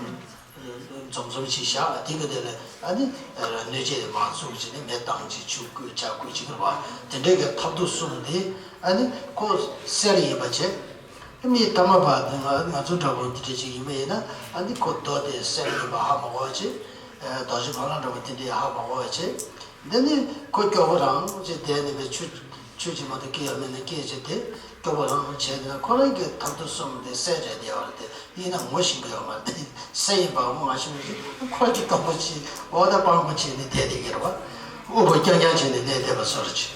འཛོམས་འཛོམས་ཤིག་བཞག་པ། དེ་གི་དེ་ལ་ཨ་ནི་སྣོད་ཆས་མར་བཙུགས་བྱས་ནས་མེ་བཏང་བྱས་ཆུ་བསྐོལ་ཇ་བསྐོལ་བྱེད་ཀྱི་རེད་པ། དེ་འདྲའི་གི་ཐབ་ཏུ་གསུམ་དེ་ཨ་ནི་ཁོ་གསེར་ཡིན་པ་བྱས། མི་ཐ་མ་བ་དེ་ང་ང་ཚོ་འདྲ་པོ་འདི་འདྲ་ཅིག་ཡིན་པ་ཡིན་ན། ཨ་ནི་ཁོ་རྡོ་དེ་གསེར་ཡིན་པ་ཧ་མ་གོ་བ་བྱས། རྡོ་རྗེ་ཕ་ལ་འདྲ་པོ་དེ་འདྲས་ཧ་མ་གོ་བ་བྱས། འདི་ནི་ཁོ་སྐྱོ་པོ་རང་ཅིག་བསྡད་ནས་བས་ཆུ་ཆུ་ཅིག་མ་གཏོགས་སྐྱེ་ཡ་མེད་ན། སྐྱེས་བྱས་དེ་སྐྱོ་པོ་རང་བྱས། དེ་ན་ཁོ་རང་གི་ཐབ་ཏུ་གསུམ་དེ་གསེར་རེད་བསྡད་པ་རེད། དེ་ཡིན་ན་ངོ་ཤེས་ཀྱི་ཡོད་མ་རེད། གསེར་ཡིན་པ་ངོ་མ་ཤེས་པ་ཅིག་ཁོ་ཅིག་སྐྱོ་པོ་ཅིག་འོ་ད་སྤྲང་པོ་བྱས་ནས་བསྡད་བསྡད་ཀྱི་རེད་པ། དབུལ་པོ་རྐྱང་རྐྱང་བྱས་ནས་གནས་བསྡད་པ་བཟོ་འདྲ་ཅིག་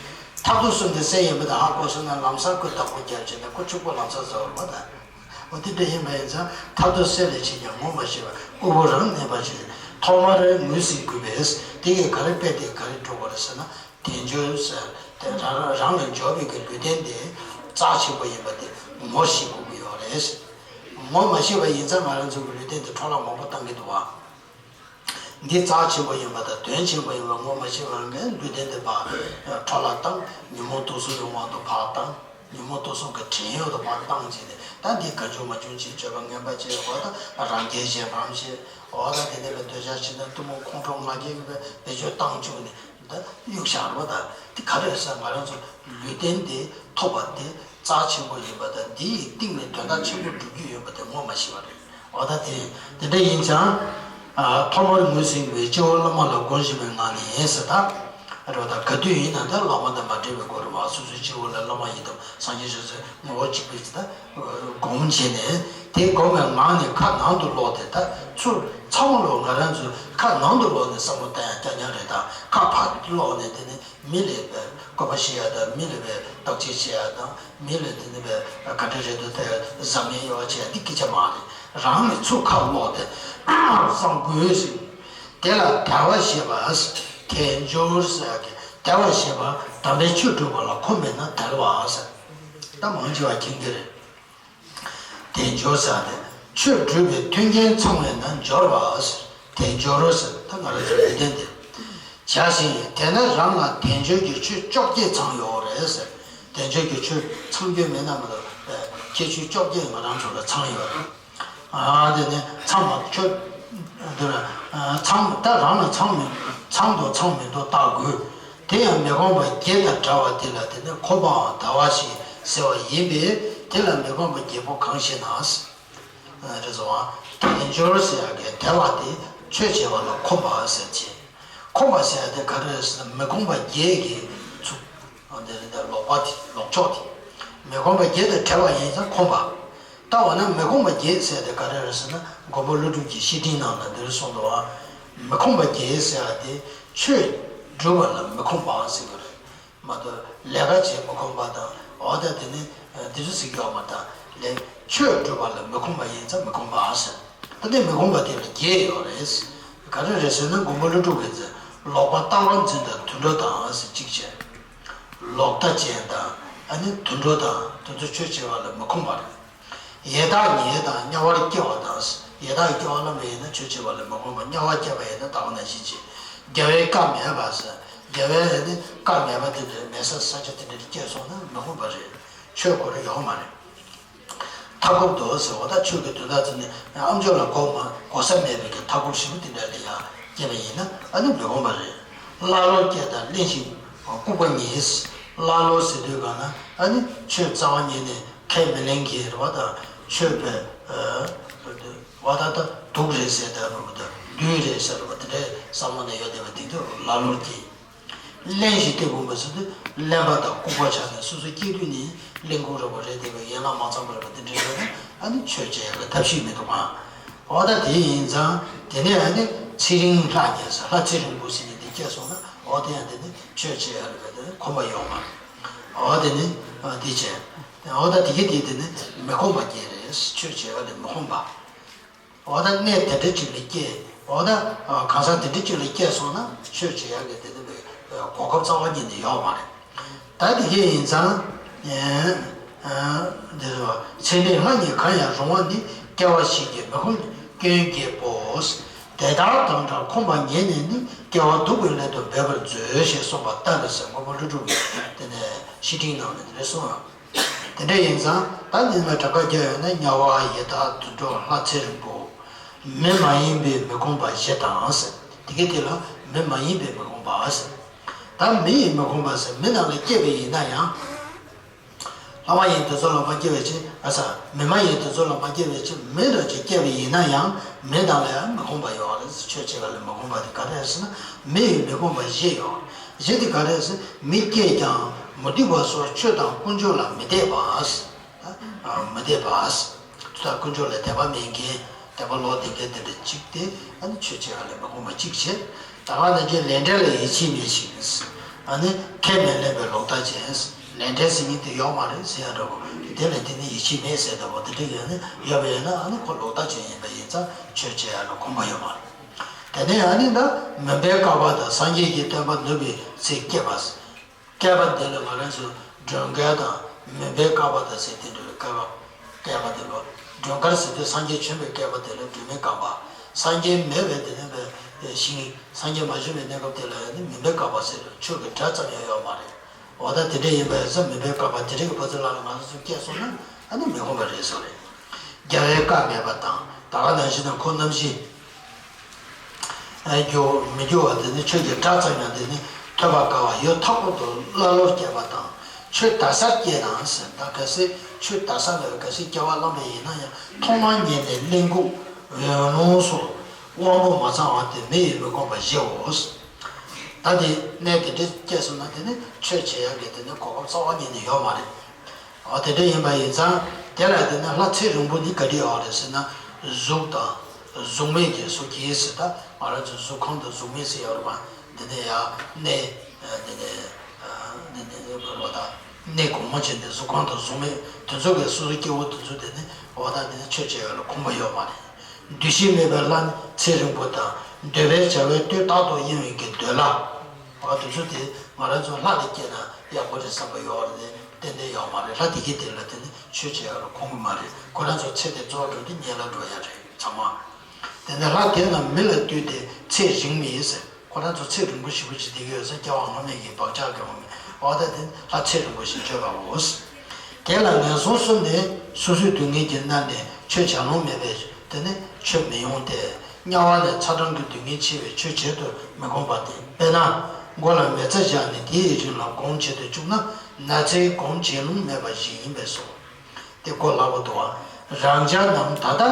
ཐབ་ཏུ་གསུམ་དེ་གསེར་ཡིན་པ་དེ་ཧ་གོ་སོང་ན། ལམ་སང་ཁོས་བདག་པོ་རྒྱབ་བྱས་ནས་ཁོ་ཕྱུག་པོ་ལམ་སང་བཟོ་བར་མ་དང་། འོ་དེ་འདྲ་ཡིན་པ་ཡིན་ཙང་། ཐབ་ཏུ་གསེར་ལས་ཆེ་ཀྱང་ངོ་མ་ཤེས་པར་དབུལ་པོ་རང་གནས་པ་ཅིག་ཐོག་མར་ངོས་ཟིན་དགོས་པས། དེ་གིས་ག་རེ་དཔེ་དེ་ག་རེ་སྒྲུབ་པ་རེད་ཟེར་ན། དལ་འབྱོར་ཟེར་དེ་རང་རང་ལ་འབྱོར་བའི་གི་ལུས་རྟེན་དེ་རྩ་ཆེན་པོ་ཡིན་པ་དེ་ངོ་ཤེས་དགོས་ཀྱི་ཡོད་རེད། ངོ་མ་ཤེས་པ་ཡིན་ཙང་ང་རང་ཚོ་གི་ལུས་རྟེན་དེ་འཕྲོ་བརླག་མང་པོ་བཏང་གི་འདུག་བ། འདི་རྩ་ཆེན་པོ་ཡིན་པ་དང་དོན་ཆེན་པོ་ཡིན་པ་ངོ་མ་ཤེས་པའི་ངང་ལུས་རྟེན་འདི་ཕར་འཕྲོ་བརླག་བཏང་། ཉོན་མོངས་དུག་གསུམ་གྱི་དབང་དུ་ཕར་བཏང་། ཉོན་མོངས་དུག་གསུམ་གྱི་བྲན་གཡོག་ཏུ་ཕར་བཏང་བྱས་ཏེ། ད་འདི་གང་བྱུང་མ་བྱུང་ཅིག་སྤྱོད་པ་ངན་པ་བྱས། འོ་ད་རང་རྒྱལ་གཞན་ཕམ་བྱས། འོ་ད་དེ་ནས་ལ་འདོད་ཆགས་ཞེ་སྡང་གཏི་མུག་ཁོང་ཁྲོ་ང་རྒྱལ་གྱིས་བེད་སྤྱོད་བཏང་བཅུག་ནས་ད་གཡུག་བཞག་རེད་པ། ད་འདི་ག་རེ་ཟེར། ང་རང་ཚོ་ལུས་རྟེན་འདི་ཐོབ་པ་འདི་རྩ་ཆེན་པོ་ཡིན་པ་དང་། འདི་ཡི་སྟེང་ནས་དོན་དག་ཆེན་པོ་སྒྲུབ་རྒྱུ་ཡོད་པ་དེ་ངོ་མ་ཤེས་པ་རེད། འོ་ད་དེ་དེ་འདྲ་ཡིན་ཙང་། ཐོག་མར་ངོས་ཟིན་པའི་སྤྱི་བོར་བླ་མ་ལ་སྒོམ་བཞིན་པའི་ངང་ནས་ཟེར་ད། རེད་བ། ད་ག་དུས་ཡིན་ན་ད་བླ་མ་དང་མ་འབྲེལ་བའི་སྐོར་རེད་བ། སོ་སོའི་སྤྱི་བོ་ལ་བླ་མ་ཡི་དམ་སངས་རྒྱས་ཆོས་སྲིད་ངོ་བོ་གཅིག་པའི་ཚེ་ད་སྒོམ་བྱས་ནས། དེ་སྒོམ་པའི་ངང་ནས་ཁ་ནང་དུ་ལོག་སྟེ། ད་ཚུར་ཚང་མ་ལོག་ང་རང་ཚོས་ཁ་ནང་དུ་ལོག་ནས་བསམ་བློ་བཏང་ཡ་རྐྱང་རྐྱང་རེད། ད་ཁ་ཕར་ལོག་ནས་དེ་ནས་མི་ལ་བཀོད་པ་བྱེད་ཡ་དང་། མི་ལ་བདག་གཅེས་བྱེད་ཡ་དང་། མི་ལ་དེ་ནི་བས་ག་འདྲ་རེད་འདུག་དེ་གཟབ་ནན་ཡོད་བྱས་འདི་སྐད་ཆ་མ་རེད། རང་ནི་ཚུར་ཁ་ལོག་སྟེ་བསམ་དགོས་ཟིན། དེ་ལ་དལ་བ་ཞེས་པ། དལ་འབྱོར་ཟེར་གི། དལ་བ་ཞེས་པ་དམ་པའི་ཆོས་སྒྲུབ་པ་ལ་ཁོམ་མེད་ན་དལ་བ་ཟེར། ད་མང་ཆེ་བ་མཁྱེན་གྱི་རེད། དལ་འབྱོར་ཟེར་ཏེ། ཆོས་སྒྲུབ་པའི་མཐུན་རྐྱེན་ཚང་བས་ན་འབྱོར་བ་ཟེར། དལ་འབྱོར་ཟེར། ད་ང་རང་ཚོ་ལུས་རྟེན་དེ། བྱ་ཞིང་དེ་ན་རང་ལ་དལ་འབྱོར་གྱི་ཆོས་བཅོ་བརྒྱད་ཚང་ཡོད་རེད་ཟེར། དལ་འབྱོར་གྱི་ཆོས་ཚང་རྒྱུ་མེད་ན་མ་གཏོགས་ཁྱད་ཆོས་བཅོ་བརྒྱད་ང་རང་ཚོ་ལ་ཚང་ཡོད་རེད། ཨ་དེ་ནས་ཚང་མ་ཆོས་འདི་ལ་ཚང་ད་རང་ལ་ཚང་མི་ཚང་དང་ཚང་མི་འདུག་བརྟག་དགོས། དེ་ཡང་མི་ཁོམ་པ་བརྒྱད་དང་བྲལ་བ་དེ་ལ་དེ་ནི་ཁོམ་པའམ་དལ་བ་ཞེས་ཟེར་བ་ཡིན་པས། དེ་ལ་མི་ཁོམ་པ་བརྒྱད་པོ་གང་ཞེ་ན། རེད་སོང་ཨ། དལ་འབྱོར་ཟེར་ཡག་གི་དལ་བ་དེ་ཆོས་བྱེད་པ་ལ་ཁོམ་པ་ཟེར་གྱི། ཁོམ་པ་ཟེར་ཡག་དེ་ག་རེ་རེད་ཟེར་ན། མི་ཁོམ་པ་བརྒྱད་ཀྱི་ཚུགས། འདི་རེད། ད་ལོག་པ་དེ་ལོག་ཕྱོགས་དེ། མི་ཁོམ་པ་བརྒྱད་དང་བྲལ་བ་ཡིན་ཙང་ཁོམ་པ། ད་འོ་ན་མི་ཁོམ་པ་བརྒྱད་ཟེར་དེ་ག་རེ་རེད་ཟེར་ན། མགོན་པོ་ཀླུ་སྒྲུབ་ཀྱི་བཤེས་སྤྲིང་ནང་ལ་འདི་རེད་གསུངས་འདུག་ཨ། མི་ཁོམ་པ་བརྒྱད་ཟེར་ཡག་དེ་ཆོས་སྒྲུབ་པ་ལ་མི་ཁོམ་པ་ཟེར་གི་རེད། མ་གཏོགས་ལས་ཀ་བྱེད་མི་ཁོམ་པ་དང་། འོ་ད་དེ་ནི་དེ་ཚོ་ཟེར་གྱི་ཡོད་མ་རེད། ད་ལས་ཆོས་སྒྲུབ་པ་ལ་མི་ཁོམ་པ་ཡིན་ཙང་མི་ཁོམ་པ་ཟེར། ད་དེ་མི་ཁོམ་པ་དེ་ལ་བརྒྱད་ཡོད་རེད། ག་རེ་རེད་ཟེར་ན། མགོན་པོ་ཀླུ་སྒྲུབ་ཀྱིས་ཟེར། ལོག་པར་ལྟ་བར་འཛིན་དང་དུད་འགྲོ་དང་ཟེར་གཅིག་བྱས། ལོག་ལྟ་ཅན་དང་། ཨ་ནི་དུད་འགྲོ་དང་དེ་ཚོ་ཆོས་བྱེད་པ་ལ་མི་ཁོམ་པ་རེད། ཡས་བདག་ཉལ་དང་དམྱལ་བར་སྐྱེ་བ་དང་། ཡས་བདག་སྐྱེ་བ་ལ་མི་ཡིན་ན་ཆོས་བྱེད་པ་ལ་མི་ཁོམ་པ། དམྱལ་བར་སྐྱེ་བ་ཡིན་ན་ད་ག་ནང་བཞིན་བྱེད། རྒྱལ་བའི་བཀའ་མེད་པ་ཟེར། རྒྱལ་བའི་ནི་བཀའ་མེད་པ་དེ་འདྲའི་མེད་ས་ས་ཆ་དེ་འདྲ་སྐྱེས་སོང་ན་མི་ཁོམ་པ་རེད། ཆོས་ཁོ་རང་ཡོང་མ་རེད། མཐའ་འཁོབ་ཏུ་ཟེར་བ་ད་ཆོས་ཀྱི་དོན་དག་དེ་ནི་ཨ་མཆོག་ལ་གོ་མ་གོ་ས་མེད་པའི་གི་མཐའ་འཁོབ་ཞིག་དེ་འདྲ་ལ་ཡང་སྐྱེས་པ་ཡིན་ན་ཨ་ནི་མི་ཁོམ་པ་རེད། ཀླ་ཀློར་སྐྱེ་དང་གླེན་ཞིང་ལྐུགས་པ་ཉིད། ཀླ་ཀློ་ཟེར་དུས་གང་ན་ཨ་ནི་ཆོས་རྩ་བ་ཉིད་ནས་ཁས་མི་ལེན་མཁན་རེད་བ། དང་ཆོས་པའི་བ་ད་ད་དུག་རེད་ཟེར། ད་རུང་ད་བདུད་རེད་ཟེར་བ་དེ་འདྲའི་བསམ་བློ་ནས་ཡོད་བསྡད་པ་དེ་ཚོ་ཀླ་ཀློར་སྐྱེ། གླེན་ཞིང་སྟེ་བུམ་པ་ཟེར་དུས་གླེན་པ་དང་ལྐུགས་པ་ཆགས་ནས་སོ་སོ་སྐྱེ་དུས་ནས་གླེན་ལྐུགས་རེད་བ། རེད་བསྡད་པའི་ཡན་ལག་མ་ཚང་པ་རེད་བ། དེ་འདྲ་ཡོད་ན་ཨ་ནི་ཆོས་བྱེད་ཡག་གི་ཐབས་ཤེས་མི་འདུག་ག་འོ་ད་དེ་ཡིན་ཙང་དེ་ནས་ཨ་ནི་ཚེ་རིང་ལྷ་ཉལ་ཟེར། ལྷ་ཚེ་རིང་པོ་ཟེར་ནས་དེ་སྐྱེས་སོང་ན་འོ་དེ་ཡང་དེ་ནི་ཆོས་བྱེད་ཡག་རེད་བ། དེ་ནི་ཁོམ་པ་ཡོད་མ་རེད། འོ་དེ་ནི་དེ་བྱས། འོ་ད་དེ་གི་དེ་དེ་ནི་མི་ཁོམ་པ་བརྒྱད་རེད། ཆོས་བྱེད་ཡག་དེ་མི་ཁོམ་པ། འོ་ད་གནས་དེ་འདྲ་ཅིག་ལ་སྐྱེས། འོ་ད་གང་ཟག་དེ་འདྲ་ཅིག་ལ་སྐྱེས་སོང་ན་ཆོས་བྱེད་ཡག་གི་དེ་འདྲ་བའི་གོ་སྐབས་རྩ་བ་ཉིད་ནས་ཡོད་མ་རེད། ད་དེ་གས་ཡིན་ཙང་། འདི་རུ་ཚེ་འདས་ལྷ་གཉིས་གང་ཡང་རུང་བ་འདི། སྐྱེ་བ་བཞི་ཡི་མི་ཁོམ་སྐྱོན་བརྒྱད་པོ། དེ་ལྟར་དམ་བཅའ་ཁོམ་པ་ངེས་ནས་ནི། སྐྱེ་བ་སྡུག་པའི་སླད་དུ་འབད་པར་མཛོད། ཞེས་གསུངས་པ་ལྟ་བུ་ཟེར། མགོན་པོ་ཀླུ་སྒྲུབ་ཀྱིས་དེ་ནས་བཤེས་སྤྲིང་ནང་ལ་དེ་འདྲ་གསུངས་ཡོད། དེ་འདྲ་ཡིན་ཙང་ད་འདི་ལ་གྲངས་ཀ་བརྒྱབ་ཡོད་ན། དམྱལ་བ་ཡི་དྭགས་དུད་འགྲོ་ལྷ་ཚེ་རིང་པོ། མི་མ་ཡིན་པའི་མི་ཁོམ་པ་བཞི་དང་ཟེར། དེ་གའི་དེ་ལ་མི་མ་ཡིན་པའི་མི་ཁོམ་པ་ཟེར། ད་མི་ཡི་མི་ཁོམ་པ་ཟེར། མི་ནང་ལ་སྐྱེས་པ་ཡིན་ན་ཡང་། ལྷ་མ་ཡིན་དེ་ཚོ་ལ་མ་སྐྱེས་པའི་ཕྱིར། ཨ་ས། མི་མ་ཡིན་དེ་ཚོ་ལ་མ་སྐྱེས་པའི་ཕྱིར། མི་འདྲ་ཅིག་སྐྱེས་པ་ཡིན་ན་ཡང་མི་དང་ལ་ཡང་མི་ཁོམ་པ་ཡོད་རེད། ཆོས་བྱེད་པ་ལ་མི་ཁོམ་པ་དེ་ག་རེ་རེད་ཟེར་ན། མི་ཡི་མི་ཁོམ་པ་བཞི་ཡོད། བཞི་དེ་ག་རེ་རེད་ཟེར། མི་སྐྱེས་ཀྱང་མུ་སྟེགས་པ་སོགས་ཆོས་དང་དཀོན་མཆོག་ལ་མི་དད་པ། མི་དད་པ། ཆོས་དང་དཀོན་མཆོག་ལ་དད་པ་མེད་མཁན། དད་པ་ལོག་སྟེ་མཁན་དེ་འདྲ་གཅིག་དེ་ཨ་ནི་ཆོས་བྱེད་པ་ལ་མི་ཁོམ་པ་གཅིག་བྱས། ད་ག་ནང་བཞིན་ལས་འབྲས་ལ་ཡིད་ཆེས་མེད་ཞིང་། ཨ་ནི་ཁས་མི་ལེན་པའི་ལོག་ལྟ་ཅན། ལས་འབྲས་ཟེར་མཁན་དེ་ཡོད་མ་རེད་ཟེར་ཡ་འདྲ་པོ། དེ་ལ་དེ་ནི་ཡིད་ཆེས་མེད་ཟེར་འདྲ་པོ་དེ་འདྲ་ཡོད་ན། ཡོད་པ་ཡིན་ན་ཨ་ནི་ཁོ་ལོག་ལྟ་ཅན་ཡིན་པ་ཡིན་ཙང་ཆོས་བྱེད་ཡ་ལ་ཁོམ་པ་ཡོད་མ་རེད། དེ་ནས་ཨ་ནི་ད་མུན་པའི་བསྐལ་པ་དང་། སངས་རྒྱས་ཀྱི་བསྟན་པ་ནུབ་པའི་ཚེ་སྐྱེས་པ། བསྐལ་པ་འདི་ལ་ང་རང་ཚོ་སྒྲོན་བསྐལ་དང་མུན་པའི་བསྐལ་པ་དང་ཟེར། དེ་འདྲའི་བསྐལ་པ། བསྐལ་པ་དེ་ལ་སྒྲོན་བསྐལ་ཟེར་དུས་སངས་རྒྱས་བྱོན་པའི་བསྐལ་པ་དེ་ལ་སྒྲོན་མེའི་བསྐལ་པ། སངས་རྒྱས་མེད་པའི་དེ་ནས་པའི་ཞིང་། སངས་རྒྱས་མ་བྱོན་པའི་གནས་སྐབས་དེ་ལ་ཡང་ནི་མུན་པའི་བསྐལ་པ་ཟེར། ཆོས་ཀྱི་སྒྲ་ཙམ་ཡང་ཡོད་མ་རེད། འོ་ད་དེ་འདྲ་ཡིན་པ་ཡིན་ཙང་མུན་པའི་བསྐལ་པ་དེ་འདྲ་གི་བར་དུ་ལ་ལ་ང་ཚོ་སྐྱེས་སོང་ན་ཨ་ནི་མི་ཁོམ་པ་རེད་ཟེར་རེད། རྒྱལ་བའི་བཀའ་མེད་པ་དང་། ད་ག་ནང་བཞིན་དུ་ཁོ་རྣམ་བཞིན། ཨ་རྒྱུ་མི་རྒྱུ་བ་དེ་ནི་ཆོས་ཀྱི་སྒྲ་ཙམ་ཡང་དེ་ནི་ཐོས་པར་དཀའ་བ། ཡུལ་མཐའ་འཁོབ་ཏུ་ཀླ་ཀློར་སྐྱེས་པ་དང་། ཆོས་དག་སར་སྐྱེས་ནའང་ཟེར། ད་གལ་སྲིད་ཆོས་དག་ས་ལ་གལ་སྲིད་སྐྱེ་བ་བླངས་པ་ཡིན་ན་ཡང་། མཐོང་ལམ་ཉེ་ནས་གླེན་ལྐུགས་འོན་ལོང་སོགས། དབང་པོ་མ་ཚང་བ་དེ་མེ་ཡིས་མི་ཁོམ་པ་བཞིའོ། ད་དེ་གནས་དེ་འདྲ་སྐྱེས་སོང་ན་དེ་ནི་ཆོས་བྱེད་ཡག་གི་དེ་ནི་གོ་སྐབས་རྩ་བ་ཉིད་ནས་ཡོད་མ་རེད། འོ་དེ་འདྲ་ཡིན་པ་ཡིན་ཙང་དེ་ལ་དེ་ནི་ལྷ་ཚེ་རིང་པོ་ནི་ག་འདྲ་ཡོད་རེད་ཟེར་ན། གཟུགས་དང་གཟུགས་མེད་ཀྱི་སོ་སྐྱེ་ཟེར། ད་ང་རང་ཚོ་གཟུགས་ཁམས་དང་གཟུགས་མེད་ཟེར་ཡོད་རེད་པ། འདི་ནས་ཡང་གནས་འདི་ནས་འདི་ནས་འོ་ད་གནས་གོང་མ་ཅན་དེ་གཟུགས་ཁམས་དང་གཟུགས་མེད་དེ་ཚོ་གི་སོ་སོ་སྐྱེ་བོ་དེ་ཚོ་དེ་ནི་འོ་ད་འདི་ནི་ཆོས་བྱེད་ཡག་ལ་ཁོམ་པ་ཡོད་མ་རེད། འདུ་ཤེས་མེད་པའི་ལྷ་ནི་ཚེ་རིང་པོ་དང་། འདོད་པའི་བྱ་བའི་དོན་རྟག་ཏུ་གཡེང་བའི་གི་འདོད་ལྷ། འོ་དེ་ཚོ་དེ་ང་རང་ཚོ་ལྷ་ལ་སྐྱེས་ན་ཡག་པོ་རེད་བསམ་པ་ཡོད་རེད། ཏན་ཏན་ཡོད་མ་རེད། ལྷ་དེ་གི་དེ་ལ་དེ་ནི་ཆོས་བྱེད་ཡག་ལ་ཁོམ་གི་མ་རེད། ཁོ་རང་ཚོ་ཚེ་དེ་རྫོགས་འགྲོ་དུས་ངན་ལ་འགྲོ་ཡག་རེད་ཚང་མ། དེ་ནས་ལྷ་དེ་རྣམས་མི་ལ་ལྟོས་ཏེ་ཚེ་རིང་མི་ཟེར། ཁོ་རང་ཚོ་ཚེ་རིང་པོ་ཞེ་པོ་ཅིག་བསྡད་ཀྱི་ཡོད་ས། སྐྱེ་བ་སྔ་མའི་གི་བག་ཆགས་ཀྱི་འོག་ནས། འོ་ད་དེ་ལྷ་ཚེ་རིང་པོ་ཞིག་སྤྱོད་པའོ། དེ་ལ་ངན་སོང་གསུམ་ནི་སོ་སོའི་སྡུག་བསྔལ་གྱིས་མནར་ནས་ཆོས་བྱ་ལོང་མེད་པས་དེ་ནི་ཆོས་མི་ཡོང་སྟེ། དམྱལ་བ་ལས་ཚ་གྲང་གི་སྡུག་བསྔལ་ཆེ་བས་ཆོས་བྱེད་དུ་མི་ཁོམ་པ་སྟེ། དཔེར་ན། མགོ་ལ་མེ་བཙའ་བཞག་ནས་དེའི་རིང་ལ་སྒོམ་བྱེད་དུ་བཅུག་ན་ན་ཚའི་སྒོམ་བྱེད་ལོང་མེད་པ་ཞིག་ཡིན་པས་སོ། དེ་གོ་སླ་པོ་འདུག་བ། རང་ཅག་རྣམས་ད་ལྟ་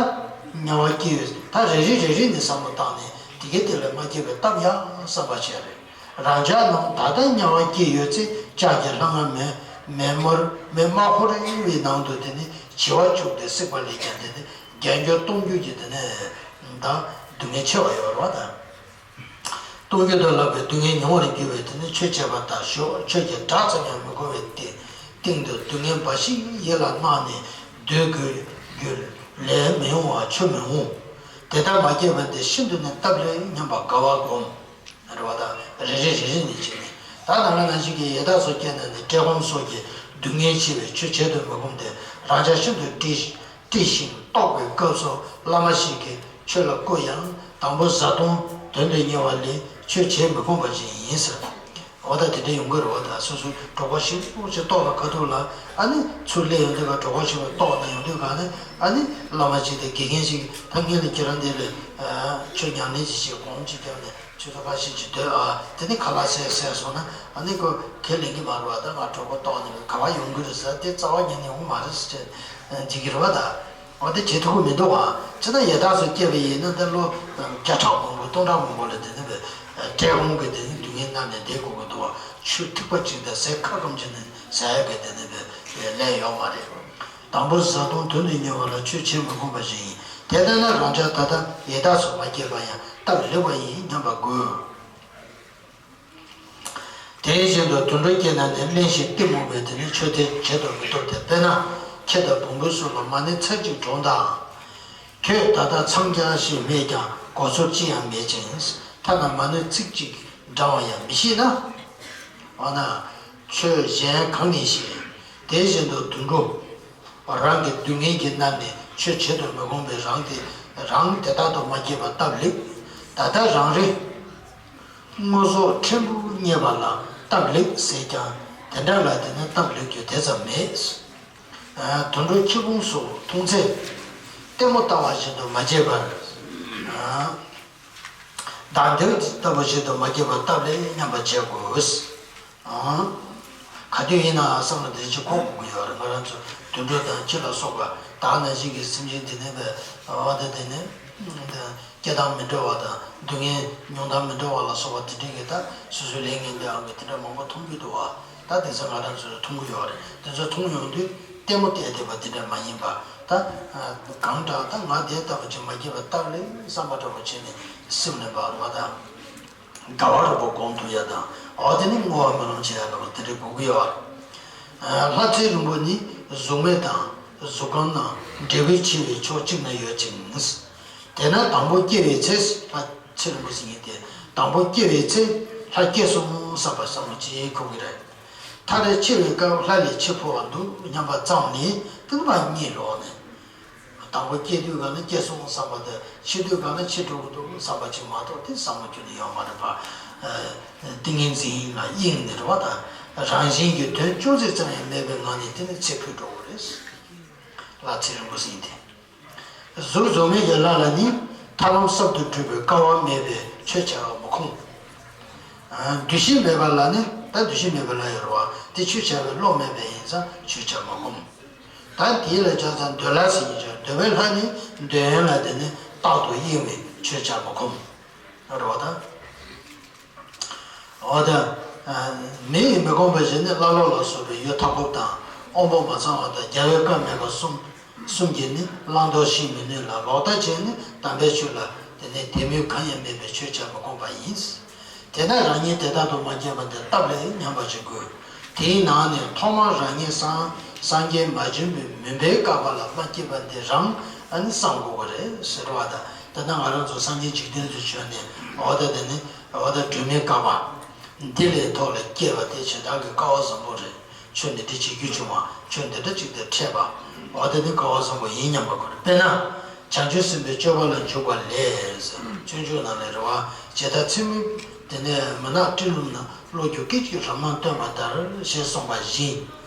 དམྱལ་བར་སྐྱེས་ཡོད། ད་རེ་རེ་རེ་རེ་ནས་བསམ་བློ་བཏང་ནས་དེ་གའི་དེ་ལ་མ་སྐྱེས་པའི་སྟབས་ཡག་བསམ་པ་བྱས་རེད། རང་ཅག་རྣམས་ད་ལྟ་དམྱལ་བར་སྐྱེས་ཡོད་ཚེ་ལྕགས་ཀྱི་ལྷ་ང་མེ་མེ་མུར་མེ་དམར་ཧོར་ཡིན་པའི་ནང་དུ་དེ་ནི་བྱི་བ་བཅུག་སྟེ་བསྲེགས་པ་ལས་ཀྱང་དེ་ནི་བརྒྱལ་འགྱུར་སྟོང་འགྱུར་གྱི་དེ་ནི་ད་སྡུག་བསྔལ་ཆེ་བ་ཡོད་རེད་བ་ད། སྟོང་རྒྱུ་དུ་ལྷག་པའི་སྡུག་བསྔལ་མྱོང་བར་འགྱུར་བས་དེ་ནི་ཆོས་བྱེད་པ་དག་ཞོག་ཆོས་ཀྱི་སྒྲ་ཙམ་ཡང་མི་གོ་བའི་སྟེང་དུ་སྡུག་བསྔལ་འབའ་ཞིག་ཡིད་ལ་བརྣགས་ནས་སྡོད་དགོས་རྒྱུ་ལས་མི་ཡོང་བ་ཆོས་མི་འོང་། དེ་ལྟར་མ་སྐྱེས་པ་འདི་ཤིན་ཏུ་ནས་སྟབས་ལེགས་སྙམ་པ་དགའ་བ་སྒོམ། རེ་བ་དང་རེ་རེ་རེ་རེ་ནས་བྱས་ནས། ད་ནང་ལ་ནང་བཞིན་གྱི་ཡི་དྭགས་སོགས་སྐྱེས་ན་ནི་བཀྲེས་སྐོམ་སོགས་ཀྱི་སྡུག་བསྔལ་ཆེ་བས་ཆོས་བྱེད་དུ་མི་ཁོམ་སྟེ། རང་ཅག་ཤིན་ཏུ་བཀྲེས་བཀྲེས་ཤིང་ལྟོགས་པའི་སྐབས་སུ་བླ་མ་ཞིག་གིས་ཆོས་ལ་བསྐུལ་ཡང་དང་པོ་བཟའ་བཏུང་དོན་དུ་གཉེར་བ་ལས་ཆོས་བྱེད་མི་ཁོམ་པ་ཞིག་ཡིན་ཟེར། འོ་ད་དེ་འདྲ་ཡོང་གི་རེད་བ། ད་སོ་སོའི་གྲོད་ཁོག་ཞིམ་པོ་ཞིག་ལྟོགས་པ་ཁ་ཐུག་ལ་ཨ་ནི་ཚུར་སླེབས་ཡོང་དུས་ཀ་གྲོད་ཁོག་ཞིམ་པོ་ལྟོགས་ནས་ཡོང་དུས་ཀ་ནི་ཨ་ནི་བླ་མ་ཅིག་དང་དགེ་རྒན་ཞིག་ད་ངས་ནི་ཁྱེད་རང་འདི་ལ་ཆོས་ཉམས་ལེན་ཅིག་བྱེད། སྒོམ་ཅིག་བརྒྱབ་ནས། ཆུ་ཚོད་ཁ་ཤས་ཅིག་སྡོད་ཨ། དེ་ནས་ཁ་ལག་བཟས་བཟས་སོང་ན་ཨ་ནི་ཁོ་ཁས་ལེན་གྱི་མ་རེད་བ། ད་ང་གྲོད་ཁོག་ལྟོགས་ནས་ག་པར་ཡོང་གི་རེད་ཟེར། དེ་རྩ་བ་ཉིད་ནས་ཡོང་གི་མ་རེད་ཟེར་བྱས་འཇིགས་ཀྱི་རེད་བ་ད། འོ་དེ་བྱེད་ཐུབ་ཀྱི་མི་འདུག་བ། ཅི་ད་ཡི་དྭགས་སུ་སྐྱེས་པ་ཡིན་ན་ད་ལོ་བརྒྱ་ཕྲག་མང་པོ་སྟོང་ཕྲག་མང་པོ་ལ་དེ་ནས་བས་བཀྲེས་སྐོམ་གྱི་དེ་ནས་སྡུག་བསྔལ་མནར་ནས་བསྡད་དགོས་ཀྱི་འདུག་བ། ཆུ་ཐིགས་པ་གཅིག་དང་ཟས་ཁ་སྐོམ་གཅིག་ནས་ཟ་ཡག་གི་དེ་ནས་བས་ལས་ཡོད་མ་རེད། དང་པོ་བཟའ་བཏུང་དོན་དུ་གཉེར་བ་ལ་ཆོས་བྱེད་མི་ཁོམ་པ་ཞིག་ཡིན། དེ་ལྟར་ན་རང་ཅག་ད་ལྟ་ཡི་དྭགས་སུ་མ་སྐྱེས་པ་ཡང་སྟབས་ལེགས་པ་ཡིན་སྙམ་པ་དགོས། དེ་བཞིན་དུ་དུད་འགྲོ་སྐྱེས་ན་ནི་གླེན་ཞིང་གཏི་མུག་པས་དེ་ནི་ཆོས་དེ་བྱེད་དུ་མི་གཏོགས་ཏེ། དཔེར་ན་ཁྱི་དང་བོང་བུ་སོགས་ལ་མ་ཎི་ཚར་གཅིག་བགྲངས་དང་། ཁྱོད་ད་ལྟ་འཚང་རྒྱ་ཞིག་མེད་ཀྱང་གོ་ཚོར་ཅི་ཡང་མེད་ཅིང་། ཐ་ན་མ་ཎི་ཚིག་གཅིག་བགྲང་བ་ཡང་མི་ཤེས་ན། འོ་ན་ཆོས་གཞན་གང་ནས་ཤེས། དེ་བཞིན་དུ་དུད་འགྲོ། རང་གི་སྡུག་བསྔལ་གྱིས་མནར་ནས་ཆོས་བྱེད་དུ་མི་ཁོམ་པའི་རང་དེ་རང་དེ་ལྟར་དུ་མ་སྐྱེས་པ་སྟབས་ལེགས། ད་ལྟ་རང་རེ་དངོས་ཟོག་ཕྲན་བུ་རྙེད་པ་ལ་སྟབས་ལེགས་ཟེར་ཀྱང་དེ་འདྲ་ལ་དེ་ནི་སྟབས་ལེགས་རྒྱུ་དེ་ཙམ་མེད། དུད་འགྲོ་ཁྱི་བོང་སོགས་མཐོང་ཚེ་ལྟད་མོ་ལྟ་བ་བཞིན་དུ་མ་བྱེད་པར། བདག་འདོད་ལྟ་བུ་བྱེད་དུ་མ་སྐྱེས་པ་སྟབས་ལེགས་སྙམ་པ་བྱེད་དགོས། ག་དུས་ཡིན་ནའང་བསམ་བློ་དེ་ཅིག་འཁོར་དགོས་ཀྱི་ཡོད་རེད། ང་རང་ཚོ་དུད་འགྲོ་དང་ཁྱི་ལ་སོགས་པ་བདག་ནང་བཞིན་གྱི་སེམས་ཅན་དེ་ནས་བས་འོ་དེ་དེ་ནས་སྐྱེ་སྟངས་མི་འདྲ་བ་དང་སྡུག་བསྔལ་མྱོང་སྟངས་མི་འདྲ་བ་ལ་སོགས་པ་དེ་འདྲ་གི་ད་སོ་སོའི་ལས་ངན་པའི་ཨང་གི་དེ་འདྲ་མང་པོ་མཐོང་གི་འདུག་བ། ད་དེ་ཚོ་ང་རང་ཚོས་མཐོང་གི་ཡོད་རེད། དེ་ཚོ་མཐོང་ཡོང་དུས་ལྟད་མོ་བལྟས་བསྡད་པ་དེ་འདྲ་མ་ཡིན་པ། ད་གང་དྲག་ད་ང་དེ་ལྟ་བུ་ཅིག་མ་སྐྱེས་པ་སྟབས་ལེགས་བསམ་པ་འདྲ་པོ་བྱས་ནས་སེམས་ལ་འབར་བ་དང་། དགའ་བ་རབ་པོ་སྒོམ་ཐུབ་ཡ་དང་། འོ་དེ་ནི་བསྔོ་བ་སྨོན་ལམ་བྱེད་ཡ་འདྲ་པོ་དེ་འདྲ་དགོས་ཀྱི་ཡོད་རེད། ལྷ་ཚེ་རིང་པོ་ནི་གཟུགས་མེད་དང་གཟུགས་ཁམས་རྣམས་འབྲས་བུ་ཆེ་བའི་ཕྱོགས་གཅིག་ན་ཡོད་ཅིང་། དེས་ན་དང་པོ་སྐྱེ་བའི་ཚེ། ལྷ་ཚེ་རིང་པོ་ཟེར་མཁན་དེ་དང་པོ་སྐྱེ་བའི་ཚེ་ལྷ་སྐྱེས་སོང་བསམ་པ་བསམ་བློ་ཅིག་འཁོར་གྱི་རེད། མཐར་འཆི་བའི་སྐབས་ལྷ་ལས་འཆི་འཕོ་བ་འདུག་སྙམ་པ་ཙམ་ནི་ཏིལ་མ་གཉིད་ལོག་ནས། དང་པོ་སྐྱེ་དུས་ག་ན་སྐྱེས་སོང་བསམ་པ་དང་། འཆི་དུས་ག་ན་འཆི་འགྲོ་གི་འདུག་བསམ་པ་ཅིག་མ་གཏོགས་དེ་བསམ་བློ་ཁྱོན་ནས་ཡོད་མ་རེད་པ། ཏིང་ངེ་འཛིན་ལ་གཡེང་ནས་རེད་བ་དང་། རང་བཞིན་གྱི་དོན་ཅུང་ཟད་ཙམ་ཡང་མེད་པའི་ངང་ནས་དེ་ནི་ཚེ་འཕོས་འགྲོ་གི་རེད། ལྷ་ཚེ་རིང་པོ་ཟེར་མཁན་དེ། གཟུགས་གཟུགས་མེད་ཀྱི་ལྷ་ལ་ནི་ཐར་ལམ་གསར་དུ་གྲུབ་པའི་སྐལ་བ་མེད་པས་ཆོས་བྱ་བ་མི་ཁོམ། འདུ་ཤེས་མེད་པ་ལ་ནི་ད་འདུ་ཤེས་མེད་པའི་ལྷ་ཡོད་རེད་བ། དེ་ཆོས་བྱ་བའི་བློ་མེད་པས་ཡིན་ཙང་ཆོས་བྱ་མི་ཁོམ། ད་དེ་ལ་བྱས་ཙང་འདོད་ལྷ་ཟེར་གྱི་ཡོད། འདོད་པའི་ལྷ་ནི་འདོད་ཡོན་ལ་དེ་ནི་རྟག་ཏུ་གཡེང་བའི་ ཆོས་ཆ་མ་ཁོམ། རོ་ད། འོ་ད། མི་ཡི་མི་ཁོམ་པ་ཞིག་ནི་ཀླ་ཀློ་ལ་སོགས་པའི་ཡུལ་མཐའ་འཁོབ་དང་དབང་པོ་མ་ཚང་བ་དང་རྒྱལ་བའི་བཀའ་མེད་པ་གསུམ། གསུམ་གྱིས་ནི་བླང་དོར་ཤེས་མི་ནུས་ལ། ལོག་ལྟ་ཅན་ནི་དམ་པའི་ཆོས་ལ་དེ་ནས་དད་མོས་གང་ཡང་མེད་པའི་ཆོས་ཆ་མ་ཁོམ་པ་ཡིན། དེས་ན་རང་ཉིད་དེ་ལྟར་དུ་མ་སྐྱེས་པ་འདི་བཏབ་ལས་ཉམས་པ་ཞིག་དགོས། དེའི་ནང་ནས་ཐོག་མར་རང་ཉིད་སངས་སངས་རྒྱས་མ་བྱོན་པའི་མུན་པའི་བསྐལ་པ་ལ་མ་སྐྱེས་པ་འདི་རང་ཨ་ནི་བསམ་དགོས་པ་རེད་ཟེར་བ་དང་། དེ་ན་ང་རང་ཚོ་སངས་རྒྱས་འཇིག་རྟེན་དུ་བྱོན་ནས་འོ་ད་དེ་ནི་འོ་ད་སྒྲོན་མེའི་བསྐལ་པ་འདི་ལས་ཐོག་ལ་སྐྱེས་པ་དེ་བྱེ་བྲག་གི་སྐལ་བ་བཟང་པོ་རེད། ཆོས་འདི་འདྲ་བྱེད་རྒྱུ་བྱུང་བ། ཆོས་འདི་འདྲ་ཅིག་དེ་འཕྲད་པ། འོ་དེ་ནི་སྐལ་བ་བཟང་པོ་ཡིན་སྙམ་པ་དགོས་རེད། དཔེར་ན། བྱང་ཆུབ་སེམས་དཔའི་སྤྱོད་པ་ལ་འཇུག་པ་ལས། སྤྱོད་འཇུག་ནང་ལས་རེད་བ། ཇི་ལྟར་མཚན་མོ་དེ་ནས་མུན་ནག་སྤྲིན་ལུང་ན། གློག་འཁྱུག་སྐད་ཅིག་རབ་སྣང་སྟོན་པ་ལྟར་ཞེས་གསུངས་པ་བཞིན།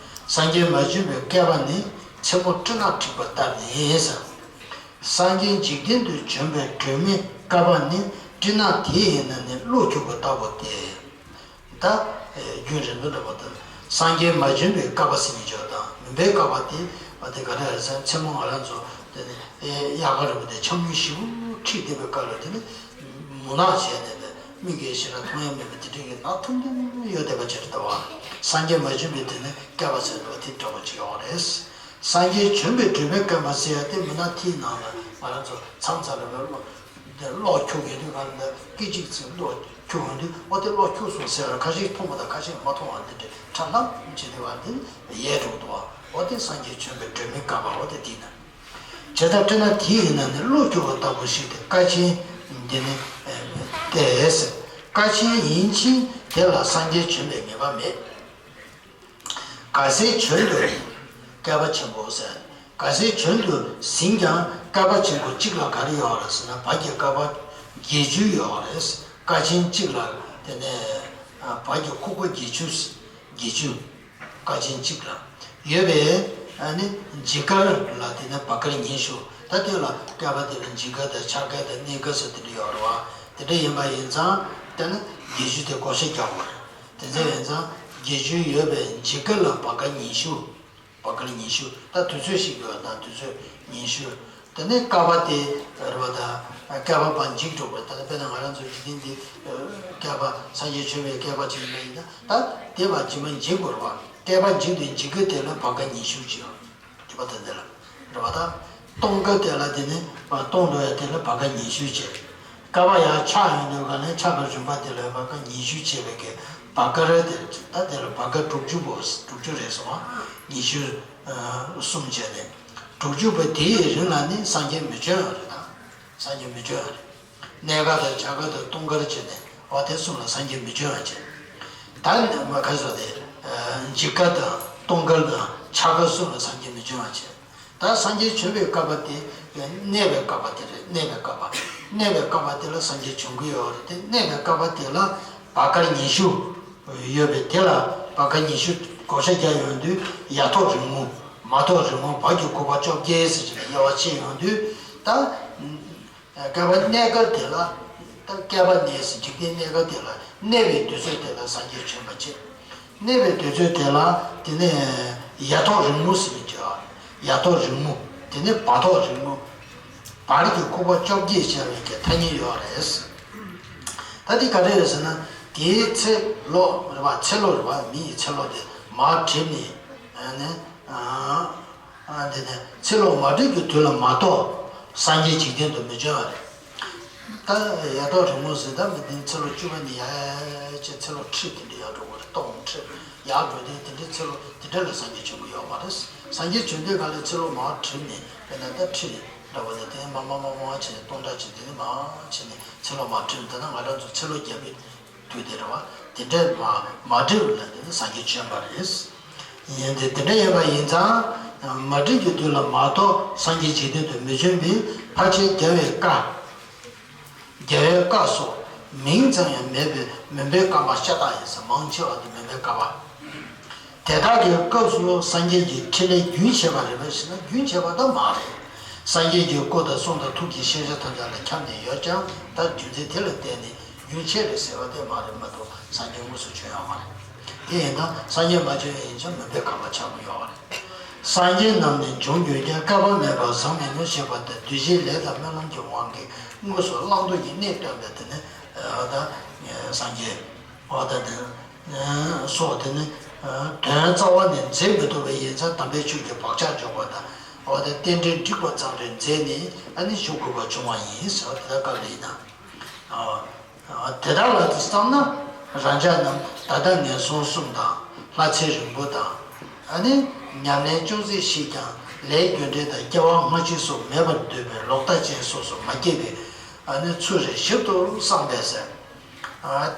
སངས་རྒྱས་མ་བྱོན་པའི་བསྐལ་པ་ནི་མཚན་མོ་སྤྲིན་ནག་འཁྲིགས་པ་ལྟར་ནི། སངས་རྒྱས་འཇིག་རྟེན་དུ་བྱོན་པའི་སྒྲོན་མེའི་བསྐལ་པ་ནི་སྤྲིན་ནག་དེ་ཡི་ནང་ནས་གློག་འཁྱུག་པ་ལྟ་བུ་སྟེ། ད། རྒྱུན་རིང་པོ་འདྲ་པོ་དང་། སངས་རྒྱས་མ་བྱོན་པའི་བསྐལ་པ་ཟེར་མི་ཆོག་དང་མུན་པའི་བསྐལ་པ་དེ། བ་དེ་ག་འདྲ་རེད་ཟེར་ན་མཚན་མོ་ང་རང་ཚོ་དེ་ནི་དབྱར་ཁ་རིང་པོ་དེ་ཆར་རླུང་ཞེ་པོ་འཁྲིགས་བསྡད་པའི་སྐབས་ལ་དེ་ནི་མུན་ནག་བྱས་ནས་པའི་མིག་གིས་ཞེ་དྲག་མཐོང་ཡ་མེད་པའི་དེ་འདྲའི་གི་ནག་ཐུམ་ཐུམ་ཡོད་བསྡད་པ་ཅིག་རེད་ད་བ། སངས་རྒྱས་མ་བྱོན་པའི་དེ་ནི་བསྐལ་པ་ཟེར་བ་དེ་འདྲ་པོ་ཅིག་ཡོད་རེད། སངས་རྒྱས་བྱོན་པའི་སྒྲོན་མེའི་བསྐལ་པ་ཟེར་ཡ་དེ་མུན་ནག་དེའི་ནང་ལ་ང་རང་ཚོ་མཚམས་མཚམས་ལ་བའི་གློག་འཁྱུག་ཡོད་དུས་ག་ལ་སྐད་ཅིག་ཙམ་གློག་འཁྱུག་ཡོང་དུས་འོ་དེ་གློག་འཁྱུག་སོང་ཟེར་བ་ཁ་ཤས་མཐོང་བ་དང་ཁ་ཤས་མ་མཐོང་བ་འདི་འདྲ་ཁྲ་ལམ་བྱེད་དུས་བ་འདི་ཡལ་འགྲོ་འདུག་བ། འོ་དེ་སངས་རྒྱས་བྱོན་པའི་སྒྲོན་མེའི་བསྐལ་པ་འོ་དེ་དེ་ན། ཇི་ལྟར་སྤྲིན་ནག་དེ་ཡི་ནང་ནས་གློག་འཁྱུག་པ་ལྟ་བུ་ཞིག་སྟེ་བསྐལ་ཆེན་འདི་ནི་སྟེ། བསྐལ་ཆེན་ཡིན་ཕྱིན་དེ་ལ་སངས་རྒྱས་བྱོན་པའི་ངེས་པ་མེད། གལ་སྲིད་བྱོན་དུ་རིང་། བསྐལ་པ་ཆེན་པོ་ཟེར། གལ་སྲིད་བྱོན་དུ་ཟིན་ཀྱང་བསྐལ་པ་ཆེན་པོ་གཅིག་ལ་ག་རེ་ཡོད་རེད་ཟེར་ན། བར་གྱི་བསྐལ་པ་བརྒྱད་ཅུ་ཡོད་རེད། བསྐལ་ཆེན་གཅིག་ལ་དེ་ནས་བར་གྱི་ཁུག་པ་བརྒྱད་ཅུ། བརྒྱད་ཅུ། བསྐལ་ཆེན་གཅིག་ལ་ཡོད་པའི་ཨ་ནི་འཇིགས་སྐར་ལ་དེ་ནས་བར་སྐར་ཉི་ཤུ། ད་དེ་ལ་བསྐལ་པ་དེ་ལ་འཇིགས་སྐར་དང་འཆར་སྐར་དང་གནས་སྐར་ཟེར་དེ་འདྲ་ཡོད་རེད་བ། དེ་འདྲ་ཡིན་པ་ཡིན་ཙང་དེ་ནི་བརྒྱད་ཅུ་དེ་བགོ་བཤའ་རྒྱག་དགོས་རེད། དེ་ཚོ་ཡིན་ཙང་བརྒྱད་ཅུ་ཡོད་པའི་འཇིགས་སྐར་ལ་བར་སྐར་ཉི་ཤུ། བར་སྐར་ཉི་ཤུ། ད་དུས་ཚོད་ཤིག་ཡོད་ན་དུས་ཚོད་ཉི་ཤུ། དེ་ནས་བསྐལ་པ་དེ་རེད་བ། ད་བསྐལ་པ་བར་འཇིག་འགྲོ་བ། ད་དཔེར་ན་ང་རང་ཚོ་འཇིག་རྟེན་འདི་བསྐལ་པ་སངས་རྒྱས་བྱོན་པའི་བསྐལ་པ་ཅིག་ཡིན་པ་ཡིན་ན་ད་དེ་བར་རྗེས་མ་འཇིག་དགོས་རེད་བ། བསྐལ་པ་འཇིག་དུས་འཇིག་སྐར་དེ་ལ་བར་སྐར་ཉི་ཤུ་ཅིག་ཡོད་པ་དེ་འདི་ལ་རེད་བ། ད་སྟོང་སྐར་དེ་ལ་དེ་ནི་སྟོང་འགྲོ་ཡ་དེ་ལ་བར་སྐར་ཉི་ཤུ་བྱས། བསྐལ་པ་ཡར་ཆག་ཡོང་དུས་ག་ནས་ཆག་པའི་རིམ་པ་དེ་ལ་བར་སྐར་ཉི་ཤུ་བྱས་པའི་གི་བར་སྐར་དེ་ད་དེ་ལ་བར་སྐར་དྲུག་ཅུ་པོ་དྲུག་ཅུ་རེད་སོང་བ། ཉི་ཤུ་གསུམ་བྱས་ནས་དྲུག་ཅུ་པོ་དེའི་རིང་ལ་ནི་སངས་རྒྱས་མི་བྱོན་པ་རེད་ད། སངས་རྒྱས་མི་བྱོན་པ་རེད། གནས་སྐར་དང་འཆར་སྐར་དང་སྟོང་སྐར་བྱས་ནས་འོ་དེ་གསུམ་ལ་སངས་རྒྱས་མི་བྱོན་པ་བྱས། ད་ནི་མ་ཁ་སོ་དེ་འཇིགས་སྐར་དང་སྟོང་སྐར་དང་འཆར་སྐར་གསུམ་ལ་སངས་རྒྱས་མི་བྱོན་པ་བྱས། ད་སངས་རྒྱས་བྱོན་པའི་བསྐལ་པ་དེ་གནས་པའི་བསྐལ་པ་དེ་རེད། གནས་པའི་བསྐལ་པ། གནས་པའི་བསྐལ་པ་དེ་ལ་སངས་རྒྱས་བྱོན་གྱི་ཡོད་རེད་དེ། གནས་པའི་བསྐལ་པ་དེ་ལ་བར་སྐར་ཉི་ཤུ་ཡོད་པའི་དེ་ལ་བར་སྐར་ཉི་ཤུ་བགོ་བཤའ་རྒྱག་ཡོང་དུས་ཡ་ཐོག་རིང་མོ་མ་ཐོག་རིང་མོ་བར་གྱི་ཁུག་པ་བཅོ་བརྒྱད་ཟེར་གྱི་ལ་དབྱེ་བ་ཕྱེ་ཡོང་དུས་ད། བསྐལ་པ་གནས་སྐབས་དེ་ལ། ད་བསྐལ་པ་གནས་སུ་འཇིག་རྟེན་གནས་སྐབས་དེ་ལ་གནས་པའི་དུས་ཚོད་དེ་ལ་སངས་རྒྱས་བྱོན་པ་བྱེད། གནས་པའི་དུས་ཚོད་དེ་ལ་དེ་ནས་ཡ་ཐོག་རིང་མོ་ཟེར་བའི་བྱ། ཡ་ཐོག་རིང་མོ། དེ་ནས་བ་ཐོག་རིང་མོ། བར་གྱི་ཁུག་པ་བཅོ་བརྒྱད་བྱ་བའི་གི་ཐ་སྙད་ཡོད་རེད། ད་དེ་ག་རེ་རེད་ཟེར་ན། དེའི་ཚེ་ལོ་རེད་པ། ཚེ་ལོ་རེད་པ། མི་ཡི་ཚེ་ལོ་དེ་མར་གྲིབ་ནས་ནས། ཨ་དེ་ནས་ཚེ་ལོ་མ་འགྲིབ་ཀྱི་དུས་ལ་མ་གཏོགས་སངས་རྒྱས་འཇིག་རྟེན་དུ་མི་བྱོན་པ་རེད། ད་ཡ་ཐོག་རིང་མོ་ཟེར་ད་མི་དེ་ཚེ་ལོ་བཅུ་པ་ནས་ཡར་བྱས་ཚེ་ལོ་ཁྲི་དེ་འདྲ་ཡར་འགྲོ་བ་རེད། སྟོང་ཁྲི་ཡར་འགྲོ་དུས་དེ་འདྲའི་ཚེ་ལོ་དེ་འདྲ་ལ་སངས་རྒྱས་བྱོན་གྱི་ཡོད་མ་རེད། སངས་རྒྱས་བྱོན་དུས་ག་ལ་ཚེ་ལོ་མར་གྲིབ་ནས་དཔེར་ན་ད་ཁྲི་འདྲ་བ་ནས་དེ་ནས་མར་མར་མར་མར་བྱས་ནས་སྟོང་ཕྲག་གཅིག་དེ་ནས་མར་བྱས་ནས་ཚེ་ལོ་མར་གྲིབ། ད་ལྟ་ང་རང་ཚོ་ཚེ་ལོ་བརྒྱ་པའི། དུས་དེ་རེད་བ། དེ་འདྲའི་མ་མ་འགྲིབ་ལ་དེ་ནི་སངས་རྒྱས་བྱོན་པ་རེད། ཡིན་ཏེ་དེ་འདྲ་ཡིན་པ་ཡིན་ཙང་མ་འགྲིབ་ཀྱི་དུས་ལ་མ་གཏོགས་སངས་རྒྱས་འཇིག་རྟེན་དུ་མི་བྱོན་པས་ཕལ་ཆེར་རྒྱལ་བའི་བཀའ། རྒྱལ་བའི་བཀའ་སོགས་མིང་ཙམ་ཡང་མེད་པའི་མུན་པའི་བསྐལ་པ་ཤ་སྟག་ཡིན་ཟེར། མང་ཆེ་བ་དེ་མུན་པའི་བསྐལ་པ། དེ་དག་གི་སྐབས་སུ་སངས་རྒྱས་ཀྱི་ཕྲིན་ལས་རྒྱུན་ཆད་པ་རེད་པས་ཟེར་ན་རྒྱུན་ཆད་པ་ད་མ་རེད། སངས་རྒྱས་ཀྱི་སྐུ་དང་གསུང་དང་ཐུགས་ཀྱི་ཤེས་བྱ་ཐམས་ཅད་ལ་ཁྱབ་ནས་ཡོད་ཀྱང་ད་རྒྱུ་མཚན་དེ་ལ་བརྟེན་ནས་རྒྱུན་ཆད་རེད་ཟེར་བ་དེ་མ་རེད་མ་གཏོགས་སངས་རྒྱས་དངོས་སུ་བྱོན་ཡོད་མ་རེད། དེ་ཡིན་ན་སངས་རྒྱས་མ་བྱོན་ཡིན་ཀྱང་མུན་པའི་བསྐལ་པ་ཆགས་ཀྱི་ཡོད་རེད། སངས་རྒྱས་རྣམས་ནི་འབྱུང་འགྱུར་ཀྱང་། བསྐལ་པ་མེད་པར་བཟང་མིན་ནོ། ཞེས་པ་སྟེ་གདུལ་བྱའི་ལས་དང་སྨོན་ལམ་གྱི་དབང་གིས་དངོས་སུ་བླང་དོར་གྱི་གནས་སྟོན་པའི་དེ་ནི་ཨ་ད་སངས་རྒྱས་ཨ་ད་དེ་སོགས་དེ་ནི་དོན་རྩ་བ་ནས་མཛད་མི་ཐུབ་པ་ཡིན་ཙང་དམ་པའི་ཆོས་ཀྱི་བག་ཆགས་འཇོག་པ་དང་། ཨ་ད་རྟེན་འབྲེལ་འགྲིག་པ་ཙམ་རེ་མཛད་ནས་ཨ་ནི་བཞུགས་དགོས་པ་བྱུང་བ་ཡིན་ཟེར་བ་དེ་ལྟར་སྐབས་ལ་ཡིན་ན། དེ་དག་ལ་དེ་བསམ་ན་རང་ཅག་རྣམས་ད་ལྟ་ངན་སོང་གསུམ་དང་ལྷ་ཚེ་རིང་པོ་དང་། ཨ་ནི་ཉམས་ལེན་ཅུང་ཟད་ཤེས་ཀྱང་ལས་རྒྱུ་འབྲས་དང་སྐྱེ་བ་སྔ་ཕྱི་སོགས་མེད་པར་འདོད་པའི་ལོག་ལྟ་ཅན་སོ་སོ་མ་སྐྱེས་པའི་ཨ་ནི་ཚུལ་རེ་ཞིབ་ཏུ་བསམ་པས་ཟེར།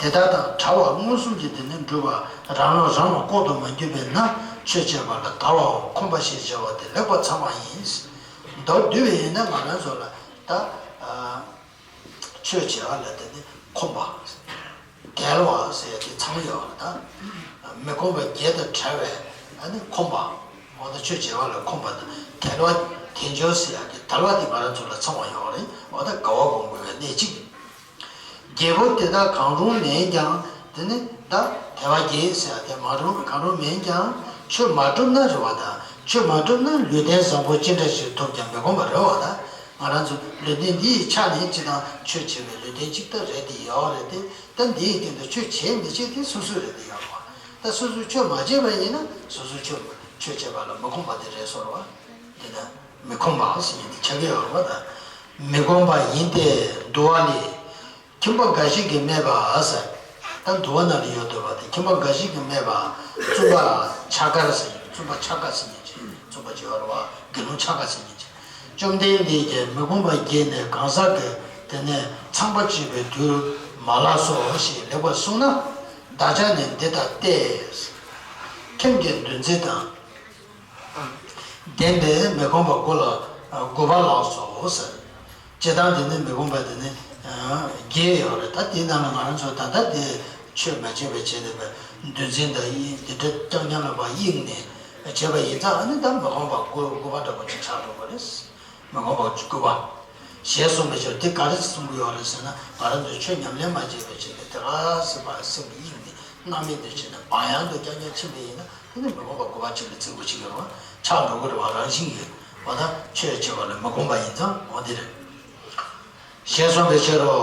དེ་དག་དང་བྲལ་བ་མངོན་སུམ་གྱིས་དེ་ནི་སྒྲུབ་པ་རང་ལ་རང་ལ་ལྐོག་ཏུ་མ་གྱུར་པས་ན་ཆོས་བྱེད་པ་ལ་དར་བའམ་ཁོམ་པ་ཞེས་བྱ་བ་དེ་ལེགས་པར་ཚང་བ་ཡིན། མདོར་བསྡུས་པ་ཡིན་ན་ང་རང་ཚོ་ལ་ད། ཆོས་བྱེད་པ་ལ་དེ་ནི་ཁོམ་པ། དལ་བ་ཟེར་ཡ་དེ་ཚང་ཡོད་རེད་ད། མི་ཁོམ་པ་བརྒྱད་དང་བྲལ་བའི་ཨ་ནི་ཁོམ་པ། འོ་ད་ཆོས་བྱེད་པ་ལ་ཁོམ་པ་དང་དལ་བ་དལ་འབྱོར་ཟེར་ཡ་དེ་དལ་བ་དེ་ང་རང་ཚོ་ལ་ཚང་བ་ཡོད་རེད། འོ་ད་དགའ་བ་སྒོམ་དགོས་པའི་གནད་གཅིག་རྒྱལ་པོ་དེ་དག་གང་རུང་མིན་ཀྱང་དེ་ནི་ད་དལ་བ་བརྒྱད་ཟེར་ཡ་དེ་མ་རུང་གང་རུང་མིན་ཀྱང་ཆོས་མ་གྲུབ་ན་རེད་བ་ད། ཆོས་མ་གྲུབ་ན་ལུས་རྟེན་བཟང་པོ་ཅི་འདྲ་ཞིག་ཐོབ་ཀྱང་མི་ཁོམ་པ་རེད་བ་ད། ང་རང་ཚོ་ལུས་རྟེན་འདི་ཡི་ཆ་ནས་སྤྱི་དང་ཆོས་བྱེད་པའི་ལུས་རྟེན་གཅིག་ལྟ་རེད་དེ་ཡོད་རེད་དེ། ད་འདི་ཡི་སྟེང་དུ་ཆོས་བྱེད་མི་བྱེད་དེ་སོ་སོའི་རེད་དེ་ཡོད་རེད་བ། ད་སོ་སོས་ཆོས་མ་བྱས་པ་ཡིན་ན་སོ་སོའི་ཆོས་ཆོས་བྱེད་པ་ལ་མི་ཁོམ་པ་དེ་རེད་སོ་རེད་བ། དེ་ལ་མི་ཁོམ་པ་ཟེར་མཁན་དེ་ཆགས་ཀྱི་ཡོད་རེད་བ་ད། མི་ཁོམ་པ་ཡིན་ཏེ། འདུལ་བ་ལས། ཁྱིམ་པ་འགའ་ཞིག་གིས་སྨྲས་པ། ད་འདུལ་བ་ནང་ལ་ཡོད་འདུག་བ་དེ། ཁྱིམ་པ་འགའ་ཞིག་གིས་སྨྲས་པ། བཙུན་པ་ཕྱག་མཁར་ཟེར། བཙུན་པ་ཕྱག་མཁར་ཟེར་མཁན་ཅིག་བཙུན་པ་ཅིག་ཡོད་རེད་བ། དགེ་སློང་ཕྱག་མཁར་ཟེར་མཁན་ཅིག་བཅོམ་ལྡན་འདས་ཀྱིས་མི་ཁོམ་པ་བརྒྱད་ནི་གང་ཟག་གི་དེ་ནས་ཚངས་པ་སྤྱོད་པའི་དུས་མ་ལགས་སོ་ཞེས་ལེགས་པར་གསུངས་ན། བདག་ཅག་ནི་འདི་ལྟ་སྟེ། ཁྱིམ་གྱི་འདུ་འཛི་དང་། ལྡན་པའི་མི་ཁོམ་པ་དགུ་ལ་དགུ་པ་ལགས་སོ་ཟེར། སྤྱིར་བཏང་དེ་ནི་མི་ཁོམ་པ་དེ་ནི་བརྒྱད་ཡོད་རེད། ད་དེའི་ནང་ལ་ང་རང་ཚོ་ད་ལྟ་དེ་ཆོས་མ་བྱས་པའི་བྱས་ནས་པའི་འདུ་འཛི་དང་དེ་འདྲ་རྐྱང་རྐྱང་ལ་བ་དབྱིངས་ནས་བྱས་པ་ཡིན་ཙང་ཨ་ནི་ད་མི་ཁོམ་པ་དགུ་དགུ་པ་འདྲ་པོ་ཅིག་ཆགས་འགྲོ་གི་རེད། མི་ཁོམ་པ་དགུ་པ། ཞེས་གསུངས་པའི་ཕྱིར་དེ་ག་རེ་གསུང་གི་ཡོད་རེད་ཟེར་ན། ང་རང་ཚོས་ཆོས་ཉམས་ལེན་མ་བྱས་པའི་ཕྱིར་དེ་ག་སྲིད་པ་སེམས་ཀྱི་དབྱིངས་ནས་སྣང་མེད་དུ་བྱས་ནས་བག་ཡངས་དུ་རྐྱང་རྐྱང་ཕྱིན་པ་ཡིན་ན། དེ་ནི་མི་ཁོམ་པ་དགུ་པ་གཅིག་ལ་བརྩི་དགོས་ཀྱི་ཡོད་རེད་བ། ཆགས་འགྲོ་གི་རེད་བ། རང་བཞིན་གྱིས་འོ་ད་ཆོས་བྱེད་པ་ལ་མི་ཁོམ་པ་ཡིན་ཙང་འོ་དེ་རེད། ཞེས་གསུངས་པའི་ཕྱིར་རོ།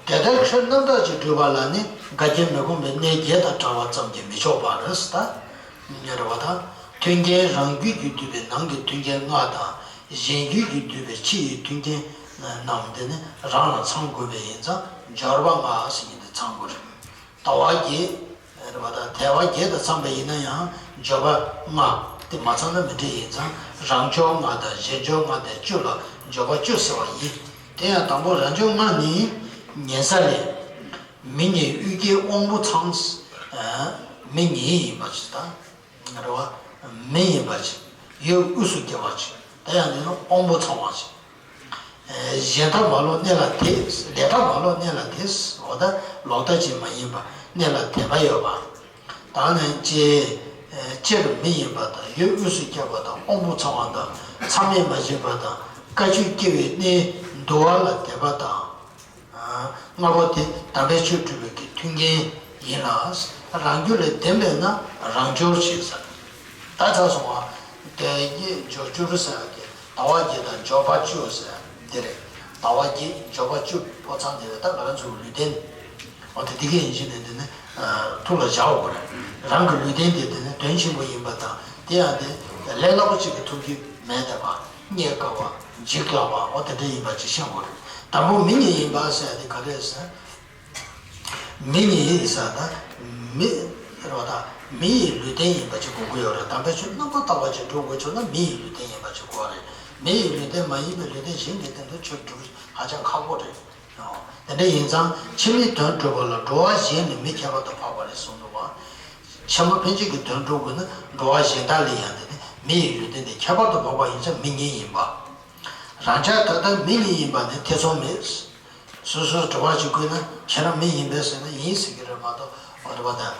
དེ་ལྟར་ཆོས་རྣམ་དག་ཅིག་སྒྲུབ་པ་ལ་ནི་འགལ་རྐྱེན་མི་ཁོམ་པའི་གནད་བརྒྱད་དང་བྲལ་བ་ཙམ་གྱིས་མི་ཆོག་པ་རེད་ད། ཉེ་རེད་བ་ད། མཐུན་རྐྱེན་རང་རྒྱུད་ཀྱིས་བསྡུས་པའི་ནང་གི་མཐུན་རྐྱེན་ལྔ་དང་། གཞན་རྒྱུད་ཀྱིས་བསྡུས་པའི་ཕྱི་ཡི་མཐུན་རྐྱེན་རྣམས་དེ་ནི་རང་ལ་ཚང་དགོས་པས་ཡིན་ཙང་འབྱོར་པ་ལྔ་ཟེར་མཁན་དེ་ཚང་དགོས་རེད། དལ་བ་བརྒྱད། རེད་བ་ད། དལ་བ་བརྒྱད་དང་འཚམས་པ་ཡིན་ན་ཡང་འབྱོར་པ་ལྔ་དེ་མ་ཚང་ན་མི་འགྲིག་ཡིན་ཙང་རང་འབྱོར་ལྔ་དང་གཞན་འབྱོར་ལྔ་དང་བཅུ་ལ་འབྱོར་པ་བཅུ་ཟེར་བ་ཡིན། དེ་ཡང་དང་པོ་རང་འབྱོར་ལྔ་ནི། ཉན་ས་ལས། མི་ཉན་གཡུལ་རྒྱལ་དབང་པོ་ཚང་། མི་ཉན་ཡིན་པ་ཅིག་དང་། རེད་བ། མི་ཡིན་པ་ཅིག་ཡུལ་དབུས་སུ་སྐྱེ་བ་ཅིག་དེ་ཡང་དེ་ནི་དབང་པོ་ཚང་བ་ཅིག་གཞན་དག་མ་ལོག་གནས་ལ་དད། ལས་དག་མ་ལོག་གནས་ལ་དད། འོ་ད་ལོག་ལྟ་ཅན་མ་ཡིན་པ་གནས་ལ་དད་པ་ཡོད་པ། ད་ནི་སྤྱིར་སྤྱིར་མི་ཡིན་པ་དང་ཡུལ་དབུས་སུ་སྐྱེས་པ་དང་དབང་པོ་ཚང་བ་དང་མཚམས་མེད་མ་བྱས་པ་དང་བཀའ་ཆོས་སྐྱེ་བའི་གནས་འདུལ་བ་ལ་དད་པ་དང་། ལྔ་པོ་དེ་དམ་པའི་ཆོས་སྒྲུབ་པའི་གི་མཐུན་རྐྱེན་ཡིན་ལ། རང་རྒྱུད་ལ་ལྡན་པས་ན་རང་འབྱོར་ཞེས་ཟེར། ད་ཆ་སོང་བ། དལ་བརྒྱད་འབྱོར་བཅུ་ཟེར་ཡ་གི་དལ་བ་བརྒྱད་དང་འབྱོར་པ་བཅུ་ཟེར་ཡ་འདི་རེད། དལ་བ་བརྒྱད་འབྱོར་པ་བཅུ་པོ་ཚང་འདི་རེད། ད་ང་རང་ཚོའི་ལུས་རྟེན། འོ་དེ་དེ་ག་ཡིན་ཕྱིན་ནས་འདི་ནི་ཐུགས་ལ་བཞག་དགོས་རེད། རང་གི་ལུས་རྟེན་དེ་དེ་ནི་དོན་ཆེན་པོ་ཡིན་པ་དང་དེ་ཡང་དེ་ལས་སླ་པོ་ཅིག་གི་ཐུབ་རྒྱུ་མེད་བསྡད་པ། རྙེད་དཀའ་བ། འཇིག་སླ་བ། འོ་དེ་འདྲ་ཡིན་པ་ཅིག་ཤེས་དགོས་རེད། དང་པོ་མི་ཉིད་ཡིན་པ་ཟེར་ཡ་དེ་ག་རེ་ཟེར། མི་ཉིད་ཟེར་ད། མི་རེད་བ་ད། མི་ཡི་ལུས་རྟེན་ཡིན་པ་ཅིག་དགོས་ཀྱི་ཡོད་རེད། དམ་པའི་ཆོས་རྣམ་པར་དག་པ་ཅིག་སྒྲུབ་དགོས་བྱུང་ན་མི་ཡི་ལུས་རྟེན་ཡིན་པ་ཅིག་དགོས་རེད། མི་ཡི་ལུས་རྟེན་མ་ཡིན་པའི་ལུས་རྟེན་གཞན་གྱི་སྟེང་དུ་ཆོས་སྒྲུབ་ཧ་ཅང་ཁག་པོ་རེད། དེ་འདྲ་ཡིན་ཙང་ཕྱི་མའི་དོན་སྒྲུབ་པ་ལ་འགྲོ་བ་གཞན་ནི་མི་ཁྱད་པར་དུ་འཕགས་པ་རེད་གསུངས་འདུག་བ། ཕྱི་མ་ཕན་ཆད་ཀྱི་དོན་སྒྲུབ་དགོས་ན་འགྲོ་བ་གཞན་དག་ལས་ཡང་དེ་ནི་མི་ཡི་ལུས་རྟེན་དེ་ཁྱད་པར་དུ་འཕགས་པ་ཡིན་ཙང་མི་ཉིད་ཡིན་པ། རང་ཅག་ད་ལྟ་མི་ཉིད་ཡིན་པ་ནི་ཐེ་ཚོམ་མེད། སོ་སོར་དྲི་བ་ཅིག་བཀོད་ན་ཁྱེད་རང་མི་ཡིན་པས་ཟེར་ན་ཡིན་ཟེར་གྱི་རེད་མ་གཏོགས་འོ་རེད་པ་ད།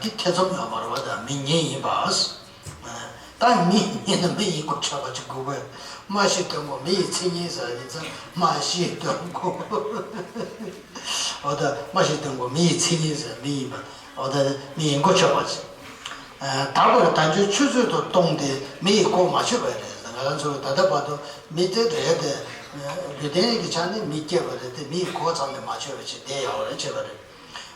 འདི་ཐེ་ཚོམ་ཡོད་མ་རེད་པ་ད། མི་ཉིད་ཡིན་པ། ད་མི་ཉིད་ནི་མི་ཡིན་དགོས་ཆགས་པ་ཅིག་དགོས་པས། སྨྲ་ཤེས་དོན་གོ་མི་ཡི་མཚན་ཉིད་ཟེར་ཡིན་ཙང་སྨྲ་ཤེས་དོན་གོ། འོ་ད་སྨྲ་ཤེས་དོན་གོ་མི་ཡི་མཚན་ཉིད་ཟེར་མི་ཡིན་པ། འོ་ད་མི་ཡིན་དགོས་ཆགས་པ་ཅིག་ད་བར་དལ་འབྱོར་ཆུད་ཟོས་སུ་བཏང་སྟེ་མི་ཡི་གོ་མ་ཆོད་པ་རེད། ང་རང་ཚོ་ད་ལྟ་བར་དུ་མི་དེ་རེད་དེ། ལུས་རྟེན་གྱི་ཆ་ནས་མི་སྐྱེས་པ་རེད་དེ། མི་ཡི་གོ་ཙམ་ལས་མ་ཆོད་པ་ཞིག་བསྡད་ཡོད་རེད། བྱས་པ་རེད།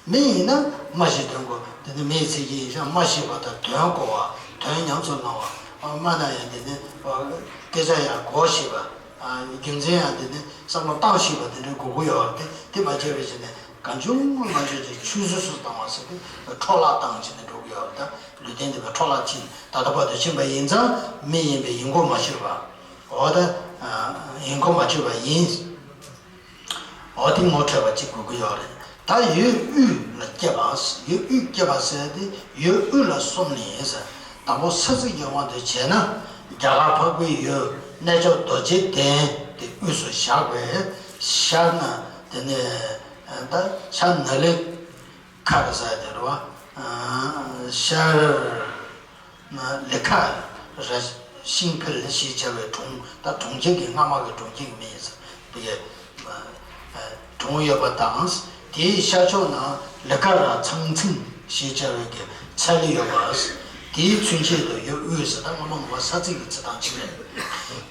མི་ཡིན་ན་སྨྲ་ཤེས་དོན་གོ། དེ་ནི་མི་ཡི་ཚིག་གི་ཡིན་ཤག་སྨྲ་ཤེས་པ་དང་དོན་གོ་བ། དོན་ཉམས་སུ་བླང་བ། སྨྲ་ན་ཡང་དེ་ནི་སྐད་ཆ་ཡང་གོ་ཤེས་པ། རྒྱུ་མཚན་ཡང་དེ་ནི་བསམ་བློ་བཏང་ཤེས་པ་དེ་འདྲའི་དགོས་ཀྱི་ཡོད་རེད་དེ། དེ་མ་བྱས་པའི་ཕྱིར་ནས་གང་བྱུང་མང་བྱུང་ཅིག་ཆུད་ཟོས་སུ་བཏང་བ་ཟེར་དུས་འཕྲོ་བརླག་བཏང་བྱས་ནས་འགྲོ་གི་ཡོད་རེད། ད་ལུས་རྟེན་འདི་པའི་འཕྲོ་བརླག་ཕྱིན་ད་ལྟ་བར་དུ་ཕྱིན་པ་ཡིན་ཙང་མི་ཡིན་པའི་ཡིན་གོ་མ་ཆོད་པ། འོ་ད་ཡིན་གོ་མ་ཆོད་པ་ཡིན། འོ་དེ་ངོ་འཕྲོད་པ་གཅིག་དགོས་ཀྱི་ཡོད་རེད། ད་ཡུལ་དབུས་ལ་སྐྱེས་པ། ཡུལ་དབུས་སྐྱེས་པ་ཟེར་དེ་ཡུལ་དབུས་ལ་གསུམ་ནི་ཡིན་ཟེར། དང་པོ་ས་ཚིགས་ཀྱི་དབང་དུ་བྱས་ན་རྒྱ་གར་འཕགས་པའི་ཡུལ་རྣལ་འབྱོར་རྡོ་རྗེ་གདན་དེ་དབུས་སུ་བཞག་པས། ཤར་ན་དེ་ནས་ད་ཤར་ན་ལི་ཁ་རེད་ཟེར་དེ་རེད་བ། ཤར་ན་ལི་ཁ་ར་ཤིང་འཕེལ་ཞེས་བྱ་བའི་གྲོང་། ད་གྲོང་ཁྱེར་གྱི་སྔ་མ་གི་གྲོང་ཁྱེར་གྱི་མིང་ཡིན་ས་བི་ཡ། གྲོང་ཡོད་པ་དང་། དེའི་ཤར་ཕྱོགས་ན་ལི་ཁ་ར་ཚང་ཚིང་ཞེས་བྱ་བའི་གི་ཚལ་ཡོད་པ། དེའི་མཚོན་བྱེད་དུ་ཡུལ་དབུས་ཟེར། ད་སྔ་མ་ངོ་མ་ས་ཚིགས་ཀྱི་ཚིག་དང་གཅིག་རེད།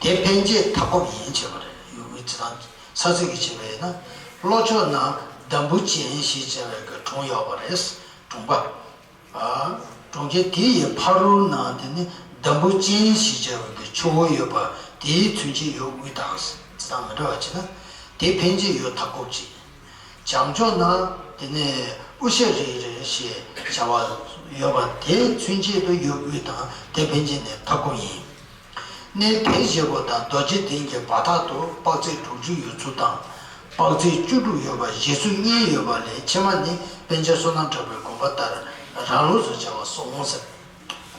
དེ་ཕན་ཆད་མཐའ་འཁོབ་ཡིན་བྱས་པ་རེད། ཡུལ་དབུས་ཚིག་དང་། ས་ཚིགས་ཀྱི་བྱས་པས་ན། ལྷོ་ཕྱོགས་ན་འདམ་བུ་ཅན་ཞེས་བྱ་བའི་གི་གྲོང་ཡོད་པ་རེད། གྲོང་པ། གྲོང་ཁྱེར་དེ་ཡི་ཕ་རོལ་ན་དེ་ནི་འདམ་བུ་ཅན་ཞེས་བྱ་བའི་གི་ཆུ་བོ་ཡོད་པ། དེའི་མཚོན་བྱེད་ཡུལ་དབུས་དང་། ཚིག་དང་མི་འདྲ་བ་བྱས་ན། དེ་ཕན་ཆད་ཡུལ་མཐའ་འཁོབ་ཅིང་། བྱང་ཕྱོགས་ན་དེ་ནི་དབུ་ཞྭ་རི་རི་ཞེས་བྱ་བ་ཡོད་པ། དེའི་མཚོན་བྱེད་དུ་ཡུལ་དབུས་དང་། དེ་ཕན་ཆད་ནི་མཐའ་འཁོབ་ཡིན། གནས་དེ་བཞི་པོ་དང་རྡོ་རྗེ་གདན་གྱི་བར་ཐག་ཏུ་དཔག་ཚད་དྲུག་ཅུ་ཡོད་ཚུལ་དང་། དཔག་ཚད་བཅུ་དྲུག་ཡོད་པ་བཞེད་ཚུལ་གཉིས་ཡོད་པ་ལས། ཕྱི་མ་ནི་པཎ་ཆེན་བསོད་ནམས་གྲགས་པའི་དགོངས་པ་ལྟར་རང་ལུགས་སུ་བྱ་བ་སོང་ཟེར།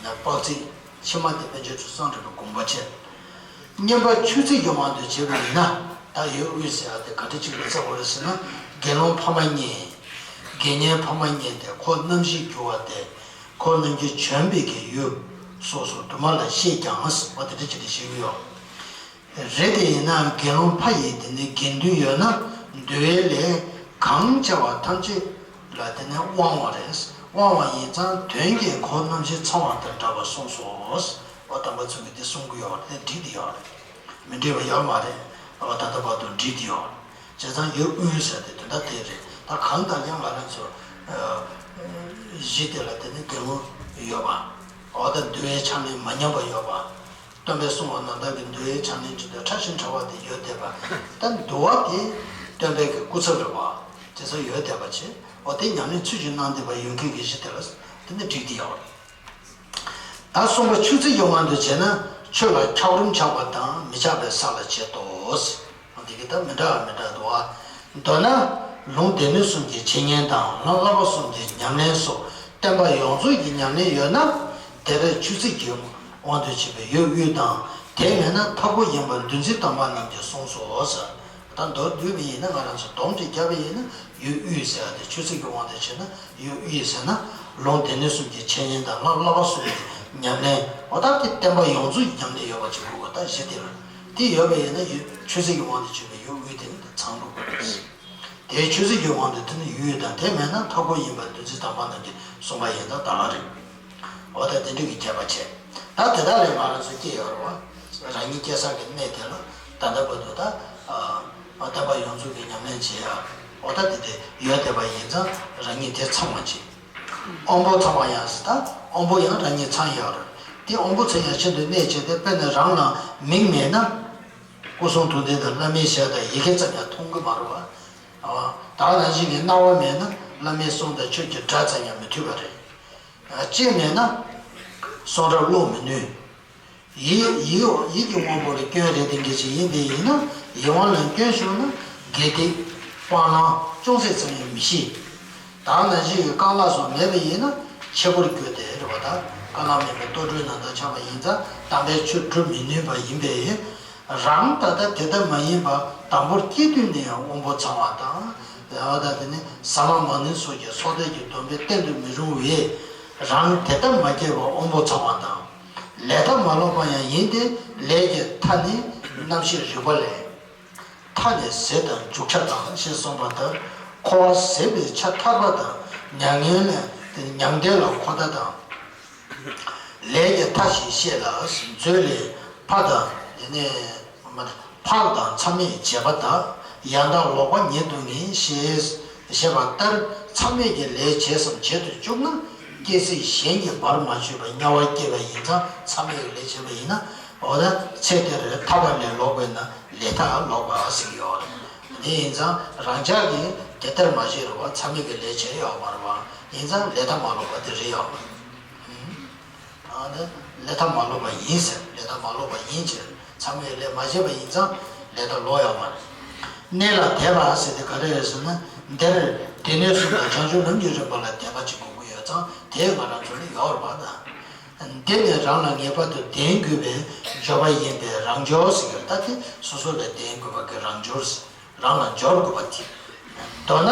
དཔག་ཚད་ཕྱི་མ་དེ་པཎ་ཆེན་བསོད་ནམས་གྲགས་པའི་དགོངས་པ་བྱས། བསྙེན་པ་ཆོས་ཚིགས་ཀྱི་དབང་དུ་བྱས་པ་ཡིན་ན། ད་ཡུལ་དབུས་ཟེར་ཡ་དེ་ག་འདྲ་ཅིག་ལ་བརྩི་དགོས་རེད་ཟེར་ན། དགེ་སློང་ཕ་མ་གཉིས། དགེ་བསྙེན་ཕ་མ་གཉིས་ཏེ། འཁོར་རྣམ་བཞིར་གྱུར་པ་སྟེ། འཁོར་རྣམས་ཀྱི་བྱོན་པའི་གི་ཡུལ་སོགས་སུ་དུ་མ་ལ་བཤད་ཀྱང་། འོ་དེ་འདྲ་ཅིག་ཏུ་བཤད་ཀྱི་ཡོད། རེད་དེ། ཡིན་ནའང་དགེ་སློང་ཕ་ཡི་དེ་ནི་དགེ་འདུན་ཡོད་ན། འདུལ་བའི་ལས་གང་བྱ་བ་ཐམས་ཅད་ལ་དེ་ནི་དབང་བ་རེད། དབང་བ་ཡིན་ཙང་དོན་གྱི་འཁོར་རྣམ་བཞི་ཚང་བ་དང་འདྲ་བར་གསུངས་སོ། འོ་དམ་པ་ཚོ་གིས་དེ་གསུང་གི་ཡོད་རེད། དེ་འགྲིག་གི་ཡོད་རེད། མི་འགྲིག་པ་ཡོད་མ་རེད། འོ་ད་ལྟ་བར་དུ་འགྲིག་གི་ཡོད་རེད། བྱས་ཙང་ཡུལ་དབུས་ཟེར་དེ་དོན་དག་དེ་རེད། ད་གང་ལྟར་ཡང་ང་རང་ཚོ་གཞི་དེ་ལ་དེ་ནི་དགེ་སློང་ཡོད་པ། འོ་ད་འདུལ་བའི་ཕྱག་ལེན་མ་ཉམས་པ་ཡོད་པ། སྟོན་པས་གསུངས་པ་ནང་ལྟར་གྱི་འདུལ་བའི་ཕྱག་ལེན་གྱི་དོན་ཕྲ་ཞིང་ཕྲ་བ་དེ་ཡོད་བསྡད་པ། ད་འདུལ་བ་དེ་སྟོན་པའི་གི་སྐུ་ཚབ་རེད་པ། དེ་ཚོ་ཡོད་བསྡད་པ་བྱས། འོ་དེ་ཉམས་ལེན་ཚུལ་བཞིན་གནང་བསྡད་པ་ཡོད་མཁན་གྱི་གཞི་དེ་ལ་དེ་ནི་འགྲིག་བསྡད་ཡོད་རེད། ད་གསུམ་པ་ཆོས་ཚིགས་ཀྱི་དབང་དུ་བྱས་ན། ཆོས་ལ་ཁྱབ་རུམ་ཆགས་པ་དང་མི་ཆགས་པའི་ས་ལ་བྱེད་དོ། འདི་གི་ད་མི་འདྲ་བ་མི་འདྲ་འདུག་ཨ། མདོར་ན་ལུང་སྡེ་སྣོད་གསུམ་གྱི་འཆད་ཉན་དང་། ལམ་བསླབ་པ་གསུམ་གྱི་ཉམས་ལེན་སོགས་བསྟན་པ་ཡོངས་རྫོགས་ཀྱི་ཉམས་ལེན་ཡོད་ན། དེར་ཆོས་ཚིགས་ཀྱི་དབང་དུ་བྱས་པའི་ཡུལ་དབུས་དང་། དེ་མེད་ན་མཐའ་འཁོབ་ཡིན་པར་འདུལ་འཛིན་དམ་པ་རྣམས་ཀྱིས་གསུངས་སོ་ཟེར། ད་མདོར་བསྡུས་པ་ཡིན་ན། ང་རང་ཚོ་སྡོམ་ཅིག་བརྒྱབ་པ་ཡིན་ན། ཡུལ་དབུས་ཟེར་བ་དེ་ཆོས་ཚིགས་ཀྱི་དབང་དུ་བྱས་ན། ཡུལ་དབུས་ཟེར་ན་ལུང་སྡེ་སྣོད་གསུམ་གྱི་འཆད་ཉན་དང་། ལམ་བསླབ་པ་གསུམ་གྱི་ཉམས་ལེན། འོ་ད་དེ་བསྟན་པ་ཡོངས་རྫོགས་ཀྱི་ཉམས་ལེན་ཡོད་པ་ཅིག་དགོས་པ། ད་གཞི་དེ་ལ་དེ་ཡོད་པ་ཡིན་ན། ཡུལ་ཆོས་ཚིགས་ཀྱི་དབང་དུ་བྱས་པའི་ཡུལ་དབུས་དེ་ནི་ཚང་འགྲོ་དགོས་རེད། དེའི་ཆོས་ཚིགས་ཀྱི་དབང་དུ་དེ་ནི་ཡུལ་དང་། དེ་མེད་ན་མཐའ་འཁོབ་ཡིན་པར་འདུལ་འཛིན་དམ་པ་རྣམས་ཀྱིས་གསུངས་པ་ཡིན་ཙང་ད་ག་རེད། འོ་ད་དེ་འདྲ་གི་ཁྱད་པར་བྱས། ད་དེ་དག་ལས་ང་རང་ཚོ་སྐྱེས་ཡོད་རེད་བ། རང་ཉིད་སྐྱེ་ས་གི་གནས་དེ་ལ་ད་ལྟ་བར་དུ་ད་ཨ་བསྟན་པ་ཡོངས་རྫོགས་ཀྱི་ཉམས་ལེན་བྱེད་ཡ། འོ་ད་དེ་དེ་ཡོད་བསྡད་པ་ཡིན་ཙང་རང་ཉིད་དེ་ཚང་བ་བྱེད། དབང་པོ་ཚང་བ་ཡང་ཟེར། ད་དབང་པོ་ཡང་རང་ཉིད་ཚང་ཡོད་རེད། དེ་དབང་པོ་ཚང་ཡང་ཤིན་ཏུ་གནད་ཆེ་སྟེ། དཔེར་ན་རང་ལ་མིག་མེད་ན། སྐུ་གསུང་ཐུགས་རྟེན་དང་བླ་མའི་ཞལ་དང་ཡི་གེ་ཙམ་ཡང་མཐོང་གི་མ་རེད་བ། ད་ནང་བཞིན་གྱི་རྣ་བ་མེད་ན་བླ་མའི་གསུང་དང་ཆོས་ཀྱི་སྒྲ་ཙམ་ཡང་མི་ཐོས་པ་རེད། ལྕེ་མེད་ན་གསུང་རབ་ཀློག་མི་ནུས། ཡིད་ཡིད་ཡིད་ཀྱི་དབང་པོ་ལ་སྐྱོན་རེ་ལྡན་མཁན་ཞིག་ཡིན་པས་ཡིན་ན། ཡིད་དབང་ལ་སྐྱོན་ཤོར་ན་དགེ་སྡིག་སྤང་བླང་ཅུང་ཟད་ཙམ་ཡང་མི་ཤེས། ད་ནང་བཞིན་གྱི་རྐང་ལག་སོགས་མེད་པ་ཡིན་ན་ཆེ་བོར་གྱུར་ཏེ་རེད་བ། ད་རྐང་ལག་མེད་པའི་ལྟོ་གྲོད་ནང་དུ་ཆགས་པ་ཡིན་ཙང་དམ་པའི་ཆོས་སྒྲུབ་མི་ནུས་པ་ཡིན་པས། རང་ད་ལྟ་དེ་ལྟ་མ་ཡིན་པ་དང་པོར་སྐྱེས་དུས་ནས་ཡང་དབང་པོ་ཚང་བ་དང་། ཡང་ད་དེ་ནི་ཟ་མ་མ་ནིང་སོགས་ཀྱི་སྲོག་ལྡན་གྱི་སྡོམ་པས་བསྟེན་དུ་མི་རུང་བས། རང་དེ་ལྟ་མ་སྐྱེས་པ་དབང་པོ་ཚང་བ་དང་། ལས་མཐའ་མ་ལོག་པ་ཡང་ཡིན་ཏེ། ལས་ཀྱི་མཐའ་ནི་རྣམ་ཤེས་རིག་པ་ལས། མཐའ་ནི་ཟད་དང་འཇུག་ཆ་དང་ཞེས་གསུངས་པ་ལྟར། འཁོར་བ་ཟད་པའི་ཆ་ཐར་པ་དང་། མྱ་ངན་ལས་དེ་ནི་མྱང་འདས་ལ་འཁོར་མཐའ་དང་། ལས་ཀྱི་མཐའ་ཞིག་བཤད་ལ། མཛོད་ལས་ཕ་དང་དེ་ནས་མ་ཕག་དང་མཚམས་མེད་བྱེད་པ་དག་ཡང་དག་ལོག་པ་ཉིད་དུ་ངེས་ཞེས་བཤད་པ་ལྟར་མཚམས་མེད་ཀྱི་ལས་བྱས་སམ་བྱེད་དུ་བཅུག་ན། སྐྱེ་སྲིད་གཞན་གྱིས་བར་མ་ཆོད་པའི་དམྱལ་བར་སྐྱེས་པ་ཡིན་ཙང་། མཚམས་མེད་ཀྱི་ལས་བྱས་པ་ཡིན་ན། འོ་ན་ཚེ་འདིར་ཐར་པ་ལས་ལོག་པས་ན་ལས་མཐའ་ལོག་པ་ཟེར་གྱི་ཡོད་རེད། དེ་ཡིན་ཙང་རང་ཅག་གིས་དེ་ལྟར་མ་བྱས་རུང་བ་མཚམས་མེད་ཀྱི་ལས་བྱས་ཡོད་མ་རེད་བ། ཡིན་ཙང་ལས་མཐའ་མ་ལོག་པ་དེ་རེད་ཡོད་མ་རེད། ཨ་ནི་ལས་མཐའ་མ་ལོག་པ་ཡིན་ཟེར། ལས་མཐའ་མ་ལོག་པ་ཡིན་ཕྱིར། མཚམས་མེད་ལས་མ་བྱས་པ་ཡིན་ཙང་ལས་མཐའ་ལོག་ཡོད་མ་རེད། གནས་ལ་དད་པ་ཟེར་དེ་ག་རེ་རེད་ཟེར་ན། འདིར་སྡེ་སྣོད་གསུམ་དང་བྱང་ཆུབ་ལམ་གྱི་རིམ་པ་ལ་དད་པ་ཅིག་དགོས་ཀྱི་ཡོད་ཙང་དེ་ང་རང་ཚོ་ལ་ཡོད་རེད་པ་ད། འདི་ནི་རང་ལ་ངེས་པར་དུ་ལྡན་དགོས་པའི་སྦྱོར་བ་ཡིན་པས་རང་སྦྱོར་ཟེར་གྱི་རེད། ད་དེ་སོ་སོ་ལ་ལྡན་དགོས་པ་གི་རང་སྦྱོར་ཟེར། རང་ལ་སྦྱོར་དགོས་པ་དེ། མདོར་ན།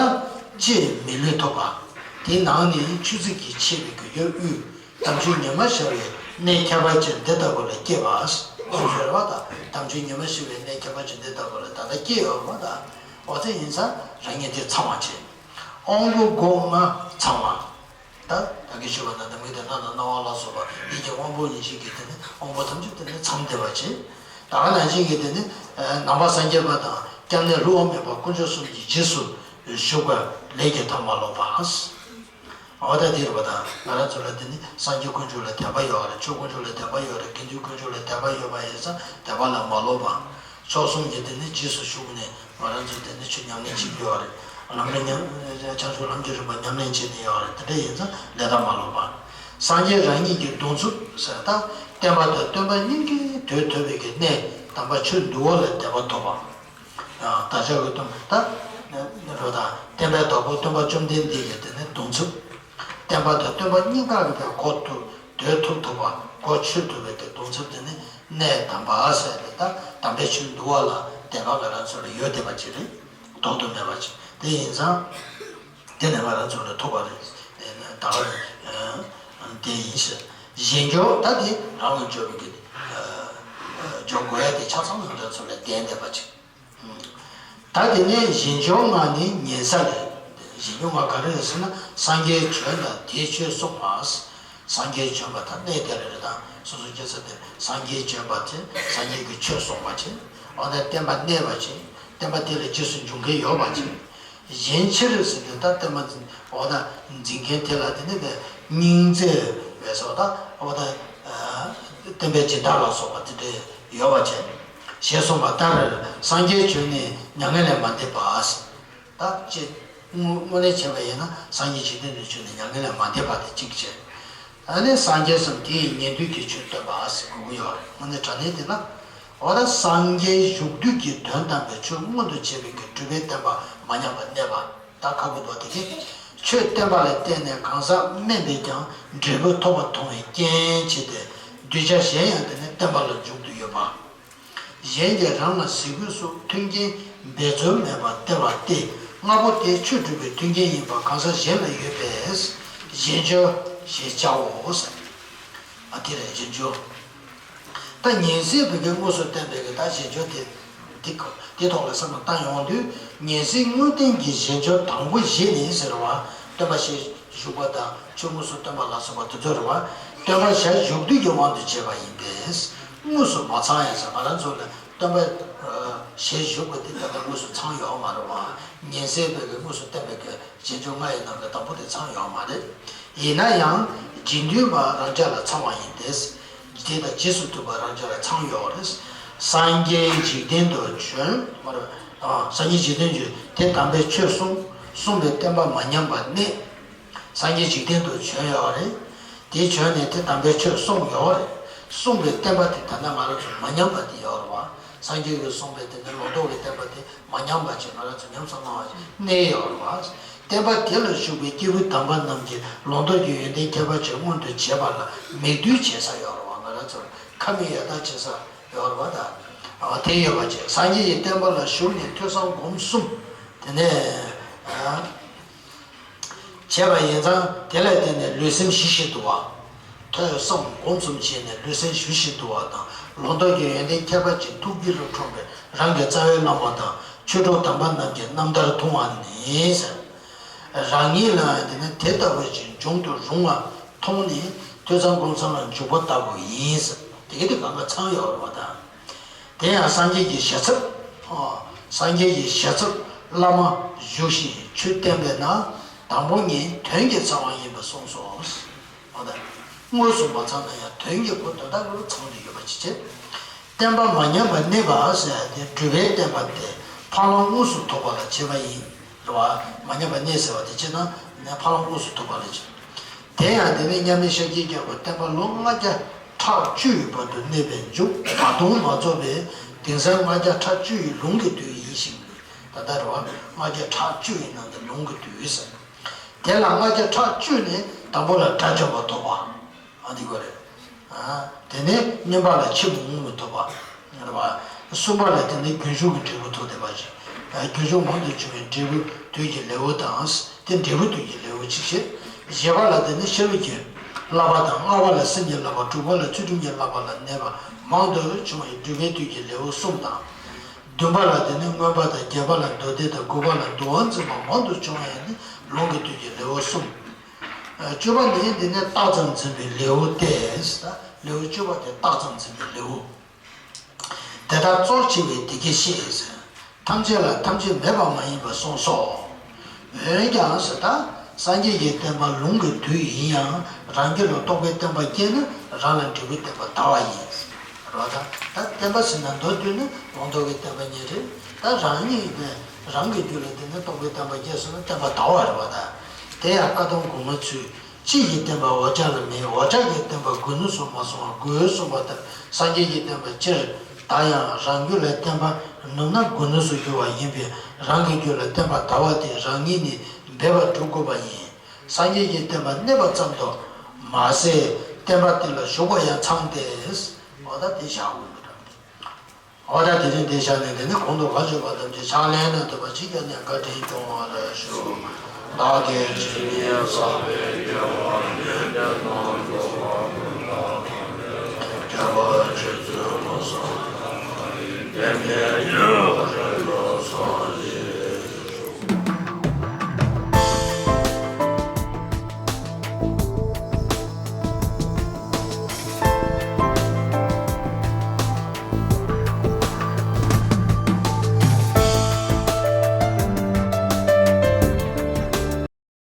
ལྕེས་མི་ལུས་ཐོབ་པ། དེའི་ནང་ནས་ཆུ་ཚིགས་ཀྱིས་ཕྱེ་བའི་གི་ཡུལ་དབུས། དམ་ཆོས་ཉི་མ་ཤར་བའི་གནས་ཁྱད་པར་ཅན་འདི་ལྟ་བུ་ལ་སྐྱེས་པ། ཞེས་ཟེར་བ་དང་། དམ་ཆོས་ཉི་མ་ཤར་བའི་གནས་ཁྱད་པར་ཅན་འདི་ལྟ་བུ་ལ་ད་ལྟ་སྐྱེས་ཡོད་པ་དང་། འོ་དེ་ཡིན་ཙང་རང་ཉིད་དེ་ཚང་བ་བྱེད། དབང་པོ་སྒོ་ལྔ་ཚང་བ། ད་ད་གིན་ཞུས་པ་ན་འདམ་གྱི་དེ་སྣ་དང་རྣ་བ་ལ་སོགས་པ་ཡིད་ཀྱི་དབང་པོ་ཉི་ཤུ་གིས་དེ་ནི་དབང་པོ་ཐམས་ཅད་དེ་ནི་ཚང་བསྡད་པ་བྱེད། ད་ག་ནང་བཞིན་གྱི་དེ་ནི་ནང་པ་སངས་རྒྱས་པ་དང་སྐྱབས་གནས་བསླུ་བ་མེད་པ་དཀོན་མཆོག་གསུམ་གྱི་རྗེས་སུ་ཞུགས་པ་ལས་ཀྱི་མཐའ་མ་ལོག་པ། འོ་ད་དེ་རེད་པ་ད། ང་རང་ཚོ་ལ་དེ་ནི་སངས་རྒྱས་དཀོན་མཆོག་ལ་དད་པ་ཡོད་རེད། ཆོས་དཀོན་མཆོག་ལ་དད་པ་ཡོད་རེད། དགེ་འདུན་དཀོན་མཆོག་ལ་དད་པ་ཡོད་པ་ཡིན་ཙང་དད་པ་ལ་མ་ལོག་པ། མཆོག་གསུམ་གྱི་དེ་ནི་རྗེས་སུ་ཞུགས་ནས་ང་རང་ཚོ་དེ་ནི་ཆོས་ཉམས་ལེན་བྱེད་ཀྱི་ཡོད་རེད། ལམ་རིམ་ཉམས། བྱང་ཆུབ་ལམ་གྱི་རིམ་པ་ཉམས་ལེན་བྱེད་ནི་ཡོད་རེད། དེ་འདྲ་ཡིན་ཙང་ལས་དང་མ་ལོག་པ། སངས་རྒྱས་རང་ཉིད་ཀྱི་གདུང་འཚོབ་ཟེར་ད། བསྟན་པ་དང་སྟོན་པ་གཉིས་ཀྱི་དོན་ཐོབ་པའི་གི་གནས་དམ་པ་ཆོས་འདུལ་བ་ལ་དད་པ་ཐོབ་པ། བདག་ཅག་གི་སྟོན་པ་ད། རོ་དང་བསྟན་པའི་བདག་པོ་སྟོན་པ་བཅོམ་ལྡན་འདས་ཀྱི་དེ་ནི་གདུང་འཚོབ། བསྟན་པ་དང་སྟོན་པ་གཉིས་ཀ་གི་གོ་ཐུབ། དོན་ཐུབ་ཐུབ་པ། གོ་ཆོད་ཐུབ་པའི་དེ་གདུང་འཚོབ་དེ་ནི་གནས་དམ་པ་ཟེར་ཏེ་ད་དམ་པའི་ཆོས་འདུལ་བ་ལ་དད་པ་ང་རང་ཚོ་ལ་ཡོད་བསྡད་པ་ཅིག་རེད། ལྡོག་ཏུ་མེད་པ་ཅིག་དེ་ཡིན་ཙང་། དེ་ནི་ང་རང་ཚོ་ལ་ཐུབ་པ་རེད། ད་ག་དེ་ཡིན་ཟེར། གཞན་སྦྱོར་ད་དེ་རང་ལ་སྦྱོར་བའི་གི་སྦྱོར་དགོས་ཡ་དེ་ཆ་ཚང་ང་རང་ཚོ་ལ་ལྡན་བསྡད་པ་ཅིག་ད་དེ་ནས་གཞན་སྦྱོར་ལྔ་ནི་ཉན་ས་རེད། གཞན་སྦྱོར་ལྔ་ག་རེ་རེད་ཟེར་ན། སངས་རྒྱས་བྱོན་དང་དེས་ཆོས་གསུངས་པ། སངས་རྒྱས་བྱོན་པ་དང་གནས་དེ་ལ་རེད་དང་སོ་སོ་སྐྱེ་ས་དེ་སངས་རྒྱས་བྱོན་པ་དེ་སངས་རྒྱས་ཀྱིས་ཆོས་གསུངས་པ་བྱས། འོ་ན་བསྟན་པ་གནས་པ་བྱས། བསྟན་པ་དེ་ལ་རྗེས་སུ་འཇུག་མཁན་ཡོད་པ་བྱས། གཞན་ཕྱིར་ཟེར་དེ་ད་བསྟན་པ་འཛིན་འོ་ད་འཛིན་མཁན་དེ་ལ་དེ་ནི་དེ་སྙིང་བརྩེ་བས་སོ་ད་འོ་ད་བསྟན་པའི་སྦྱིན་བདག་ལ་སོགས་པ་དེ་འདྲ་ཡོད་པ་བྱས། ཞེས་གསུངས་པ་ལྟར་སངས་རྒྱས་བྱོན་ནས་མྱ་ངན་ལས་མ་འདས་པ། ད་ཅེས་དངོས་གནས་བྱས་པ་ཡིན་ན་སངས་རྒྱས་འཇིག་རྟེན་དུ་བྱོན་ནས་མྱ་ངན་ལས་མ་འདས་པ་དེ་གཅིག་བྱས། ཨ་ནི་སངས་རྒྱས་སམ་དེ་ཡི་ཉན་ཐོས་ཀྱིས་ཆོས་སྟོན་པ་ཟེར་དགོས་ཀྱི་ཡོད་རེད། དངོས་གནས་དྲང་གནས་དེ་ལ། འོ་ད་སངས་རྒྱས་བཞུགས་དུས་ཀྱི་དོན་དམ་པའི་ཆོས་མངོན་དུ་བྱས་པའི་གི་སྒྲུབ་པའི་བསྟན་པ་མ་ཉམས་པ་གནས་པ། ད་ཁ་བོ་བོ་དེ་གིས་ཆོས་བསྟན་པ་ལ་བརྟེན་ནས་གང་ཟག་དམན་པས་ཀྱང་འབྲས་བུ་ཐོབ་པ་མཐོང་བའི་རྐྱེན་བྱས་ཏེ་གདུལ་བྱ་གཞན་ཡང་དེ་ནི་བསྟན་པ་ལ་འཇུག་ཏུ་ཡོད་པ། གཞན་གྱིས་རང་ལ་ཟས་གོས་སོགས་མཐུན་རྐྱེན་འབད་རྩོལ་མེད་པར་སྟེར་བ་སྟེ། ལྔ་པོ་དེ་ཆོས་སྒྲུབ་པའི་མཐུན་རྐྱེན་ཡིན་པ་གང་ཟག་གཞན་ལ་ཡོད་པས་གཞན་སྦྱོར་ཞེས་བྱའོ། ཨ་དེ་རེད་གཞན་སྦྱོར། ད་ཉན་སྲིད་པའི་གི་དངོས་སུ་བསྟན་པའི་གི་ད་གཞན་སྦྱོར་དེ། འདི་ཀ་འདི་ཐོག་ལ་བསམ་བློ་བཏང་ཡོང་དུས་ཉན་སྲིད་དངོས་བསྟན་གྱི་གཞན་སྦྱོར་དང་པོ་བཞི་ནི་ཟེར་བ། སྟོན་པ་ཞལ་བཞུགས་པ་དང་ཆོས་དངོས་སུ་སྟོན་པ་ལ་སོགས་པ་དེ་ཚོ་རེད་བ། སྟོན་པ་ཞལ་བཞུགས་དུས་ཀྱི་དབང་དུ་བྱས་པ་ཡིན་པས་དངོས་སུ་མ་ཚང་ཡང་ཟེར། ང་རང་ཚོ་ལ་སྟོན་པ་ཞལ་བཞུགས་པ་དེ་ད་ལྟ་དངོས་སུ་ཚང་ཡོད་མ་རེད་བ། ཉན་སྲིད་པའི་གི་དངོས་སུ་བསྟན་པའི་གི་གཞན་སྦྱོར་ལྔ་ཡི་ནང་གི་དང་པོ་དེ་ཚང་ཡོད་མ་རེད། ཡིན་ན་ཡང་། དགེ་འདུན་པ་རང་ཅག་ལ་ཚང་བ་ཡིན་ཏེ། དེ་དང་རྗེས་སུ་མཐུན་པ་རང་ཅག་ལ་ཚང་ཡོད་རེད། སངས་རྒྱས་འཇིག་རྟེན་དུ་བྱོན། མ་རེད། ཨ། སངས་རྒྱས་འཇིག་རྟེན་དུ་དེ་དམ་པའི་ཆོས་གསུངས། གསུངས་པའི་བསྟན་པ་མ་ཉམས་པ་གནས། སངས་རྒྱས་འཇིག་རྟེན་དུ་བྱོན་ཡོད་རེད། དེ་བྱོན་ནས་དེ་དམ་པའི་ཆོས་གསུངས་ཡོད་རེད། གསུངས་པའི་བསྟན་པ་དེ་ད་ལྟ་ང་རང་ཚོ་མ་ཉམས་པ་དེ་ཡོད་རེད་བ། སངས་རྒྱས་ཀྱིས་གསུངས་པའི་དེ་ནི་ལོག་རྟོག་གི་བསྟན་པ་དེ། མ་ཉམས་པ་ཅིག་ང་རང་ཚོ་ཉམས་སུ་བླང་བ་ཞིག་གནས་ཡོད་རེད་བ། བསྟན་པ་དེ་ལ་ཞུགས་པའི་སྐྱེས་བུ་དམ་པ་རྣམས་ཀྱིས་ལོག་རྟོག་གི་ཡོན་ཏན་ཁྱད་པར་ཅན་མངོན་དུ་བྱེད་པ་ལ་མིག་ལྟོས་བྱེད་ས་ཡོད་རེད་བ། ང་རང་ཚོར་ཁ་མིག་ཡར་ལྟ་བྱེད་ས་ཡོད་རེད་བ་ད། ཨ། དེ་ཡོད་པ་ཅིག་སངས་རྒྱས་ཀྱི་བསྟན་པ་ལ་ཞུགས་ནས་ཐོས་བསམ་སྒོམ་གསུམ། དེ་ནས། ཨ། བྱས་པ་ཡིན་ཙང་དེ་ལ་བརྟེན་ནས་ལུས་སེམས་ཞི་ཞིང་དུལ་བ། ཐོས་བསམ་སྒོམ་གསུམ་བྱས་ནས་ལུས་སེམས་ཞི་ཞིང་དུལ་བ་དང་ལོག་རྟོག་གི་ཡོན་ཏན་ཁྱད་པར་ཅན་ཐུགས་དཀྱིལ་དུ་འཁྲུངས་པའི་རང་གི་རྩ་བའི་བླ་མ་དང་ཆོས་གྲོགས་དམ་པ་རྣམས་ཀྱི་རྣམ་ཐར་མཐོང་བ་ནི། རང་ཉིད་ལ་དེ་ནི་དེ་ལྟ་བུ་ཞིག་འབྱུང་དུ་རུང་བ་མཐོང་ནས་ ཆོས་ཚང་ཀུན་ཚང་ལ་འཇུག་པ་ལྟ་བུ་ཡིན་ཟེར། དེ་ག་དེ་གང་ག་ཚང་ཡོད་རེད་པ་དང་། དེ་ཡང་སངས་རྒྱས་ཀྱི་ཞལ་ཚབ། ཨོ། སངས་རྒྱས་ཀྱི་ཞལ་ཚབ་བླ་མ་བཞུགས་ཤིང་ཆོས་བསྟན་པས་ན། དང་པོ་ཉིད་དོན་གྱི་ཚང་བ་ཡིན་པར་གསུངས་སོ། ཨོ་ད། དངོས་སུ་མ་ཚང་ན་ཡང་དོན་གྱི་གོ་དོན་དག་ལ་ཚང་དུ་ཡོད་པ་ཅིག་བྱས། བསྟན་པ་མ་ཉམས་པ་གནས་པ་ཟེར་ཡ་དེ་སྒྲུབ་པའི་བསྟན་པ་སྟེ་འཕགས་ལམ་དངོས་སུ་ཐོབ་པ་ལ་བྱེད་པ་ཡིན། རེད་བ། མ་ཉམས་པ་གནས་ཟེར་བ་དེ་བྱས་ན་ནས་འཕགས་ལམ་དངོས་སུ་ཐོབ་པ་ལ་བྱེད། དེ་ཡང་དེ་ནས་མཉམ་མེད་ཤཱཀྱའི་རྒྱལ་པོ་བསྟན་པ་ལོ་ལྔ་བརྒྱ་ཕྲག་བཅུ་ཡི་བར་དུ་གནས་པའི་མཇུག་ད་དུང་མ་རྫོགས་པའི་དེང་སང་ལྔ་བརྒྱ་ཕྲག་བཅུ་ཡི་ལུང་གི་དུས་ཡིན་ཞིང་། ད་ལྟ་རེད་བ། ལྔ་བརྒྱ་ཕྲག་བཅུ་ཡི་ནང་དུ་ལུང་གི་དུས་ཟེར། དེ་ལ་ལྔ་བརྒྱ་ཕྲག་བཅུ་ནས་དང་པོ་ལ་དགྲ་བཅོམ་པ་ཐོབ་པ། ཨ་འདི་གོ་རེད། ཨ། དེ་ནས་བསྙེན་པ་ལ་ཕྱིར་མི་ལྡོག་པ་ཐོབ་པ། རེད་བ། གསུམ་པ་ལ་དེ་ནས་རྒྱུན་ཞུགས་ཀྱི་འབྲས་བུ་ཐོབ་བསྡད་པ་ཞིག་ཨ། རྒྱུན་ཞུགས་མང་དུ་བྱུང་བའི་འབྲས་བུ་དུས་ཀྱི་ལེའུ་དང་། དེ་འབྲས་བུ་དུས་ཀྱི་ལེའུ་གཅིག་བཤད། བཞི་པ་ལ་དེ་ནས་ཤེས་རབ་ཀྱི་བསླབ་པ་དང་། ལྔ་པ་ལ་སེམས་ཀྱི་བསླབ་པ། དྲུག་པ་ལ་ཚུལ་ཁྲིམས་ཀྱི་བསླབ་པ་ལ་གནས་པ་མང་དུ་བྱུང་བའི་སྒྲུབ་པའི་དུས་ཀྱི་ལེའུ་གསུམ་དང་། བདུན་པ་ལ་དེ་ནས་མངོན་པ་དང་། བརྒྱད་པ་ལ་མདོ་སྡེ་དང་། དགུ་པ་ལ་འདུལ་བ་འཛིན་པ་མང་དུ་བྱུང་བ་ཡང་ནི་ལུང་གི་དུས་ཀྱི་ལེའུ་གསུམ། བཅུ་པ་ནི་འདི་ནས་རྟགས་ཙམ་འཛིན་པའི་ལེའུ་སྟེ། ལེའུ་བཅུ་པ་དེ་རྟགས་ཙམ་འཛིན་པའི་ལེའུ། དེ་ལྟར་གཙོར་ཆེ་བའི་བདེ་སྐྱིད་བཤད་ཟེར། ཐམས་ཅད་ལ་ཐམས་ཅད་མེད་པ་མ་ཡིན་པར་གསུངས་སོ། འོན་ཀྱང་ཟེར་ད། སངས་རྒྱས་ཀྱི་བསྟན་པ་ལུང་གི་དུས་ཡིན་ཡང་རང་རྒྱུད་ལ་རྟོགས་པའི་བརྟན་པ་སྐྱེས་ན་རང་ལ་འབྲས་བུའི་བསྟན་པ་དར་བ་ཡིན། རོ་ད། ད་བསྟན་པ་ཟེར་ན་མདོར་བསྡུས་ན་ལུང་རྟོགས་ཀྱི་བསྟན་པ་གཉིས་རེད། ད་རང་ཉིད་ནས་རང་གི་རྒྱུད་ལ་དེ་ནས་རྟོགས་པའི་བསྟན་པ་སྐྱེས་སོང་ན་བསྟན་པ་དར་བ་རེད་བ་ད། དེ་ཡང་བཀའ་གདམས་དགོངས་མ་ཚུལ། སྤྱི་ཡི་བསྟན་པ་འོ་ཅག་ལ་མེད། འོ་ཅག་གི་བསྟན་པ་དགུ་ནི་གསུངས་མ་སོང་བ། དགུའི་གསུངས་པ་ལྟར་སངས་རྒྱས་ཀྱི་བསྟན་པ་སྤྱིར་དར་ཡང་རང་རྒྱུད་ལ་བསྟན་པ་ནུབ་ན་དགུ་ནི་སུ་འགྱུར་བ་ཡིན་པས། རང་གི་རྒྱུད་ལ་བསྟན་པ་དར་བ་དེ་རང་ཉིད་ནས་འབད་པ་སྒྲུབ་དགོས་པ་ཡིན། སངས་རྒྱས་ཀྱི་བསྟན་པ་གནས་པ་ཙམ་དུ་མ་ཟད་བསྟན་པ་དེ་ལ་ཞུགས་པ་ཡང་ཚང་སྟེ། འོ་ད་དེ་བཞག་དགོས་པ་འདྲ། འོ་ད་དེ་རིང་འདི་བཞག་ནས་འདི་ནི་གོང་དུ་བཀའ་བརྗོད་པ་ཐམས་ཅད་ཕྱག་ལེན་གནང་ཐུབ་པ་ཅིག་ཀྱང་ནས་བཀའ་དྲིན་སྐྱོང་བ་ལ་ཞུ། བདག་གིས་ཇི་སྙེད་བསགས་པའི་དགེ་བ་ལས་བརྟེན་ནམ།